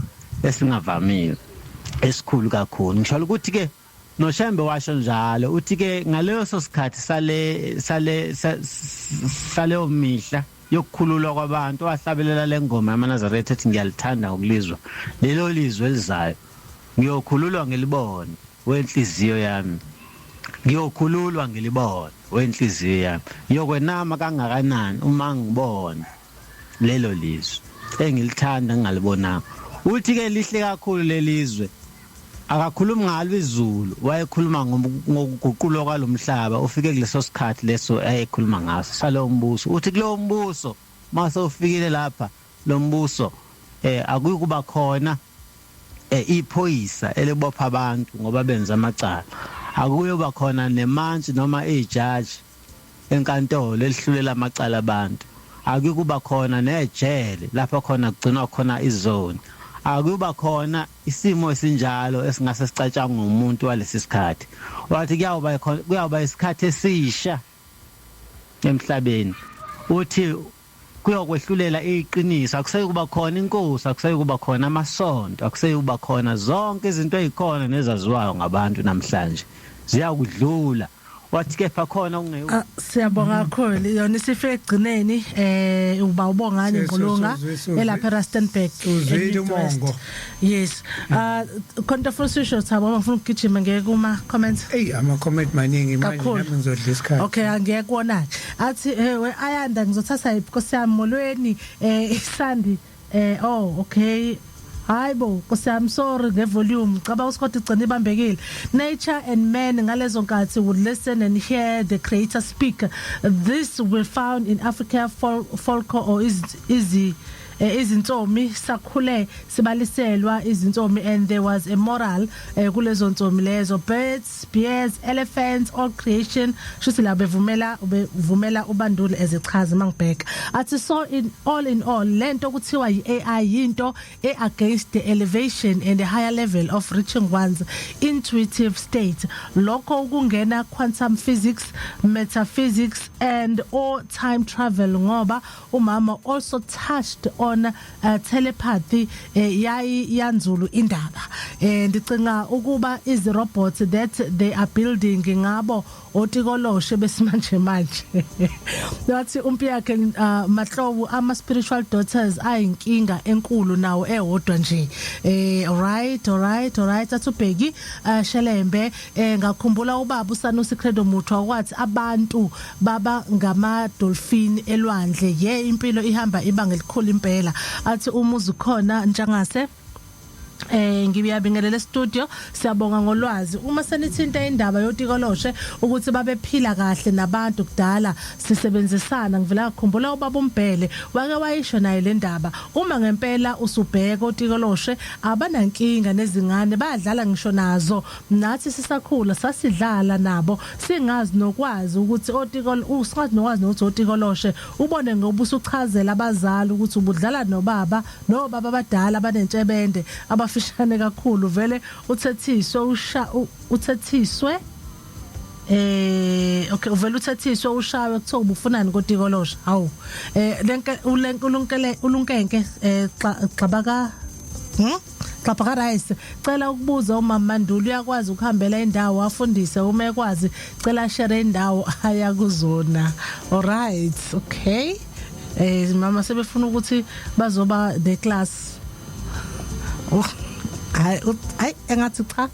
esingavamile esikhulu kakhulu. Ngisho ukuthi ke noShembe washo njalo, uthi ke ngaleso sikhathi sale saleyo mihla yokukhululwa kwabantu, wahlabelela lengoma yamaNazaretha ethi ngiyalithanda ukulizwa lelo lizwe elizayo, ngiyokhululwa ngilibone wenhliziyo yami, ngiyokhululwa ngilibone wenhliziyo yami, ngiyokwenama kangakanani uma ngibona lelo lizwe engilithanda ngingalibonanga. Uthi ke lihle kakhulu lelizwe. Akakhulumi ngalo izulu, wayekhuluma ngokuguqulwa kwalomhlaba ufike kuleso sikhathi leso ayekhuluma ngaso salowo mbuso. Uthi kulowo mbuso mase ufikile lapha lo mbuso, akuyikuba khona iphoyisa elibopha abantu ngoba benza amacala, akuyoba khona nemantshi noma ijaji enkantolo elihlulela amacala abantu, akuyukuba khona nejele lapho khona kugcinwa khona izoni, akuyoba khona isimo esinjalo esingase sicatshangwe umuntu walesi sikhathi. Wathi kuyawuba isikhathi esisha emhlabeni, uthi kuyokwehlulela iqiniso, akuseyikuba khona inkosi, akuseyikuba khona amasonto, akuseyikuba khona zonke izinto ezikhona nezaziwayo ngabantu namhlanje, ziyakudlula. Wathi kepha khona okunge Siyabonga kakhulu. Yona isifike ekugcineni, uba ubongani Ngqulunga elapha eRustenburg. Uzwile eMidwest. umongo. Yes, khona futhi sisho Thabo, ngifuna ukugijima ngeke kuma comments. Ey, ama comment maningi manje. Kakhulu. Nami ngizodla isikhathi. Okay, angeke kuwona athi we Ayanda, ngizothatha iphi yami? Molweni, isandi, oh okay. Hayibo Nkosi yami, sorry ngevolume, caba uScott igcina ibambekile. Nature and man ngalezo nkathi would listen and hear the creator speak. This will found in Africa folklore or is izi Izinsomi sakhule sibaliselwa izinsomi and there was a moral kulezo nsomi lezo. Birds, bears, elephants, all creation. Shuthi la bevumela, bevumela ubanduli ezichaza mangibheka. Athi so in all lento kuthiwa yi-AI yinto e against the elevation and the higher level of reaching one's intuitive state. Lokho ukungena quantum physics, metaphysics and or time travel, ngoba umama also touched on telepathy. Yayi yanzulu indaba. Ndicinga ukuba izi robots that they are building ngabo otikoloshe besimanje manje. Wathi umpi yakhe Mahlobo, ama spiritual daughters ayinkinga enkulu nawo ewodwa nje. Alright. Athi ubheki Shelembe, ngakhumbula ubaba uSanusi Credo Muthwa wathi abantu baba ngama dolphin elwandle. Ye, impilo ihamba ibanga elikhulu impela. Athi umuzi khona ntshangase. Ngiyabingelela studio, siyabonga ngolwazi. Uma senithinta indaba yotikoloshe ukuthi babephila kahle nabantu kudala sisebenzisana, ngivela ngakhumbula ubaba uMbhele wake wayisho naye le ndaba. Uma ngempela usubheka otikoloshe abanankinga nezingane, bayadlala ngisho nazo. Nathi sisakhula sasidlala nabo, singazi nokwazi ukuthi otikolo, usingazi nokwazi nokuthi otikoloshe. Ubone ngoba usuchazela abazali ukuthi ubudlala nobaba nobaba abadala abanentshebende abafishane kakhulu, vele uthethiswe usha uthethiswe. Okay, uvela uthethiswe, ushawe, kuthiwa ubufunani kotikolosha. Hawu, lenke ulenke ulunkenke xabaka Xapha rice. Cela ukubuza, umama Manduli uyakwazi ukuhambela indawo afundise? Uma ekwazi, cela share indawo aya kuzona. Alright, okay. Mama sebefuna ukuthi bazoba the class. Oh, hayi hayi, engathi cha,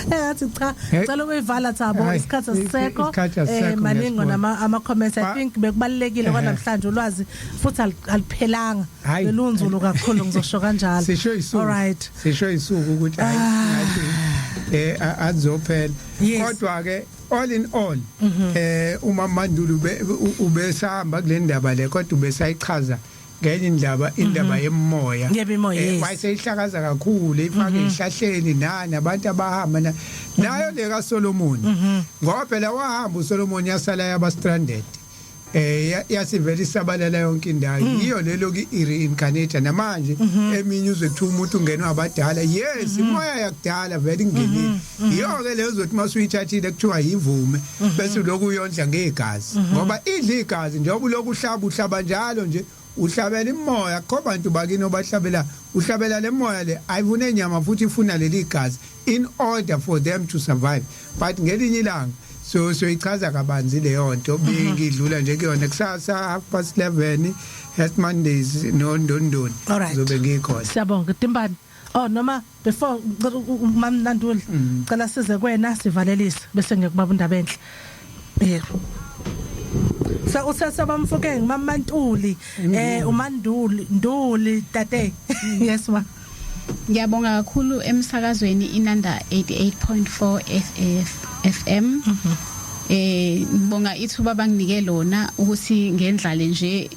engathi cha. Cela ukuyivala, Thabo, isikhathi asisekho. Maningi nama ama comments. I think bekubalekile kwanamhlanje, ulwazi futhi aliphelanga, belunzulu kakhulu, ngizosho kanjalo. Sisho isuku. Alright. Sisho isuku ukuthi hayi, ngathi azophela, kodwa ke all in all uma Mandulu ubesahamba kule ndaba le, kodwa ubesayichaza ngenye indaba, indaba yemoya. Yebimoya, yes. Wayeseyihlakaza kakhulu, ifake ihlahleni nani abantu abahamba nayo le kaSolomon, ngoba phela wahamba uSolomon, yasala yaba stranded, yasivela isabalala yonke indawo. Yiyo lelo ki reincarnate namanje eminye uzwe kuthiwa umuntu ungenwa abadala. Yes, imoya yakudala vele ingenile. Yiyo ke leyo uzothi masuyithathile kuthiwa yivume, bese lokhu uyondla ngegazi, ngoba idla igazi. Njengoba lokhu uhlaba, uhlaba njalo nje, uhlabela imoya, kho bantu bakini obahlabela, uhlabela le moya le ayivune inyama futhi ifuna leli gazi in order for them to survive. But ngelinye ilanga so ichaza kabanzi leyo nto, bengidlula nje kuyona. Kusasa 11:30, Health Mondays nondondoni, zobe ngikhona. Siyabonga, Timbani. Oh, noma before Mam Nanduli, cela size kwena sivalelise, bese ngiyakubaba indaba enhle. Yebo. Sa usasa bamfukeng Mama Ntuli, uManduli Nduli tate. Yes ma. Ngiyabonga kakhulu emsakazweni Inanda 88.4 FF FM. Ngibonga ithuba banginike lona ukuthi ngendlale nje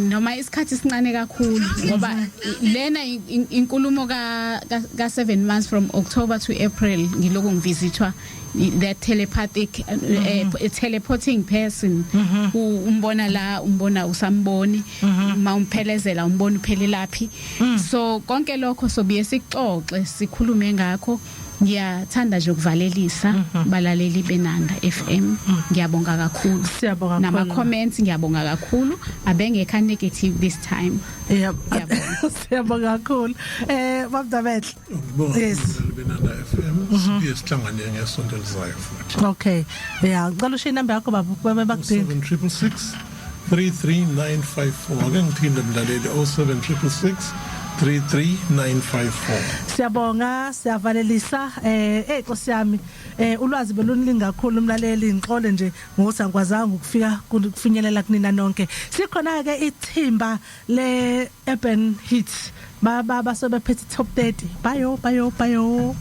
noma isikhathi sincane kakhulu, ngoba lena inkulumo ka 7 months from October to April ngiloku ngivisithwa that telepathic teleporting person. Umbona la, umbona usamboni, mawumphelezela umbona uphelelaphi. So konke lokho sobuye sixoxe, sikhulume ngakho. Ngiyathanda nje ukuvalelisa balaleli beNanda FM, ngiyabonga kakhulu. Siyabonga. Nama comments, ngiyabonga kakhulu, abengekho negative this time. Yebo. Ngiyabonga. Siyabonga kakhulu. Babdabehle. Ngibonga Yes. Benanda FM, sibuye sihlangane ngesonto elizayo futhi. Okay. Yeah, ngicela ushiye inamba yakho baba, babe bakudinga. 7666 33954. Ake ngiphinde, mlaleli, 07666 33954. Siyabonga, siyavalelisa. Nkosi yami, ulwazi belunilinga kakhulu umlaleli, ngixole nje ngokuthi angikwazanga ukufika kufinyelela kunina nonke. Sikhona ke ithimba le Urban Hits, baba basebephethe top 30. Bayo bayo bayo.